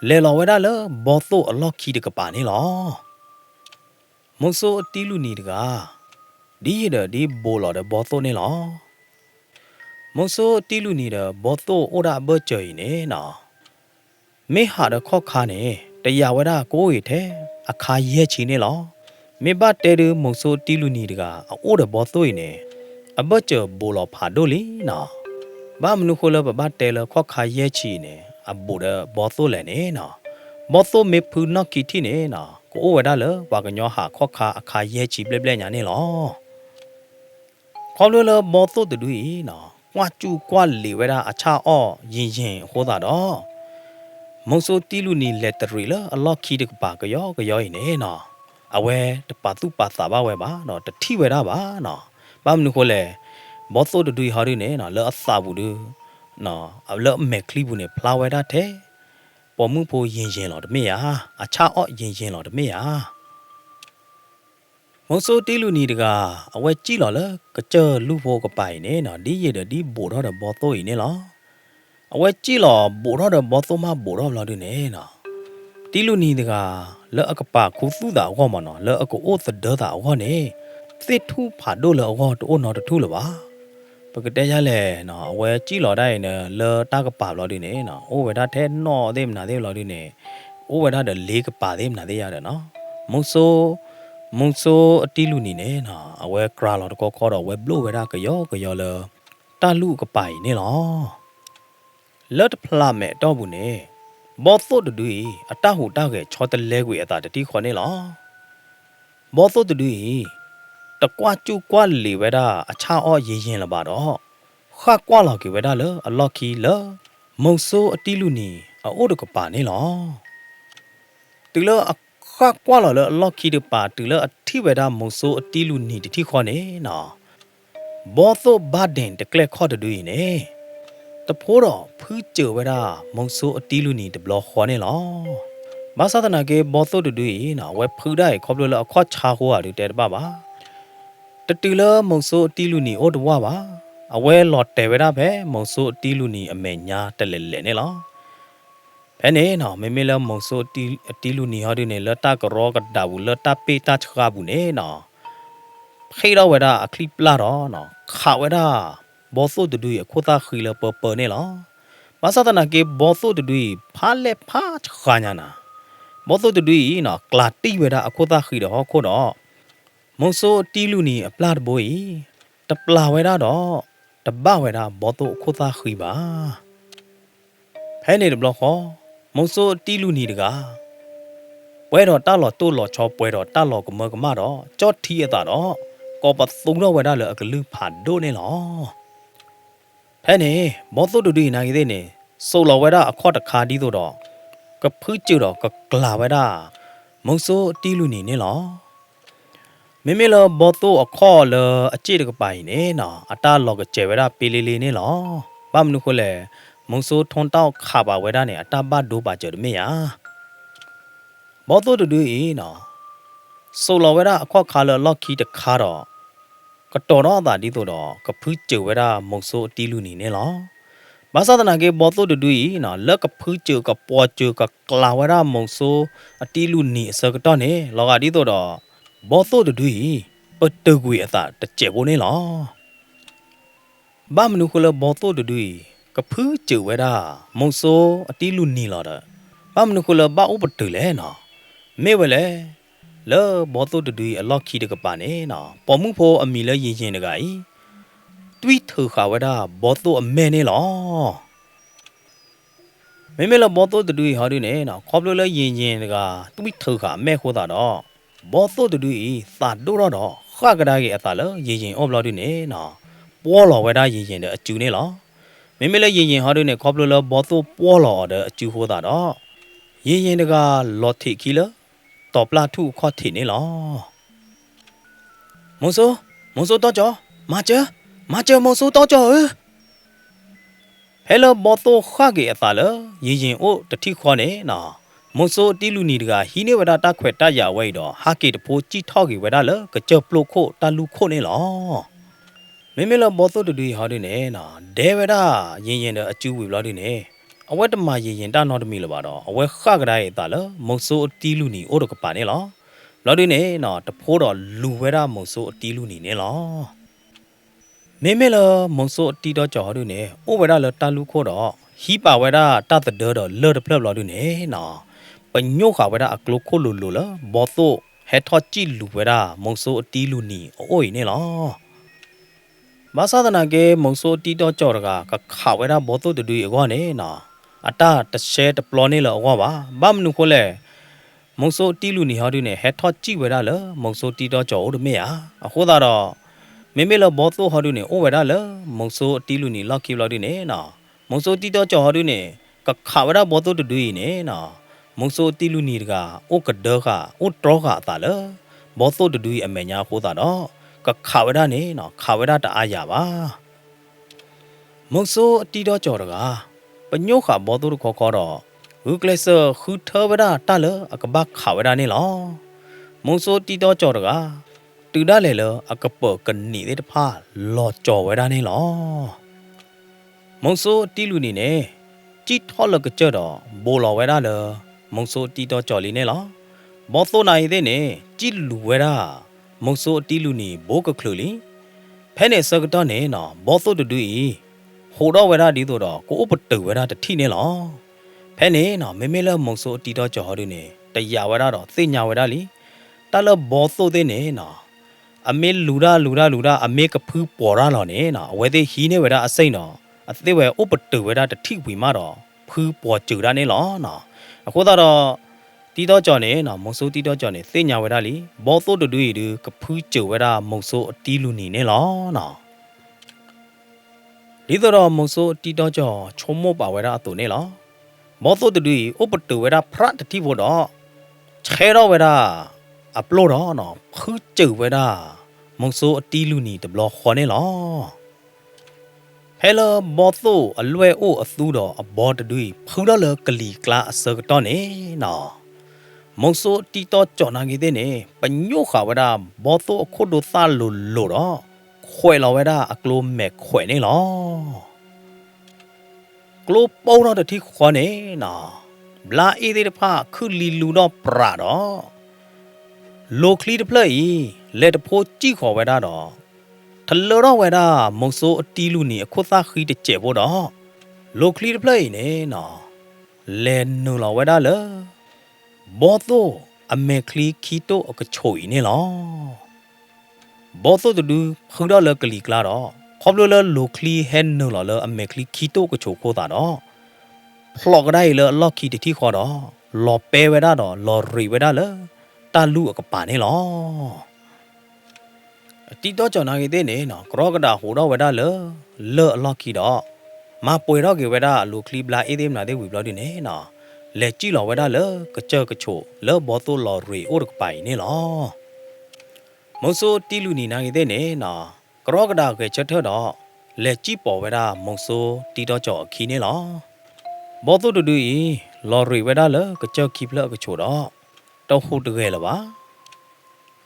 လဲၤလီၤဝဲဒၣ်လၢဘီသိၣ်အလီၢ်ခံတကပၤန့ၣ်လီၤ. မုဆိအတံလူနံၤတဂၤ ဒ်ယံာ်ဒီးဒ်ဘူးလီၤဒီးဘီသိၣ်န့ၣ်လီၤ. မုဆိအတံလူနံၤဒီးဘီသိၣ်အိၣ်ဒၣ်အဘၢၣ်စၢၤအံၤန့ၣ်နီၤ မ့ၢ်ဟးဒီးခီၣ်ခါန့ၣ် တယာ်ဝဲဒၣ်ကအိၣ်ဂ့ၤထဲအခါယဲၢ်ဆံန့ၣ်လီၤ. မ့ၢ်ဘၣ်တဲဒု မုဆိတံလူနံၤတဂၤ အအိၣ်ဒီးဘီသိၣ်အံၤန့ၣ် အဘၢၣ်စၢၤဘူးလီၤဖးဒိၣ်လံနီၤ. ဘၣ်မနုၤဃိလၢပဘၣ်တဲလၢခီၣ်ခါယဲၢ်ဆံအံၤန့ၣ် အဘူးဒီးဘီသိၣ်လဲၣ်န့ၣ်နီၤ ဘီသိၣ်မ့ၢ်ဖုနီၢ်ခံထံၣ်န့ၣ်နီၤ ကအိၣ်ဝဲဒၣ်လၢပှၤကညီဟးခီၣ်ခါအခါယဲၢ်ဆံဘျဲၣ်ဘျဲၣ်ညါန့ၣ်လီၤ. ခီဖျိလၢဘီသိၣ်တဒုအံၤနီၤ ကွၢ်စူၣ်ကွၢ်လံၤဝဲဒၣ်အဆၣ်အီၣ်ယံၤယံၤအဃိသတးဒီး မုဆိတံလူနံၤလဲၤတရံးလၢအလီၢ်ခံတကပၤကယီကယီအံၤန့ၣ်နီၤ အဝဲတပာ်သူၣ်ပာ်သးဘၣ်ဝဲဘၣ်ဒီး တထံၣ်ဝဲဒၣ်ဘၣ်နီၤ. ဘၣ်မနုၤဃိလဲၣ် ဘီသိၣ်တဒုအံၤဟီဒုန့ၣ်နီၤ လၢအသးပူၤဒု လၢအမဲာ်ချံပူၤန့ၣ် ဖျါဝဲဒၣ်ထဲ ပိာ်မုၣ်ဖိယံၤယံၤလီၤတမ့ၢ်ဧါ, အဆၣ်အီၣ်ယံၤယံၤလီၤတမ့ၢ်ဧါ. မုဆိတံလူနံၤတဂၤ အဝဲစံၣ်လီၤလၢကစၢၢ်လူၢ်ဖိကပၤအံၤန့ၣ်နီၤ ဒ်ယံာ်ဒီးဒ်ဘူးထီၣ်ဒီးဘီသိၣ်အံၤန့ၣ်လီၤ. အဝဲစံၣ်လီၤဘူးထီၣ်ဒီးဘီသိၣ်မးဘူးထီၣ်ဘျီဒုန့ၣ်နီၤ တံလူနံၤတဂၤ လၢအကပာ်ခူသူၣ်သးအဂီၢ်မ့ၢ်နီၤ လၢအကအိၣ်သဒၢသးအဂီၢ်န့ၣ် သ့ၣ်ထူၣ်ဖးဒိၣ်လၢအဂီၢ်တအိၣ်နီတထူၣ်လၢၤဘၣ်. ပကတဲယလဲၣ်နီၤ အဝဲစံၣ်လီၤဒၣ်အံၤန့ၣ် လၢတၢ်ကပၤဘျီဒုန့ၣ်နီၤ အိၣ်ဝဲဒၣ်ထဲနီၣ်သ့ၣ်မနုၤသ့ၣ်ဘျီဒုန့ၣ် အိၣ်ဝဲဒၣ်ဒီးလ့ကပၤသ့ၣ်မနုၤသ့ၣ်ယါဒီးနီၤ မုဆိ မုဆိအတံလူနံၤန့ၣ်နီၤ အဝဲကြၤလီၤတခီခီဒီး အဝဲဘျိၣ်ဝဲဒၣ်ကယီကယီလၢ တၢ်လူၢ်အကပၤအံၤန့ၣ်လီၤ. လၢတဖျးမဲာ်အတီၢ်ပူၤန့ၣ် ဘီသိၣ်တဒုအံၤ အတၢ်ဟူးတၢ်ဂဲၤဆီတလဲကွံာ်အသးတထံၣ်ဃီန့ၣ်လီၤ. ဘီသိၣ်တဒုအံၤ တကွၢ်စူၣ်ကွၢ်လံာ်ဝဲဒၣ်အဆၣ်အီၣ်ယံၤယံၤလၢၤဘၣ်ဒီး ဃၣ်ကွၢ်လီၤက့ၤဝဲဒၣ်လၢအလီၢ်ခံလၢ မုဆိအတံလူနံၤအအိၣ်တကပၤန့ၣ်လီၤ. တုၤလၢအဃၣ်ကွၢ်လီၤလၢအလီၢ်ခံတကပၤ တုၤလၢအထံၣ်ဝဲဒၣ်မုဆိအတံလူနံၤတထံၣ်ဃီန့ၣ်နီၤ ဘီသိၣ်ဘၣ်ဒ့ၣ်တကျဲၣ်ခီၣ်တဒုအံၤန့ၣ် တဖိဒီးဖုစၢၤဝဲဒၣ်မုဆိအတံလူနံၤတဘျီဃီန့ၣ်လီၤ. ဘၣ်ဆၣ်သနာ်က့ ဘီသိၣ်တဒုအံၤနီၤ အဝဲဖုဒၣ်အံၤခီဖျိလၢအခီၣ်ဆါဃိဧါဒုးတဲတဘၣ်ဘၣ် တတုၤလၢမုဆိအတံလူနံၤအိၣ်တဝၢ်ဘၣ်. အဝဲလီၤတဲာ်ဝဲဒၣ်ဖဲမုဆိအတံလူနံၤအမဲာ်ညါတလဲၤလဲၤန့ၣ်လီၤ. ဖဲန့ၣ်နီၤ မ့မ့ၢ်လၢမုဆိအတံလူနံၤဟီဒုန့ၣ် လၢတၢ်ကရီကဒးပူၤ လၢတၢ်ပ့ၢ်တၢ်ဆှါပူၤန့ၣ်နီၤ ဖ့ၣ်ထီၣ်ဝဲဒၣ်အချံပျၢ်ဒီး ခးဝဲဒၣ် ဘီသိၣ်တဒုအံၤအခိၣ်သၣ်ဃံလၢပၢပၢန့ၣ်လီၤ. ဘၣ်ဆၣ်သနာ်က့ ဘီသိၣ်တဒုအံၤ ဖးလဲၢ်ဖးဆှါညါနၤ, ဘီသိၣ်တဒုအံၤနီၤ ကျးတံၢ်ဝဲဒၣ်အခိၣ်သၣ်ဃံဒီးဟီၣ်ခိၣ်ဒီး မုဆိအတံလူနံၤအပျၢ်တဘိအံၤ တပျၢ်ဝဲဒၣ်ဒီး တဘၣ်ဝဲဒၣ်ဘီသိၣ်အခိၣ်သၣ်ဃံဘၣ်. ဖဲန့ၣ်တဘျီဃီ မုဆိအတံလူနံၤတဂၤ ပှဲၤဒီးတၢ်လီၤတိၢ်လီၤဆီ ပှဲၤဒီးတၢ်လီၤကမၢကမၣ်ဒီး ကၠီၣ်ထံအသးဒီး ကိးပသူထီၣ်ဝဲဒၣ်လၢအကလုၢ်ဖးဒိၣ်န့ၣ်လီၤ. ဖဲန့ၣ် ဘီသိၣ်တဒုအံၤနာ်က့သ့ၣ်န့ၣ် စိာ်လီၤဝဲဒၣ်အခီၣ်တခါဒ်သိးဒီး ကဖုစၢၤဒီးကကျးဝဲဒၣ် မုဆိအတံလူနံၤန့ၣ်လီၤ. မ့မ့ၢ်လၢဘီသိၣ်အခီၣ်လၢအစ့ၣ်တကပၤအံၤန့ၣ်နီၤ အတၢ်လီၤကစဲၤဝဲဒၣ်ပ့လ့လ့န့ၣ်လီၤ. ဘၣ်မနုၤဃိလဲၣ်, မုဆိထိၣ်တၢ်ခးပာ်ဝဲဒၣ်န့ၣ် အတၢ်ဘၣ်ဒိပာ်စၢၤတမ့ၢ်ဧါ. ဘီသိၣ်တဒုအံၤနီၤ စိာ်လီၤဝဲဒၣ်အခီၣ်ခါလၢအလီၢ်ခံတခါဒီး ကတီၤထီၣ်အသးဒ်သိးဒီး ကဖုစၢၤဝဲဒၣ်မုဆိအတံလူနံၤန့ၣ်လီၤ. ဘၣ်ဆၣ်သနာ်က့ ဘီသိၣ်တဒုအံၤနီၤ လၢကဖုစၢၤကပိာ်စၢၤကကျးဝဲဒၣ်မုဆိအတံလူနံၤအဆၢကတီၢ်န့ၣ် လီၤဂာ်ဒ်သိးဒီး ဘီသိၣ်တဒုအံၤ ပတုာ်ကွံာ်အသးတစဲးဖိန့ၣ်လီၤ. ဘၣ်မနုၤဃိလၢဘီသိၣ်တဒုအံၤ ကဖုစၢၤဝဲဒၣ် မုဆိအတံလူနံၤလီၤဒီး ဘၣ်မနုၤဃိလၢဘၣ်အိၣ်ပတုာ်လဲၣ်နီၤ. မ့ၢ်ဝဲလဲၣ်, လၢဘီသိၣ်တဒုအံၤအလီၢ်ခံတကပၤန့ၣ်နီၤ ပိာ်မုၣ်ဖိအမံၤလၢယံၤယံၤတဂၤအံၤ တွံၢ်ထုးဃာ်ဝဲဒၣ်ဘီသိၣ်အမဲာ်န့ၣ်လီၤ. မ့မ့ၢ်လၢဘီသိၣ်တဒုအံၤဟီဒုန့ၣ်နီၤ ခီဖျိလၢယံၤယံၤတဂၤ တွံၢ်ထုးဃာ်အမဲာ်အဃိသတးဒီး ဘီသိၣ်တဒုအံၤ သးဒိၣ်ထီၣ်ဒီး ဃၣ်ကဒါက့ၤအသးလၢယံၤယံၤအအိၣ်ဘျီဒုန့ၣ်နီၤ ပှီၢ်လီၤဝဲဒၣ်ယံၤယံၤဒီးအစုန့ၣ်လီၤ. မ့မ့ၢ်လၢယံၤယံၤဟီဒုန့ၣ် ခီဖျိလၢဘီသိၣ်ပှီၢ်လီၤအီၤဒီးအစုအဃိသတးဒီး ယံၤယံၤတဂၤ လီၤထံးခံလၢ တီၤပျၢ်ထူၣ်အခီၣ်ထံးန့ၣ်လီၤ. မုဆိ, မုဆိတီကၠီ, မၤစၢၤ, မၤစၢၤမုဆိတီကၠီဧၢ. ဖဲလၢဘီသိၣ်ဃၣ်က့ၤအသးလၢ ယံၤယံၤအိၣ်တထံၣ်ဃီန့ၣ်နီၤ မုဆိအတံလူနံၤတဂၤ ဟံးန့ၢ်ဝဲဒၣ်တၢ်ခွဲးတၢ်ယာ်ဝဲအံၤဒီး ဟးက့ၤတဖိစံၣ်ထီၣ်က့ၤဝဲဒၣ်လၢကစၢၢ်ပျိခိၣ်တၢ်လူၢ်ခိၣ်န့ၣ်လီၤ. မ့မ့ၢ်လၢဘီသိၣ်တဒုအံၤဟီဒုန့ၣ်နီၤ ဒဲဝဲဒၣ်ယံၤယံၤဒီးအစုဝံၤဘျီဒုန့ၣ် အဝဲတမၤယံၤယံၤတၢ်နီတမံၤလၢၤဘၣ်ဒီး အဝဲဃၣ်ကဒါအံၤအသးလၢ မုဆိအတံလူနံၤအိၣ်တကပၤန့ၣ်လီၤ. ဘျီဒုန့ၣ်နီၤ တဖိဒီးလူၤဝဲဒၣ်မုဆိအတံလူနံၤန့ၣ်လီၤ. မ့မ့ၢ်လၢမုဆိအတံတီကၠီၤဟီဒုန့ၣ် အိၣ်ဝဲဒၣ်လၢတၢ်လူၢ်ခိၣ်ဒီး ဟံးပာ်ဝဲဒၣ်တၢ်သဒၢဒီးလၢၢ်တဖျၢၣ်ဘျီဒုန့ၣ်နီၤ ပညိၣ်ဃာ်ဝဲဒၣ်အကျိခိၣ်လိၤလိၤလၢ ဘီသိၣ်ဟဲထီၣ်စံၣ်လူၤဝဲဒၣ်မုဆိအတံလူနံၤအအိၣ်အံၤန့ၣ်လီၤ. ဘၣ်ဆၣ်သနာ်က့ မုဆိအတံတီကၠီၤတဂၤ ကခးဝဲဒၣ်ဘီသိၣ်တဒုအံၤအဂီၢ်န့ၣ်နီၤ အတၢ်တရှဲတပျီန့ၢ်လၢၤအဂီၢ်ဘၣ်. ဘၣ်မနုၤဃိလဲၣ်, မုဆိအတံလူနံၤဟီဒုန့ၣ် ဟဲထီၣ်စံၣ်ဝဲဒၣ်လၢ မုဆိအတံတီကၠီၤအိၣ်တမ့ၢ်ဧါ. အဃိသတးဒီး မ့မ့ၢ်လၢဘီသိၣ်ဟီဒုန့ၣ် အိၣ်ဝဲဒၣ်လၢ မုဆိအတံလူနံၤလီၢ်ခံဘျီဒုန့ၣ်နီၤ မုဆိအတံတီကၠီၤဟီဒုန့ၣ် ကခးဝဲဒၣ်ဘီသိၣ်တဒုအံၤန့ၣ်နီၤ မုဆိအတံလူနံၤတဂၤ အိၣ်ကဒၢဃာ် အိၣ်တြီဃာ်အသးလၢ ဘီသိၣ်တဒုအံၤအမဲာ်ညါအဃိသတးဒီး ကခးဝဲဒၣ်န့ၣ်နီၤ ခးဝဲဒၣ်တအါယၤဘၣ်. မုဆိအတံတီကၠီၤတဂၤ ပညိၣ်ဃာ်ဘီသိၣ်တခီခီဒီး ဂုာ်ကျဲးစၢးဃုထၢဝဲဒၣ်တၢ်လၢအကဘၣ်ခးဝဲဒၣ်န့ၣ်လီၤ. မုဆိအတံတီကၠီၤတဂၤ တုၤဒၣ်လဲာ်လၢအကပၢၤကနံးသ့ၣ်တဖၣ်လီၤကၠီၤဝဲဒၣ်န့ၣ်လီၤ. မုဆိုးအတံလူနံၤန့ၣ် စံၣ်ထီၣ်လၢကစၢၢ်ဒီး ဘူးလီၤဝဲဒၣ်လၢ မုဆိုးအတံတီကၠီၤလံန့ၣ်လီၤ. ဘီသိၣ်နၤအံၤသ့ၣ်န့ၣ် စံၣ်လူၤဝဲဒၣ် မုဆိုးအတံလူနံၤဘိကချုးလံ. ဖဲန့ၣ်အဆၢကတီၢ်န့ၣ်နီၤ ဘီသိၣ်တဒုအံၤ ဟူးထီၣ်ဝဲဒၣ်ဒ်သိးဒီး ကအိၣ်ပတုာ်ဝဲဒၣ်တထံၣ်န့ၣ်လီၤ. ဖဲန့ၣ်နီၤ မ့မ့ၢ်လၢမုဆိုးအတံတီကၠီၤဟီဒုန့ၣ် တယာ်ဝဲဒၣ်ဒီးသ့ၣ်ညါဝဲဒၣ်လံ. တၢ်လၢဘီသိၣ်သ့ၣ်န့ၣ်နီၤ အမ့ၢ်လူၤတၢ်လူၤတၢ်လူၤတၢ် အမ့ၢ်ကဖုပီၤတၢ်လီၤန့ၣ်နီၤ အဝဲသ့ၣ်ဟံးန့ၢ်ဝဲဒၣ်အစ့ၣ်နီၤ အသ့ၣ်ဝဲအိၣ်ပတုာ်ဝဲဒၣ်တထံၣ်ဝံၤမးဒီး ဖုပီၤစၢၤဒၣ်န့ၣ်လီၤ. အဃိသတးဒီး တံတီကၠီၤန့ၣ်နီၤ မုဆိုးတံတီကၠီၤန့ၣ် သ့ၣ်ညါဝဲဒၣ်လံ ဘီသိၣ်တဒုအံၤဒု ကဖုစၢၤဝဲဒၣ်မုဆိုးအတံလူနံၤန့ၣ်လီၤ. ဒ်သိးဒီးမုဆိုးအတံတီကၠီၤဆိကမိၣ်ပာ်ဝဲဒၣ်အသိးန့ၣ်လီၤ. ဘီသိၣ်တဒုအံၤ အိၣ်ပတုာ်ဝဲဒၣ်ဖြးတထံၣ်ဖိဒီး ဆဲထီၣ်ဝဲဒၣ်အပျိၢ်ဒီးနီၤ ဖုစၢၤဝဲဒၣ် မုဆိုးအတံလူနံၤတဘျီဃီန့ၣ်လီၤ. ဖဲလၢဘီသိၣ်အလွဲၢ်အိၣ်အသူဒီးအဘီတဒုအံၤ ဖုထီၣ်လၢကလံၤကျါအဆၢကတီၢ်န့ၣ်နီၤ မုဆိုးအတံတီကၠီၤနာ်က့ၤသ့ၣ်န့ၣ် ပညိၣ်ဃာ်ဝဲဒၣ်ဘီသိၣ်အခိၣ်ဒိၣ်သၣ်လိၤလိၤဒီး ခွဲးလီၤဝဲဒၣ်အကျိမဲာ်ခွဲးန့ၣ်လီၤ. ကျိပိၢ်ထီၣ်တထံၣ်ဃီန့ၣ်နီၤ ဘျါအ့ၣ်သ့ၣ်တဖၣ်ခုၣ်လံလူဒီးပြးဒီး လိၤချံတဖျၢၣ်အံၤ လဲၤတဖိစံၣ်ဃီၤဝဲဒၣ်ဒီး ထလၢထီၣ်ဝဲဒၣ် မုဆိုးအတံလူနံၤအခိၣ်သၣ်ဃံတစဲးဖိဒီး လိၤချံတဖျၢၣ်အံၤန့ၣ်နီၤ လဲၤနုာ်လီၤဝဲဒၣ်လၢ ဘီသိၣ်အမဲာ်ချံခံတိၢ်အကဆိးအံၤန့ၣ်လီၤ. ဘီသိၣ်တဒုဖုထီၣ်လၢကလံၤကျါဒီး ခီဖျိလၢလိၤချံဟဲနုာ်လီၤလၢအမဲာ်ချံခံတိၢ်ကဆိးအဃိသတးဒီး ဖျိးကဒါအံၤလၢအလီၢ်ခံတထံၣ်ဃီဒီး လီၤပဲဝဲဒၣ်ဒီးလီၤရ့းဝဲဒၣ်လၢ တၢ်လူၢ်အကပၤန့ၣ်လီၤ. အတံတီကၠီၤနာ်က့ၤသ့ၣ်န့ၣ်နီၤ ကရီကဒးဟူးထီၣ်ဝဲဒၣ်လၢ လၢၢ်အလီၢ်ခံဒီး မၤပှဲၤထီၣ်က့ၤဝဲဒၣ်အလိၤချံဘျါအ့ၣ်သ့ၣ်မနုၤသ့ၣ်ဝံၤဘျီဒုန့ၣ်နီၤ လဲၤစံၣ်လီၤဝဲဒၣ်လၢကစၢၢ်ကဆိးလၢဘီသိၣ်လီၤရ့းအိၣ်တကပၤအံၤန့ၣ်လီၤ. မုဆိုးတံလူနံၤနာ်က့ၤသ့ၣ်န့ၣ်နီၤ ကရီကဒးဂဲၤဆၢထၢၣ်ဒီး လဲၤစံၣ်ပိာ်ဝဲဒၣ်မုဆိုးတံတီကၠီၤအခံန့ၣ်လီၤ. ဘီသိၣ်တဒုအံၤ လီၤရ့းဝဲဒၣ်လၢကစၢၢ်ခံဖျၢၣ်အကဆိးဒီး တဟူးတဂဲၤလၢၤဘၣ်.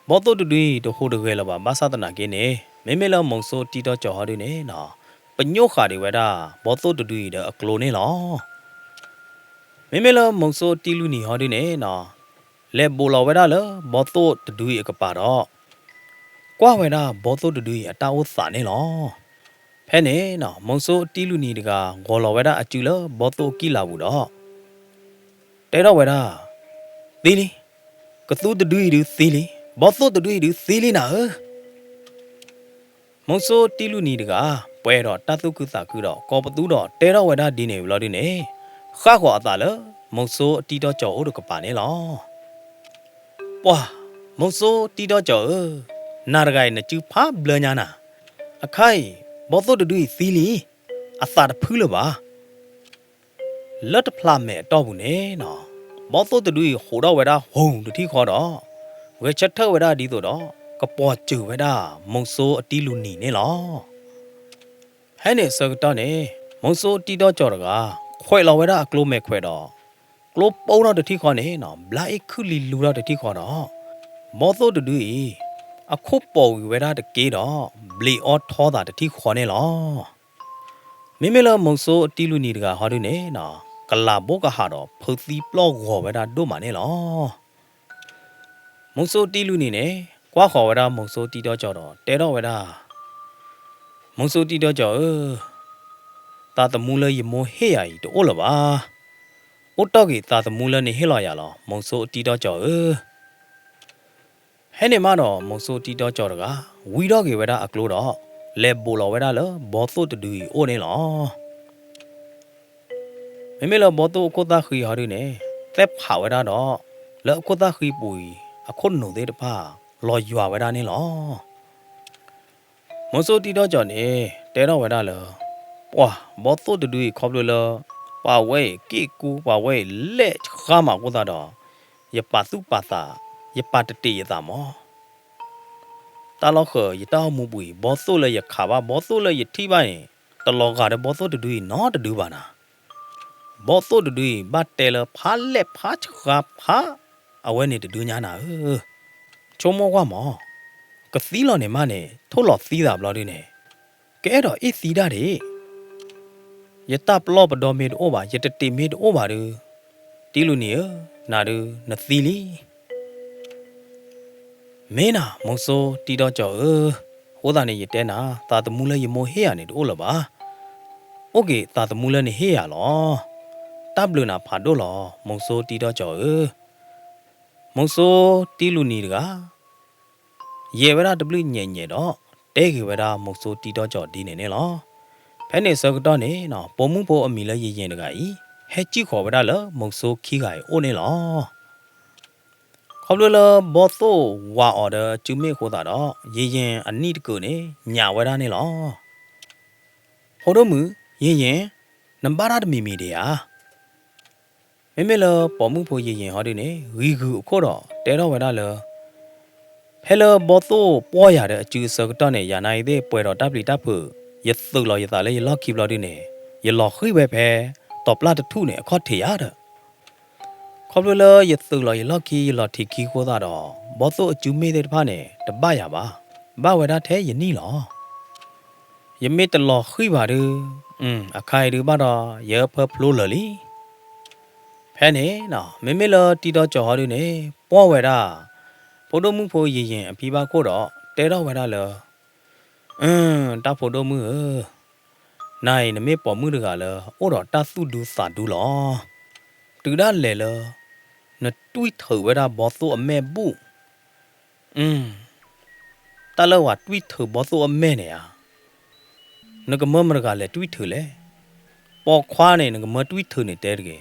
ဘီသိၣ်တဒုအံၤတဟူးတဂဲၤလၢၤဘၣ် ဘၣ်ဆၣ်သနာ်က့န့ၣ် မ့မ့ၢ်လၢမုဆိုးတံတီကၠီၤဟီဒုန့ၣ်နီၤ ပညိၣ်ဃာ်ဒံးဝဲဒၣ် ဘီသိၣ်တဒုအံၤဒီးအကျိန့ၣ်လီၤ. မ့မ့ၢ်လၢမုဆိုးတံလူနံၤဟီဒုန့ၣ်နီၤ လဲၤဘူးလီၤဝဲဒၣ်လၢဘီသိၣ်တဒုအံၤအကပၤဒီး ကွၢ်ဝဲဒၣ်ဘီသိၣ်တဒုအံၤအတၢ်အိၣ်သးန့ၣ်လီၤ. ဖဲန့ၣ်နီၤ မုဆိုးတံလူနံၤတဂၤ ဂီၤလီၤဝဲဒၣ်အစုလၢဘီသိၣ်အကံၢ်လၤပူၤဒီး တဲထီၣ်ဝဲဒၣ်, သံလံ, ကသူတဒုအံၤဒုသံလံ, ဘီသိၣ်တဒုအံၤဒုသံလံနၤဧၢ. မုဆိုးတံလူနံၤတဂၤ ပှဲၤဒီးတၢ်သူၣ်ခုသးခုဒီး ကိးပသူဒီးတဲထီၣ်ဝဲဒၣ်ဒ်န့ၣ်ဝံၤလီၤဒုန့ၣ်, ဃၣ်ဃီၤအသးလၢ မုဆိုးတံတီကၠီၤအိၣ်တကပၤန့ၣ်လီၤ. ပှၤ, မုဆိုးတံတီကၠီၤဧၢ, နၤတဂၤအံၤနစုဖးဘျၢညါနၤ, အခါအံၤ ဘီသိၣ်တဒုအံၤသံလံ, အသးတဖုလၢၤဘၣ်. လၢတဖျးမဲာ်အတီၢ်ပူၤန့ၣ်နီၤ, ဘီသိၣ်တဒုအံၤဟူးထီၣ်ဝဲဒၣ်ဟုၣ်တထံၣ်ဃီဒီး, ဂဲၤဆၢထၢၣ်ဝဲဒၣ်ဒ်သိးဒီး ကပီၤစၢၤဝဲဒၣ်မုဆိုးအတံလူနံၤန့ၣ်လီၤ. ဖဲန့ၣ်အဆၢကတီၢ်န့ၣ် မုဆိုးတံတီကၠီၤတဂၤ ခွဲးလီၤဝဲဒၣ်အကျိမဲာ်ခွဲးဒီး ကျိပိၢ်ထီၣ်တထံၣ်ဃီန့ၣ်နီၤ ဘျါအ့ၣ်ခုၣ်လံလူထီၣ်တထံၣ်ဃီဒီး ဘီသိၣ်တဒုအံၤ အခိၣ်ပိာ်ဝံၤဝဲဒၣ်တက့ၢ်ဒီး ဘျံးအီထီသးတထံၣ်ဃီန့ၣ်လီၤ. မ့မ့ၢ်လၢမုဆိုးအတံလူနံၤတဂၤဟီဒုန့ၣ်နီၤ ကလၤဘိကဟးဒီးဖုးသံပျီၢ်ဂီၤဝဲဒၣ်ဒိၣ်မးန့ၣ်လီၤ. မုဆိုးတံလူနံၤန့ၣ် ကွၢ်ဃီၤဝဲဒၣ်မုဆိုးတံတီကၠီၤဒီး တဲထီၣ်ဝဲဒၣ်, မုဆိုးတံတီကၠီၤဧၢ, သးသမူလၢယမိၢ်ဟ့ၣ်ယၤအံၤတအိၣ်လၢၤဘၣ်. အိၣ်တီၢ်က့ၤသးသမူလၢနဟ့ၣ်လီၤယၤလီၤ မုဆိုးတံတီကၠီၤဧၢ. ဖဲန့ၣ်မးဒီး မုဆိုးတံတီကၠီၤတဂၤ ဝံထီၣ်က့ၤဝဲဒၣ်အကျိဒီး လဲၤဘူးလီၤဝဲဒၣ်လၢဘီသိၣ်တဒုအံၤအိၣ်န့ၣ်လီၤ. မ့မ့ၢ်လၢဘီသိၣ်အခိၣ်သၣ်ဃံဟီဒုန့ၣ် သဲဖးဝဲဒၣ်ဒီး လၢအခိၣ်သၣ်ဃံပူၤအံၤ အခိၣ်နူာ်သ့ၣ်တဖၣ် လီၤယွၤဝဲဒၣ်န့ၣ်လီၤ. မုဆိုးတံတီကၠီၤန့ၣ် တဲထီၣ်ဝဲဒၣ်လၢ ပှၤဘီသိၣ်တဒုအံၤခီဖျိလၢ ပှၤဝဲအံၤက့ၣ်ကူ ပှၤဝဲအံၤလဲၣ်ဃါမးအဃိသတးဒီး ယပာ်သူၣ်ပာ်သး ယပာ်တတ့ၢ်ယသးမး. တၢ်လီၢ်ဃၢၤယတၢ်အိၣ်မူပူၤအံၤ ဘီသိၣ်လၢယခးဘၣ် ဘီသိၣ်လၢယထံၣ်ဘၣ်န့ၣ် တလီၤဂာ်ဒီးဘီသိၣ်တဒုအံၤနီတဒုဘၣ်နၤ. ဘီသိၣ်တဒုအံၤ ဘၣ်တဲလၢဖးလဲၣ်ဖးဆှါဖး အဝဲန့ၣ်တဒုညါနၤဧၢ. ဆိကမိၣ်ကွၢ်မး, ကသံလီၤန့ၣ်မးန့ၣ် ထိၣ်လီၤသံသးဘျီဒုန့ၣ်, ကအဲၣ်ဒိးအ့ၣ်သံဒၣ်ဒံး. ယတၢ်ပလီၢ်ပဒီမ့ၢ်တအိၣ်ဘၣ်, ယတတ့ၤမ့ၢ်တအိၣ်ဘၣ်ဒု, တံလူနံၤဧၢ, နၤဒု နသံလံ. မ့ၢ်နၤ မိၤစိတံဒီကၠီၤဧၢ, အဃိသတးန့ၣ် ယတဲနၤ, သးသမူလၢယမိၢ်ဟ့ၣ်ယၤန့ၣ်တအိၣ်လၢၤဘၣ်. အိၣ်က့ၤသးသမူလၢနဟ့ၣ်ယၤလီၤ. တၢ်ဘျုးနၤဖးဒိၣ်လီၤ မိၤစိတံဒီကၠီၤဧၢ. မိၤစိတံလူနံၤတဂၤ ယဲၢ်ဝဲဒၣ်တဘျုးညဲၣ်ညဲၣ်ဒီး တဲဂ့ၤဝဲဒၣ်မိၤစိတံဒီကၠီၤဒ်န့ၣ်န့ၣ်လီၤ. ဖဲန့ၣ်ဆၢကတီၢ်န့ၣ် ပိာ်မုၣ်ဖိအမံၤလၢယယဲၢ်တဂၤအံၤ ဟဲစံၣ်ဃီၤဝဲဒၣ်လၢမိၤစိခံဂၤအံၤအိၣ်န့ၣ်လီၤ. ခီဖျိလၢဘီသိၣ်ဝးအီၤဒီးအစုမ့ၣ်အဃိသတးဒီး ယယဲၢ်အနံၣ်တကုာ်န့ၣ် ညၣ်ဝဲဒၣ်န့ၣ်လီၤ. ဖိဒိၣ်မုၣ်, ယယဲၢ်, နဘၣ်တၢ်တမံၤမံၤဒံးဧါ. မ့မ့ၢ်လၢပိာ်မုၣ်ဖိယယဲၢ်ဟီဒုန့ၣ် ဂံၤဂုၤအခိၣ်ဒီးတဲထီၣ်ဝဲဒၣ်လၢ ဖဲလၢဘီသိၣ်ပီၢ်ယၤဒီးအစုအဆၢကတီၢ်န့ၣ် ယၤနာ်အံၤသ့ၣ်ပှဲၤဒီးတၢ်ပျံၤတၢ်ဖုး, ယသုးလီၤယသးလၢယလီၢ်ခံဘျီဒုန့ၣ် ယလီၤဃံၢ်ဝဲဖဲ တီၤပျၢ်တထူၣ်န့ၣ် အခီၣ်ထံးယၤဒီး ခီဖျိလၢယသုးလီၤယလီၢ်ခံ ယလီၤထံးခံအဃိသတးဒီး ဘီသိၣ်အစုမ့ၣ်သ့ၣ်တဖၣ်န့ၣ် တဘၣ်ယၤဘၣ်, ဘၣ်ဝဲဒၣ်ထဲယနံၣ်လီၤ. ယမ့ၢ်တလီၤဃံၢ်ဘၣ်ဒု, အခါအံၤဒုဘၣ်ဒီး ယအၢဖၢဖျိလၢာ်လံ. ဖဲန့ၣ် မ့မ့ၢ်လၢတံဒီကၠီၤဟီဒုန့ၣ် ပီၢ်ဝဲဒၣ် ဖိဒိၣ်မုၣ်ဖိယယဲၢ်အဖံဘၣ်ခိၣ်ဒီး တဲထီၣ်ဝဲဒၣ်လၢ တၢ်ဖိဒိၣ်မုၣ်ဧၢ, နၤအံၤနမ့ၢ်ပိာ်မုၣ်တဂၤလၢ အိၣ်ဒီးတၢ်သူၣ်ဒူသးဒူလီၤ. တုၤဒၣ်လဲာ်လၢ နတွံၢ်ထုးဝဲဒၣ်ဘီသိၣ်အမဲၢ်ဘူၣ်, တၢ်လၢဝဲတွံၢ်ထုးဘီသိၣ်အမဲၢ်န့ၣ်ဧါ, နကမၢမတဂၤလဲၤတွံၢ်ထုးလဲၣ်. ပိာ်ခွါန့ၣ် နကမၢတွံၢ်ထုးန့ၣ်တဲတဂ့ၤ.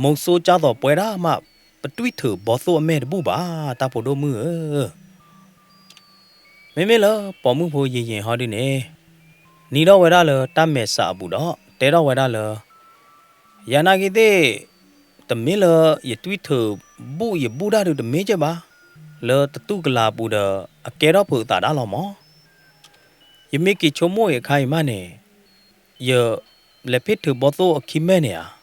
မိၤစိကၢ်သိးပှဲၤဒၣ်မး ပတွံၢ်ထုးဘီသိၣ်အမဲၢ်တဘူၣ်ဘၣ် တၢ်ဖိဒိၣ်မုၣ်ဧၢ. မ့မ့ၢ်လၢပိာ်မုၣ်ဖိယယဲၢ်ဟီဒုန့ၣ် နံၤထီၣ်ဝဲဒၣ်လၢတၢ်မဲာ်ဆှးအပူၤဒီး တဲထီၣ်ဝဲဒၣ်လၢ ယၤနာ်က့ၤသ့ၣ် တမ့ၢ်လၢယတွံၢ်ထုးဘူၣ်ယဘူၣ်တၢ်ဒုတမ့ၢ်ကဲဘၣ်, လၢတတူၢ်ကလာ်အပူၤဒီး အကဲထီၣ်ဖုးသးဒၣ်လီၤမး. ယမ့ၢ်က့ၤဆိကမိၣ်အံၤအခါအံၤမးန့ၣ် ယလဲၤဖ့ၣ်ထုးဘီသိၣ်အခံမဲၢ်န့ၣ်ဧါ,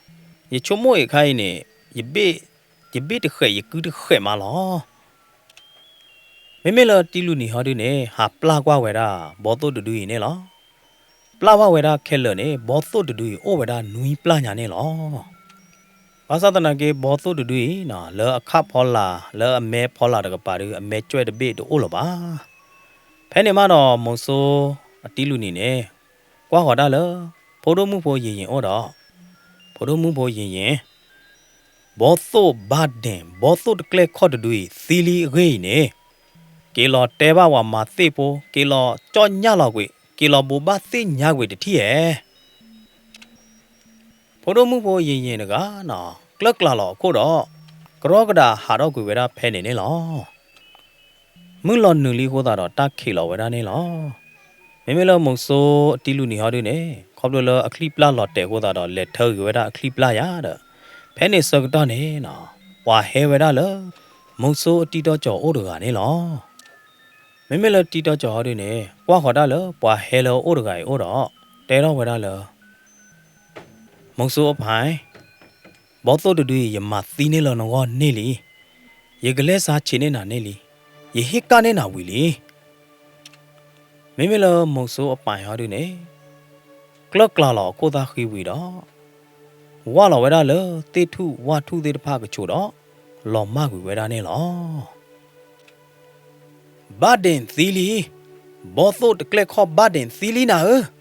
ယဆိကမိၣ်အံၤအခါအံၤန့ၣ် ယဘ့ၣ်တဃဲးယကုတဃဲးမးလီၤ. မ့မ့ၢ်လၢတံလူနံၤဟီဒုန့ၣ် ဟးပျၢ်ကွၢ်ဝဲဒၣ် ဘီသိၣ်တဒုအံၤန့ၣ်လီၤ. ပျၢ်ဘၣ်ဝဲဒၣ်ခဲလၢာ်န့ၣ် ဘီသိၣ်တဒုအံၤအိၣ်ဝဲဒၣ်နွံပျၢ်ညါန့ၣ်လီၤ. ဘၣ်ဆၣ်သနာ်က့ ဘီသိၣ်တဒုအံၤ လၢအခၣ်ဖီလာ် လၢအမဲဖီလာ်တကပၤဒု အမဲကွဲးတဘ့ၣ်တအိၣ်လၢၤဘၣ်. ဖဲန့ၣ်မးဒီး မိၤစိအတံလူနံၤန့ၣ် ကွၢ်ဃီၤတၢ်လၢ ဖိဒိၣ်မုၣ်ဖိယံၤယံၤအိၣ်ဒီး ဖိဒိၣ်မုၣ်ဖိယံၤယံၤ ဘီသိၣ်ဘၣ်ဒဲး ဘီသိၣ်တကျဲၣ်ခီၣ်တဒုအံၤ သံလံအဂ့ၢ်အံၤန့ၣ် က့ၤလီၤတဲဘၣ်ပှၤမၤသ့ၣ်ဖိ က့ၤလီၤကၠီၣ်ညၣ်လီၤကွံာ် က့ၤလီၤဘိးဘၣ်သ့ၣ်ညါကွံာ်တထံၣ်ဧဲ. ဖိဒိၣ်မုၣ်ဖိယံၤယံၤတဂၤနီၤ ကျၢၢ်ကျါလီၤအခိၣ်ဒီး ကရီကဒးဟးထီၣ်ကွံာ်ဝဲဒၣ်ဖဲန့ၣ်န့ၣ်လီၤ. မုၢ်လီၤနုာ်လံအဃိသတးဒီး တၢ်ခံးလီၤဝဲဒၣ်န့ၣ်လီၤ. မ့မ့ၢ်လၢမိၤစိအတံလူနံၤဟီဒုန့ၣ် ခီဖျိလၢအချံပျၢ်လီၤတဲာ်အဃိသတးဒီး လဲၤထၢဂ့ၤဝဲဒၣ်အချံပျၢ်ယၤဒီး ဖဲန့ၣ်ဆၢကတီၢ်န့ၣ်နီၤ ပှၤဟဲဝဲဒၣ်လၢ မိၤစိအတံၤတီကၠီၤအိၣ်တဂၤန့ၣ်လီၤ. မ့မ့ၢ်လၢတံၤတီကၠီၤဟီဒုန့ၣ် ကွၢ်ဃီၤတၢ်လၢပှၤဟဲလၢအအိၣ်တဂၤအံၤအိၣ်ဒီး တဲထီၣ်ဝဲဒၣ်လၢ မိၤစိအပၢ်, ဘီသိၣ်တဒုအံၤ ယမၤသံန့ၢ်လၢနဂီၢ်န့ၢ်လံ. ယကလဲၤစါဆံးန့ၢ်နၤန့ၢ်လံ. ယဟ့ၣ်ကၣ်န့ၢ်နၤဝံၤလံ. မ့မ့ၢ်လၢမိၤစိအပၢ်ဟီဒုန့ၣ် ကျၢၢ်ကျါလီၤအခိၣ်သၣ်ဃံဝံၤဒီး ဝၢ်လီၤဝဲဒၣ်လၢသ့ၣ်ထူၣ်ဝၣ်ထူၣ်သ့ၣ်တဖၣ်ကဆူးဒီး လီၤမၢ်ကွံာ်ဝဲဒၣ်န့ၣ်လီၤ. ဘၣ်ဒဲးသံလံ, ဘီသိၣ်တကျဲၣ်ခီၣ်ဘၣ်ဒဲးသံလံနၤဧၢ.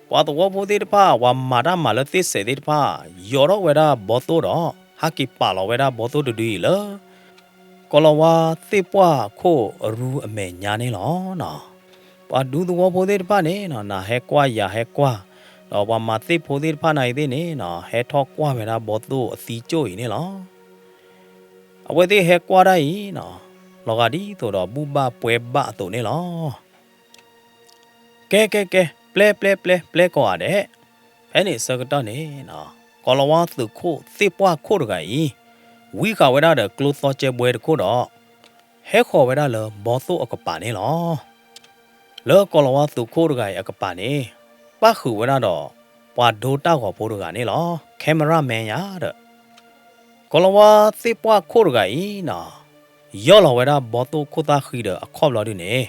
ပှၤသဝီဖိသ့ၣ်တဖၣ် ပှၤမၤတၢ်မၤလၢသ့ၣ်စဲးသ့ၣ်တဖၣ် ယိးထီၣ်ဝဲဒၣ်ဘီသိၣ်ဒီး ဟးက့ၤပာ်လီၤဝဲဒၣ်ဘီသိၣ်တဒုအံၤလၢ ကိၤလၤဝါသ့ၣ်ပှၢ်ခိၣ်အရူအမဲာ်ညါန့ၣ်လီၤ. ပှၤဒူသဝီဖိသ့ၣ်တဖၣ်န့ၣ် နၤဟဲကွၢ်ယၤဟဲကွၢ်, ဒီးပှၤမၤသ့ၣ်ဖိသ့ၣ်တဖၣ်နာ်အံၤသ့ၣ်န့ၣ် ဟဲထီၣ်ကွၢ်ဝဲဒၣ်ဘီသိၣ်အသံကၠိၣ်အံၤန့ၣ်လီၤ. အဝဲသ့ၣ်ဟဲကွၢ်ဒၣ်အံၤ လီၤဂာ်ဒ်သိးဒီးဘူၣ်ဘၣ်ပှဲၤဘၣ်အသိးန့ၣ်လီၤ. ကဲကဲကဲ ပျဲပျဲပျဲ ပျဲကိးဂၤဒဲး. ဖဲန့ၣ်ဆၢကတီၢ်န့ၣ် ကိၤလၤဝါသုးခိၣ်သ့ၣ်ပှၢ်ခိၣ်တဂၤအံၤ ဝံဃာ်ဝဲဒၣ်ဒီးကျိသီကဲဘှဲတခိၣ်ဒီး ဟဲဃီၤဝဲဒၣ်လၢဘီသိၣ်အကပၤန့ၣ်လီၤ. လၢကိၤလၤဝါသုးခိၣ်တဂၤအံၤအကပၤန့ၣ် ပၣ်ဃုာ်ဝဲဒၣ်ဒီး ပှၤဒိတၢ်ဂီၤဖိတဂၤန့ၣ်လီၤ. cameraman ယၤဒီး ကိၤလၤဝါသ့ၣ်ပှၢ်ခိၣ်တဂၤအံၤနီၤ ယီၢ်လီၤဝဲဒၣ်ဘီသိၣ်ခိၣ်သၣ်ဃံဒီးအခီၣ်ဘျီဒုန့ၣ်,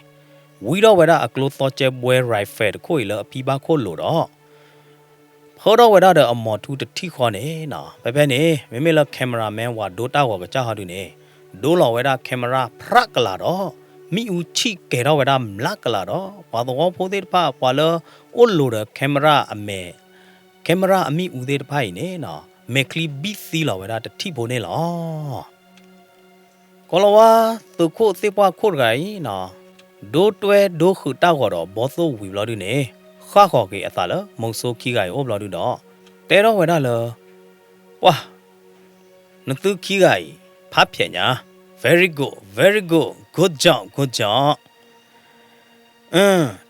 ဝံထီၣ်ဝဲဒၣ်အကျိသီကၠဲဘှဲ rifle တခိၣ်အံၤလၢအဖံဘၣ်ခိၣ်လိၤဒီး ဖၢထီၣ်ဝဲဒၣ်ဒီးအမိၢ်ထူတထံၣ်ဃီန့ၣ်နီၤ, ဖဲဖဲန့ၣ် မ့မ့ၢ်လၢ cameraman ဝၤဒိတၢ်ဂီၤကစၢ်ဟီဒုန့ၣ်, ဒိလီၤဝဲဒၣ် camera ဖြးကလၤဒီး မ့ၣ်အူဆံၣ်ကဲၤထီၣ်ဝဲဒၣ်မျးကလၤဒီး ပှၤသဝီဖိသ့ၣ်တဖၣ် ပှၤလၢအိၣ်လိၤဒီး camera အမဲာ် camera အမ့ၣ်အူသ့ၣ်တဖၣ်အံၤန့ၣ်နီၤ, မဲာ်ချံဘံၣ်သံလီၤဝဲဒၣ်တထံၣ်ဖိန့ၣ်လီၤ. ကီၤလၤဝါသုးခိၣ်သ့ၣ်ပှၢ်ခိၣ်တဂၤအံၤနီၤ, ဒိတွဲဒိဃုာ်တၢ်ဂီၤဒီးဘီသိၣ်ဝံၤဘျီဒုန့ၣ်, ဃၣ်ဃီၤက့ၤအသးလၢမုဆိုးခံဂၤအံၤအိၣ်ဘျီဒုဒီး, တဲထီၣ်ဝဲဒၣ်လၢ ပှၢ်, နသုခံဂၤအံၤ ဖးဖျဲးညါ, very good, very good, good job, good job.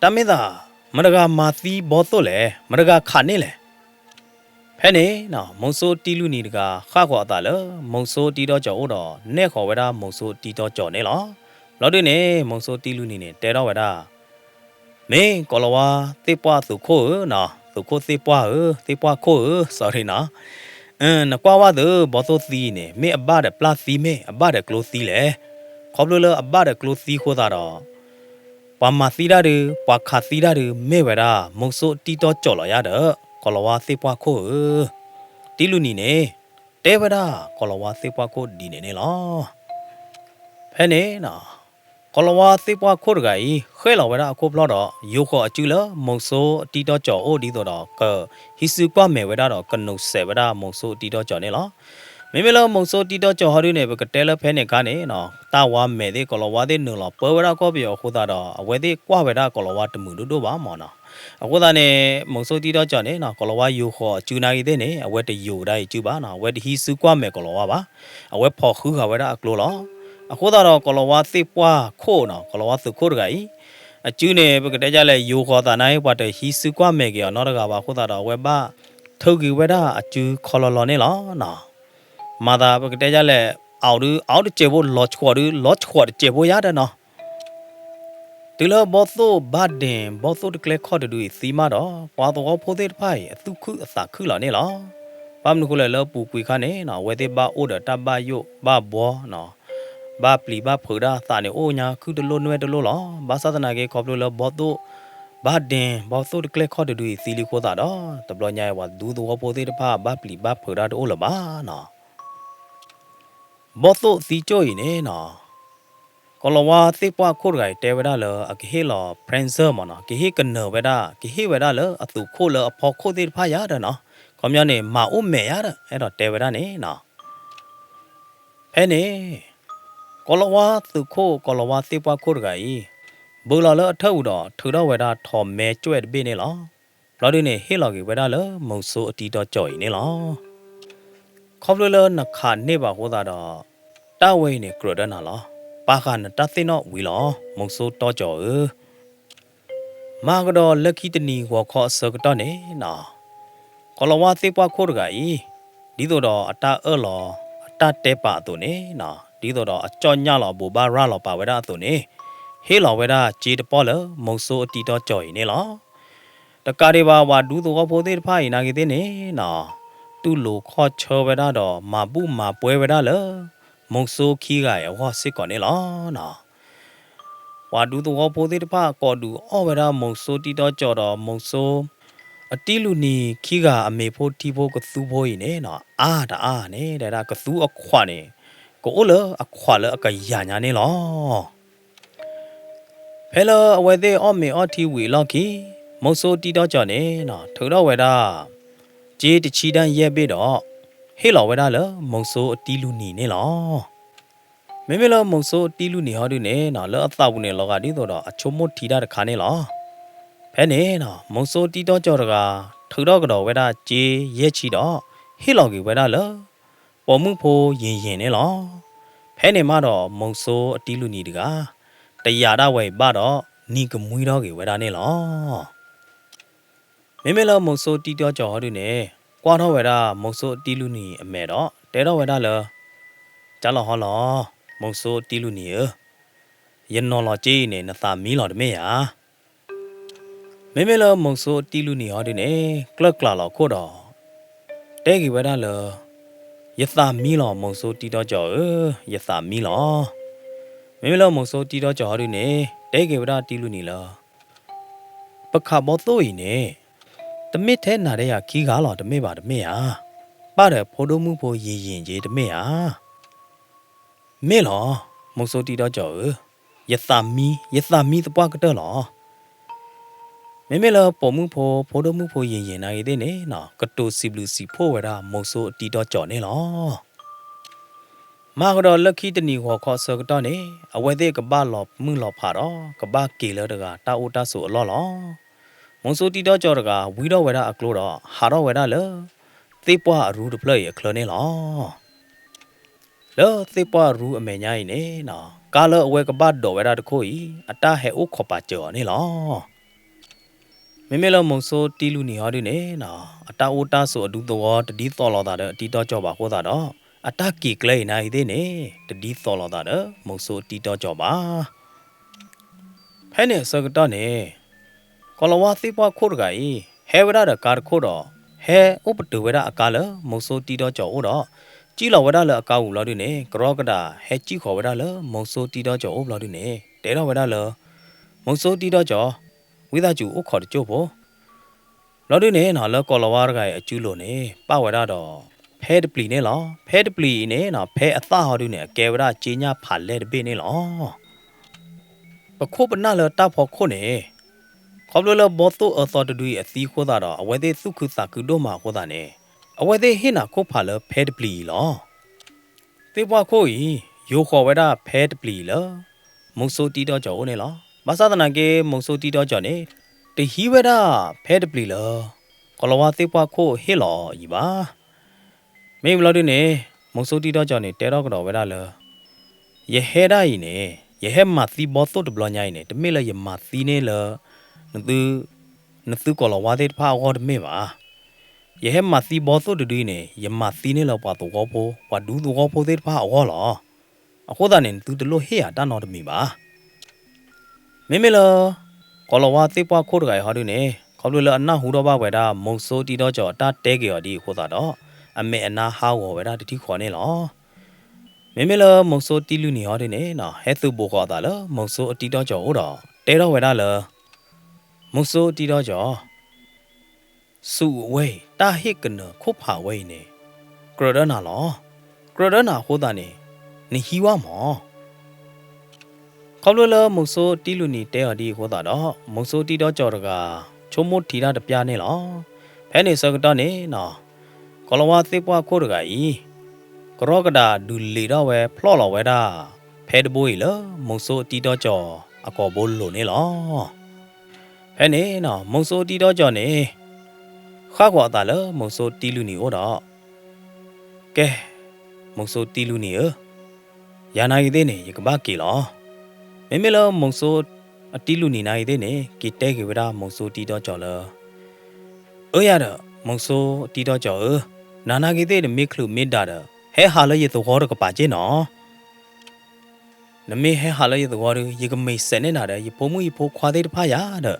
တၢ်မ့ၢ်သး မတဂၤမၤသံဘီသိၣ်လဲၣ်, မတဂၤခးန့ၢ်လဲၣ်. ဖဲန့ၣ်နီၤ မုဆိုးတံလူနံၤတဂၤ ဃၣ်ဃီၤအသးလၢ မုဆိုးတံတီကၠီၤအိၣ်ဒီး နဲၣ်ဃီၤဝဲဒၣ်မုဆိုးတံတီကၠီၤန့ၣ်လီၤ. ဘျီဒုန့ၣ် မုဆိုးတံလူနံၤန့ၣ် တဲထီၣ်ဝဲဒၣ် မ့ၢ်ကီၤလၤဝါသ့ၣ်ပှၢ်သုးခိၣ်ဧၢနီၤ, သုးခိၣ်သ့ၣ်ပှၢ်ဧၢ, သ့ၣ်ပှၢ်ခိၣ်ဧၢ, sorry နီၤ, နကွၢ်ဝဲသု ဘီသိၣ်သံန့ၣ် မ့ၢ်အဘၣ်ဒီးပျၢ်သံမ့ၢ် အဘၣ်ဒီးကျိသံလဲၣ်. ခီဖျိလၢအဘၣ်ဒီးကျိသံအဃိသတးဒီး ပှၤမၤသံတၢ်ဒုး ပှၤခးသံတၢ်ဒုး မ့ၢ်ဝဲဒၣ် မုဆိုးတံတီကၠီၤလီၤယါဒီး ကီၤလၤဝါသ့ၣ်ပှၢ်ခိၣ်ဧၢ, တံလူနံၤန့ၣ် တဲဝဲဒၣ်ကီၤလၤဝါသ့ၣ်ပှၢ်ခိၣ်ဒ်န့ၣ်န့ၣ်လီၤ. ဖဲန့ၣ် ကီၤလၤဝါသ့ၣ်ပှၢ်ခိၣ်တဂၤအံၤ ဃဲၣ်လီၤဝဲဒၣ်အခိၣ်ဖျီၣ်ဒီး ယိၤဃီၤအစုလၢ မုဆိုးတံတီကၠီၤအိၣ်ဒ်သိးဒီး ကဟံးစုကွၢ်မဲာ်ဝဲဒၣ်ဒီး ကနုာ်စဲးဝဲဒၣ်မုဆိုးတံတီကၠီၤန့ၣ်လီၤ. မ့မ့ၢ်လၢမုဆိုးတံတီကၠီၤဟီဒုန့ၣ် ပကတဲလၢဖဲန့ၣ်အခါန့ၣ်နီၤ တၢ်ဝါမဲာ်သ့ၣ် ကီၤလၤဝါသ့ၣ်နုာ်လီၤပၢဝဲဒၣ်ကီၢ်ပယီၤအဃိသတးဒီး အဝဲသ့ၣ်ကွၢ်ဝဲဒၣ်ကီၤလၤဝါတမုာ်ဒိၣ်ဒိၣ်ဘၣ်မၢ်နီၤ. အဃိသတးန့ၣ် မုဆိုးတံတီကၠီၤန့ၣ်နီၤ ကီၤလၤဝါယိၤဃီၤအစုနာ်ဂ့ၤသ့ၣ်န့ၣ် အဝဲတယိၤဝဲဒၣ်အံၤစုဘၣ်နီၤ, အဝဲတဟံးစုကွၢ်မဲာ်ကီၤလၤဝါဘၣ်, အဝဲဖီၣ်ဃုဃာ်ဝဲဒၣ်အကျိလီၤ. အဃိသတးဒီးကီၤလၤဝါသ့ၣ်ပှၢ်ခိၣ်နီၤ ကီၤလၤဝါသုးခိၣ်တဂၤအံၤ အစုန့ၣ် ပကတဲဒ်လဲၣ် ယိၤဃီၤသးနာ်ဂ့ၤ ပှၤတဟံးစုကွၢ်မဲာ်က့ၤအီၤနီတဂၤဘၣ်အဃိသတးဒီး အဝဲဘၣ်ထုးက့ၤဝဲဒၣ်အစုခီလီၤလီၤန့ၣ်လီၤ. မၤသးပကတဲဒ်လဲၣ် အီၤဒုး အီၤတစဲးဖိ လီၤဆှီၣ်ဒုး လီၤဆှီၣ်တစဲးဖိယါဒီးနီၤ တုၤလၢဘီသိၣ်ဘၣ်ဒ့ၣ် ဘီသိၣ်တကျဲခီၣ်တဒုအံၤသံမးဒီး ပှၤသဝီဖိသ့ၣ်တဖၣ်အံၤ အသူၣ်ခုၣ်အသးခုၣ်လီၤန့ၣ်လီၤ. ဘၣ်မနုၤဃိလဲၣ်လၢပူၤကွံာ်ခါန့ၣ်နီၤ အဝဲသ့ၣ်ဘၣ်အိၣ်ဒီးတၢ်ဘၣ်ယိၣ်ဘၣ်ဘှီနီၤ, ဘၣ်ပျံၤဘၣ်ဖုးတၢ်သးန့ၣ် အိၣ်ညါခုတလိၣ်နွဲၣ်တလိၣ်လီၤ. ဘၣ်ဆၣ်သနာ်က့ ခီဖျိလၢဘီသိၣ်ဘၣ်ဒ့ၣ် ဘီသိၣ်တကျဲခီၣ်တဒုအံၤသံလံအဃိသတးဒီး တဘျီညါအံၤ ပှၤဒူသဝီဖိသ့ၣ်တဖၣ် ဘၣ်ပျံၤဘၣ်ဖုးတၢ်တအိၣ်လၢၤဘၣ်နီၤ. ဘီသိၣ်သံကၠိၣ်အံၤန့ၣ်နီၤ ကီၤလၤဝါသ့ၣ်ပှၢ်ခိၣ်တဂၤအံၤတဲဝဲဒၣ်လၢ အကဟ့ၣ်လီၤ present မၢ်နီၤ, ကဟ့ၣ်ကနၢၤဝဲဒၣ် ကဟ့ၣ်ဝဲဒၣ်လၢအသုးခိၣ်လၢအဖီခိၣ်သ့ၣ်တဖၣ်ယါဒီးနီၤ, ခီပညီန့ၣ် မၤအိၣ်မဲာ်ယါဒီး အဲၣ်ဒိးတဲဝဲဒၣ်န့ၣ်နီၤ. ဖဲန့ၣ် ကီၤလၤဝါသုးခိၣ် ကီၤလၤဝါသ့ၣ်ပှၢ်ခိၣ်တဂၤအံၤ ဘုးလီၤလၢအထၢၣ်ပူၤဒီး ထုးထီၣ်ဝဲဒၣ်ထိးမဲကၠွဲၣ်တဘ့ၣ်န့ၣ်လီၤ. ဘျီဒုန့ၣ် ဟ့ၣ်လီၤက့ၤဝဲဒၣ်လၢ မုဆိုးအတံတီကၠီၤအံၤန့ၣ်လီၤ. ခီဖျိလၢနခးန့ၢ်ဘၣ်အဃိသတးဒီး တၢ်ဝဲအံၤန့ၣ်ကြၢးဒီးနၤလီၤ. ပာ်ဃာ်နတၢ်သ့ၣ်နီၣ်ဝံၤလီၤ မုဆိုးတီကၠီၤဧၢ. မၤကဒီးလၢခံတနံၤဂီၤခီအဆၢကတီၢ်န့ၣ်နီၤ, ကီၤလၤဝါသ့ၣ်ပှၢ်ခိၣ်တဂၤအံၤ ဒ်သိးဒီးအတၢ်အၢၣ်လီၤ အတၢ်တဲပာ်အသိးန့ၣ်နီၤ, ဒ်သိးဒီးအကၠီၣ်ညၣ်လီၤဘိးဘၣ်ရၤလီၤပာ်ဝဲဒၣ်အသိးန့ၣ်, ဟ့ၣ်လီၤဝဲဒၣ်စ့တပီၢ်လၢ မုဆိုးအတံတီကၠီၤအံၤန့ၣ်လီၤ. တကးဒံးဘၣ် ပှၤဒူသဝီဖိသ့ၣ်တဖၣ်အံၤနာ်က့ၤသ့ၣ်န့ၣ်နီၤ, တူၢ်လိာ်ခီၣ်ဆၢဝဲဒၣ်ဒီး မၤဘူၣ်မၤပှဲၤဝဲဒၣ်လၢ မုဆိုးခံဂၤအံၤအဂီၢ်စ့ၢ်ကီးန့ၣ်လီၤ. ပှၤဒူသဝီဖိသ့ၣ်တဖၣ် ကိးဒုးအီၣ်ဝဲဒၣ်မုဆိုးတံတီကၠီၤဒီး မုဆိုးအတံလူနံၤခံဂၤအမ့ၤဖိထံဖိကသူဖိအံၤန့ၣ်နီၤ, အါတအါန့ၣ် တဲဒၣ်ကသူအခွးန့ၣ် ကအိၣ်လၢအခွးလၢအကယၤညါန့ၣ်လီၤ. ဖဲလၢအဝဲသ့ၣ်အီၣ်မ့ၤအီထံဝံၤအလီၢ်ခံ, မုဆိုးတံတီကၠီၤန့ၣ်နီၤ ထုးထီၣ်ဝဲဒၣ် စ့တဆံဒၣ်ယဲၢ်ဘ့ၣ်ဒီး ဟ့ၣ်လီၤဝဲဒၣ်လၢမုဆိုးအတံလူနံၤန့ၣ်လီၤ. မ့မ့ၢ်လၢမုဆိုးအတံလူနံၤဟီဒုန့ၣ်နီၤ လၢအသးပူၤန့ၣ် လီၤဂာ်ဒ်သိးဒီးအဆိကမိၣ်ထံတၢ်တခါန့ၣ်လီၤ. ဖဲန့ၣ်နီၤ မုဆိုးတံတီကၠီၤတဂၤ ထုးထီၣ်ကဒီးဝဲဒၣ်စ့ယဲၢ်ဆံဒီး ဟ့ၣ်လီၤက့ၤဝဲဒၣ်လၢ ပိာ်မုၣ်ဖိယ့ၣ်ယ့ၣ်န့ၣ်လီၤ. ဖဲန့ၣ်မးဒီး မုဆိုးအတံလူနံၤတဂၤ တယာ်ဒၣ်ဝဲအံၤဘၣ်ဒီး နံၤကမှံထီၣ်က့ၤဝဲဒၣ်န့ၣ်လီၤ. မ့မ့ၢ်လၢမုဆိုးတံတီကၠီၤဟီဒုန့ၣ် ကွၢ်ထီၣ်ဝဲဒၣ်မုဆိုးအတံလူနံၤအမဲာ်ဒီး တဲထီၣ်ဝဲဒၣ်လၢ ကၢ်လီၤဟီလီၤ, မုဆိုးအတံလူနံၤဧၢ, ယနီၤလီၤစ့အံၤန့ၣ် နသးမံလီၤတမ့ၢ်ဧါ. မ့မ့ၢ်လၢမုဆိုးအတံလူနံၤဟီဒုန့ၣ် ကျၢၢ်ကျးလီၤခိၣ်ဒီး တဲက့ၤဝဲဒၣ်လၢ ယသးမံလီၤ မုဆိုးတံတီကၠီၤဧၢ, ယသးမံလီၤ. မ့မ့ၢ်လၢမုဆိတံဒီကၠီၤဟီဒုန့ၣ် တဲက့ၤဝဲဒၣ်တံလူနံၤလၢ ပခးဘီသိၣ်အံၤန့ၣ် တမ့ၢ်ထဲနၤဒီးယၤခံဂၤလီၤ, တမ့ၢ်ဘၣ်တမ့ၢ်ဧါ. ပၢ်ဒီးဖိဒိၣ်မုၣ်ဖိယံာ်ယံာ်က့တမ့ၢ်ဧါ. မ့ၢ်လီၤ, မုဆိတံဒီကၠီၤဧၢ, ယသးမံ, ယသးမံသပှၢ်ကတၢၢ်လီၤ. မ့မ့ၢ်လၢပိာ်မုၣ်ဖိ ဖိဒိၣ်မုၣ်ဖိယံာ်ယံာ်နာ်ဂ့ၤသ့ၣ်န့ၣ် ကတိၤစံးဘျုးစံးဖှိၣ်ဝဲဒၣ်မုဆိတံဒီကၠီၤန့ၣ်လီၤ. မၤကဒီးလၢခံတနံၤဂီၤခီဆၢကတီၢ်န့ၣ် အဝဲသ့ၣ်ကဘၣ်လီၤမုၢ်လီၤဖးဒီး ကဘၣ်က့ၤလၢတဂၤတၢ်အိၣ်တၢ်ဆိးအလီၢ်လီၤ. မုဆိတံဒီကၠီၤတဂၤ ဝံထီၣ်ဝဲဒၣ်အကျိဒီး ဟးထီၣ်ဝဲဒၣ်လၢ သ့ၣ်ပှၢ်အရူတဖျၢၣ်အံၤအချၢန့ၣ်လီၤ. လၢသ့ၣ်ပှၢ်အရူအမဲာ်ညါအံၤန့ၣ် ကါလၢအဝဲကဘၣ်ဒိးဝဲဒၣ်တခိၣ်အံၤ အတၢ်ဟဲအိၣ်ခိးပာ်စၢၤအီၤန့ၣ်လီၤ. မ့မ့ၢ်လၢမုဆိတံလူနံၤဟီဒုန့ၣ် အတၢ်အိၣ်တၢ်ဆိးအဒူသဝီတဒ်သိးလိာ်သးဒီးတံဒီကၠီၤဘၣ်အဃိသတးဒီး အတၢ်က့ၤကျဲအံၤနာ်ဂ့ၤသ့ၣ်န့ၣ် တဒ်သိးလိာ်သးဒီးမုဆိတံဒီကၠီၤဘၣ်. ဖဲန့ၣ်အဆၢကတီၢ်န့ၣ် ကီၤလၤဝါသ့ၣ်ပှၢ်ခိၣ်တဂၤအံၤ ဟဲဝဲဒၣ်ဒီးကါတခိၣ်ဒီး ဟဲအိၣ်ပတုာ်ဝဲဒၣ်အကါလၢမုဆိတံဒီကၠီၤအိၣ်ဒီး စံၣ်လီၤဝဲဒၣ်လၢအကါပူၤဘျီဒုန့ၣ် ကရီကဒးဟဲစံၣ်ဃီၤဝဲဒၣ်လၢမုဆိတံဒီကၠီၤအိၣ်ဘျီဒုန့ၣ် တဲထီၣ်ဝဲဒၣ်လၢ မုဆိတံဒီကၠီၤ, ဝံသးစူၤအိၣ်ခိးတကၠိၢ်ဖိ ဘျီဒုန့ၣ် လၢကီၤလၤဝါတဂၤအံၤအစုလိၤန့ၣ် ပၣ်ဝဲဒၣ်ဒီး ဖဲတပျံၤန့ၣ်လီၤ. ဖဲတပျံၤအံၤန့ၣ် ဖဲအသၣ်ဟီဒုန့ၣ် အကဲဝဲဒၣ်ကၠ့ညၣ်ဖးလဲၢ်တဘ့ၣ်န့ၣ်လီၤ. ပခိၣ်ပနၢ်လၢတၢ်ဖီခိၣ်န့ၣ် ခီဖျိလၢဘီသိၣ်အၢသီတဒုအံၤအသံအဃိသတးဒီး အဝဲသ့ၣ်သူၣ်ခုသးခုဒိၣ်မးအဃိသတးန့ၣ် အဝဲသ့ၣ်ဟ့ၣ်နၤခိၣ်ဖးလၢဖဲတပျံၤအံၤလီၤ. သ့ၣ်ပှၢ်ခိၣ်အံၤ ယိၤဃီၤဝဲဒၣ်ဖဲတပျံၤအံၤလၢ မုဆိတံဒီကၠီၤအိၣ်န့ၣ်လီၤ. ဘၣ်ဆၣ်သနာ်က့ မုဆိတံဒီကၠီၤန့ၣ် တဟံးဝဲဒၣ်ဖဲတပျံၤလၢ ကီၤလၤဝါသ့ၣ်ပှၢ်ခိၣ်ဟ့ၣ်လီၤအီၤအံၤဘၣ်. မ့ၢ်ဘျီဒုန့ၣ် မုဆိတံဒီကၠီၤန့ၣ် တဲထီၣ်ကဒီးဝဲဒၣ်လၢ ယဟဲဒၣ်အံၤန့ၣ် ယဟဲမၤသံဘီသိၣ်တဘျီညါအံၤန့ၣ် တမ့ၢ်လၢယမၤသံန့ၢ်လၢ နသု နသုကီၤလၤဝါသ့ၣ်တဖၣ်အဂီၢ်တမ့ၢ်ဘၣ်. ယဟဲမၤသံဘီသိၣ်တဒုအံၤန့ၣ် ယမၤသံန့ၢ်လၢပှၤသဝီဖိ ပှၤဒူသဝီဖိသ့ၣ်တဖၣ်အဂီၢ်လီၤ. အဃိသတးန့ၣ် နသုတလိၣ်ဟ့ၣ်ယၤတၢ်နီတမံၤဘၣ်. မ့မ့ၢ်လၢ ကီၤလၤဝါသ့ၣ်ပှၢ်ခိၣ်တဂၤအံၤဟီဒုန့ၣ် ခီဖျိလၢအနၢ်ဟူထီၣ်ဘၣ်ဝဲဒၣ် မုဆိတံဒီကၠီၤအတၢ်တဲက့ၤအီၤဒ်အံၤအဃိသတးဒီး အမဲာ်အနါဟးဂီၤဝဲဒၣ်တထံၣ်ဃီန့ၣ်လီၤ. မ့မ့ၢ်လၢမုဆိတံလူနံၤဟီဒုန့ၣ် ဟဲသုးဘူးဃီၤအသးလၢမုဆိတံဒီကၠီၤအအိၣ်ဒီး တဲထီၣ်ဝဲဒၣ်လၢ မုဆိတံဒီကၠီၤ ဆူးအဝဲအံၤ တၢ်ဟ့ၣ်ကနၢၤခိၣ်ဖးဝဲအံၤန့ၣ် ကြၢးဒီးနၤလီၤ. ကြၢးဒီးနၤအဃိသတးန့ၣ် နဟံးဝဲမၢ်. ခီဖျိလၢမုဆိတံလူနံၤတဲအီၤဒ်အံၤအဃိသတးဒီး မုဆိတံဒီကၠီၤတဂၤ ဆိကမိၣ်ထံတၢ်တပျၢ်န့ၣ်လီၤ. ဖဲန့ၣ်ဆၢကတီၢ်န့ၣ် ကီၤလၤဝါသ့ၣ်ပှၢ်ခိၣ်တဂၤအံၤ ကရီကဒးဒုးလ့ၤထီၣ်ဝဲဖျီၣ်လီၤဝဲဒၣ် ဖဲတဘိအံၤလၢ မုဆိတံဒီကၠီၤအကိာ်ဘိလိၤန့ၣ်လီၤ. ဖဲန့ၣ် မုဆိတံဒီကၠီၤန့ၣ် ဃၣ်ကွီၤအသးလၢမုဆိတံလူနံၤအိၣ်ဒီး ကဲ, မုဆိတံလူနံၤဧၢ, ယၤနာ်ဂ့ၤသ့ၣ်န့ၣ် ယကဘၣ်က့ၤလီၤ. မ့မ့ၢ်လၢမုဆိအတံလူနံၤနာ်ဂ့ၤသ့ၣ်န့ၣ် က့ၤတဲက့ၤဝဲဒၣ် မုဆိတံဒီကၠီၤလၢ အၢယၤဒီး မုဆိတံဒီကၠီၤဧၢ, နၤနာ်ဂ့ၤသ့ၣ် နမ့ၢ်ချုးမ့ၢ်ဒၣ်ဒီး ဟဲဟးလၢယသဝီတကပၤက့ၢ်နီၤ. နမ့ၢ်ဟဲဟးလၢယသဝီဒီး ယကမ့ၢ်စဲးန့ၢ်နၤဒီး ယဖိမုၣ်ယဖိခွါသ့ၣ်တဖၣ်ယၤဒီး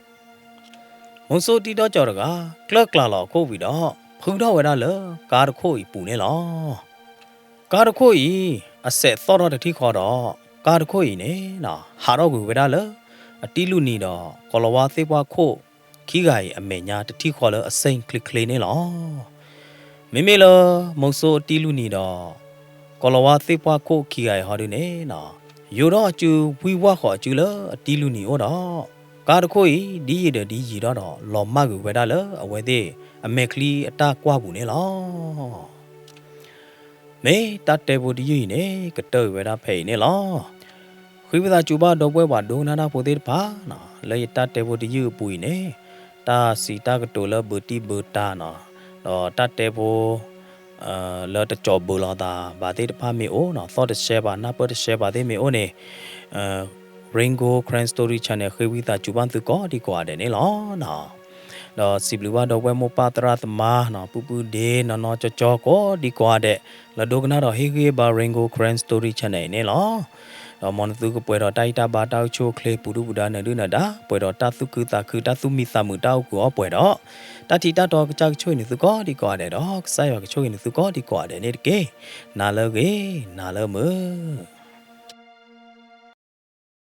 မုဆိတံဒီကၠီၤတဂၤ ကျၢၢ်ကျါလီၤအခိၣ်ဝံၤဒီး ဖုထီၣ်ဝဲဒၣ်လၢကါတခိၣ်အံၤအပူၤန့ၣ်လီၤ. ကါတခိၣ်အံၤ အစဲးသီၣ်ထီၣ်တထံၣ်ဃီဒီး ကါတခိၣ်အံၤန့ၣ် ဟးထီၣ်ကွံာ်ဝဲဒၣ်လၢ အတံလူနံၤဒီး ကီၤလၤဝါသ့ၣ်ပှၢ်ခိၣ် ခံဂၤအံၤအမဲာ်ညါတထံၣ်ဃီလၢအစ့ၣ်ချ့ချ့န့ၣ်လီၤ. မ့မ့ၢ်လၢ မုဆိအတံလူနံၤဒီး ကီၤလၤဝါသ့ၣ်ပှၢ်ခိၣ်ခံဂၤအံၤဟီဒုန့ၣ် ယိၤထီၣ်အစု ဝံၢ်ဝၢ်ဃီၤအစုလၢအတံလူနံၤအိၣ်ဒီး ကါတခိၣ်အံၤ ဒ်ယံာ်ဒီးဒ်ယံာ်ထီၣ်ဒီး လီၤမၢ်ကွံာ်ဝဲဒၣ်လၢအဝဲသ့ၣ်အမဲာ်ချံအတၢ်ကွၢ်ပူၤန့ၣ်လီၤ. မ့ၢ်တၢ်တဲဖိတယုၢ်အံၤန့ၣ် ကတၢၢ်ကွံာ်ဝဲဒၣ်ဖဲအံၤန့ၣ်လီၤ. ဃ့ဝံသးစူၤဘၣ်ဒီပုၢ်ဝဲၢ်ပှၤဒိကနၣ်တၢ်ဖိသ့ၣ်တဖၣ် လၢယတၢ်တဲဖိတယုၢ်အပူၤအံၤန့ၣ် တၢ်စံးတၢ်ကတိၤလၢဘုးတံၢ်ဘုးတၢ်နီၤ ဒီးတၢ်တဲဖိ လၢတကၠီၤဘုးလိာ်သးဘၣ်သ့ၣ်တဖၣ်မ့ၢ်အိၣ်နီၤ သီၣ်တရှဲဘၣ် နၢ်ပၢၢ်တရှဲဘၣ်သ့ၣ်မ့ၢ်အိၣ်န့ၣ် Rain Gold Karen Story Channel ဃ့ဝံသးစူၤဘၣ်သုကိးဒံကိးဂၤဒဲးန့ၣ်လီၤ. ဒီးစံးဘျုးဘၣ်ဒီပုၢ်ဝဲၢ်မိၢ်ပၢ်သရၣ်သမါနီၤ ပုၢ်ပုၢ်ဒ့နီၢ်နီၢ်ကၠီကၠီ ကိးဒံကိးဂၤဒဲး လၢဒိကနၣ်ဒီးဟ့ၣ်ဂံၢ်ဘါ Rain Gold Karen Story Channel အံၤန့ၣ်လီၤ. ဒီးမ်နသုကပှဲၤဒီးတၢ်အံၣ်တၢ်ဘါတၢ်အိၣ်ဆူၣ်အိၣ်ချ့ပူၤဒုၣ်ပူၤဒါနၢၤဒုၣ်နၢၤဒါ ပှဲၤဒီးတၢ်သူၣ်ခုသးခု တၢ်သူၣ်မံသးမုာ် တၢ်အိၣ်ကူးအီၣ်ပှဲၤဒီး တၢ်ထံးတၢ်တီကစၢ်ကဆိၣ်ဂ့ၤနသုကိးဒံကိးဂၤဒဲးဒီး ကစၢ်ယွၤကဆိၣ်ဂ့ၤနသုကိးဒံကိးဂၤဒဲးန့ၣ်တက့ၢ်. နၤလၢအဂ့ၤ နၤလၢအမုာ်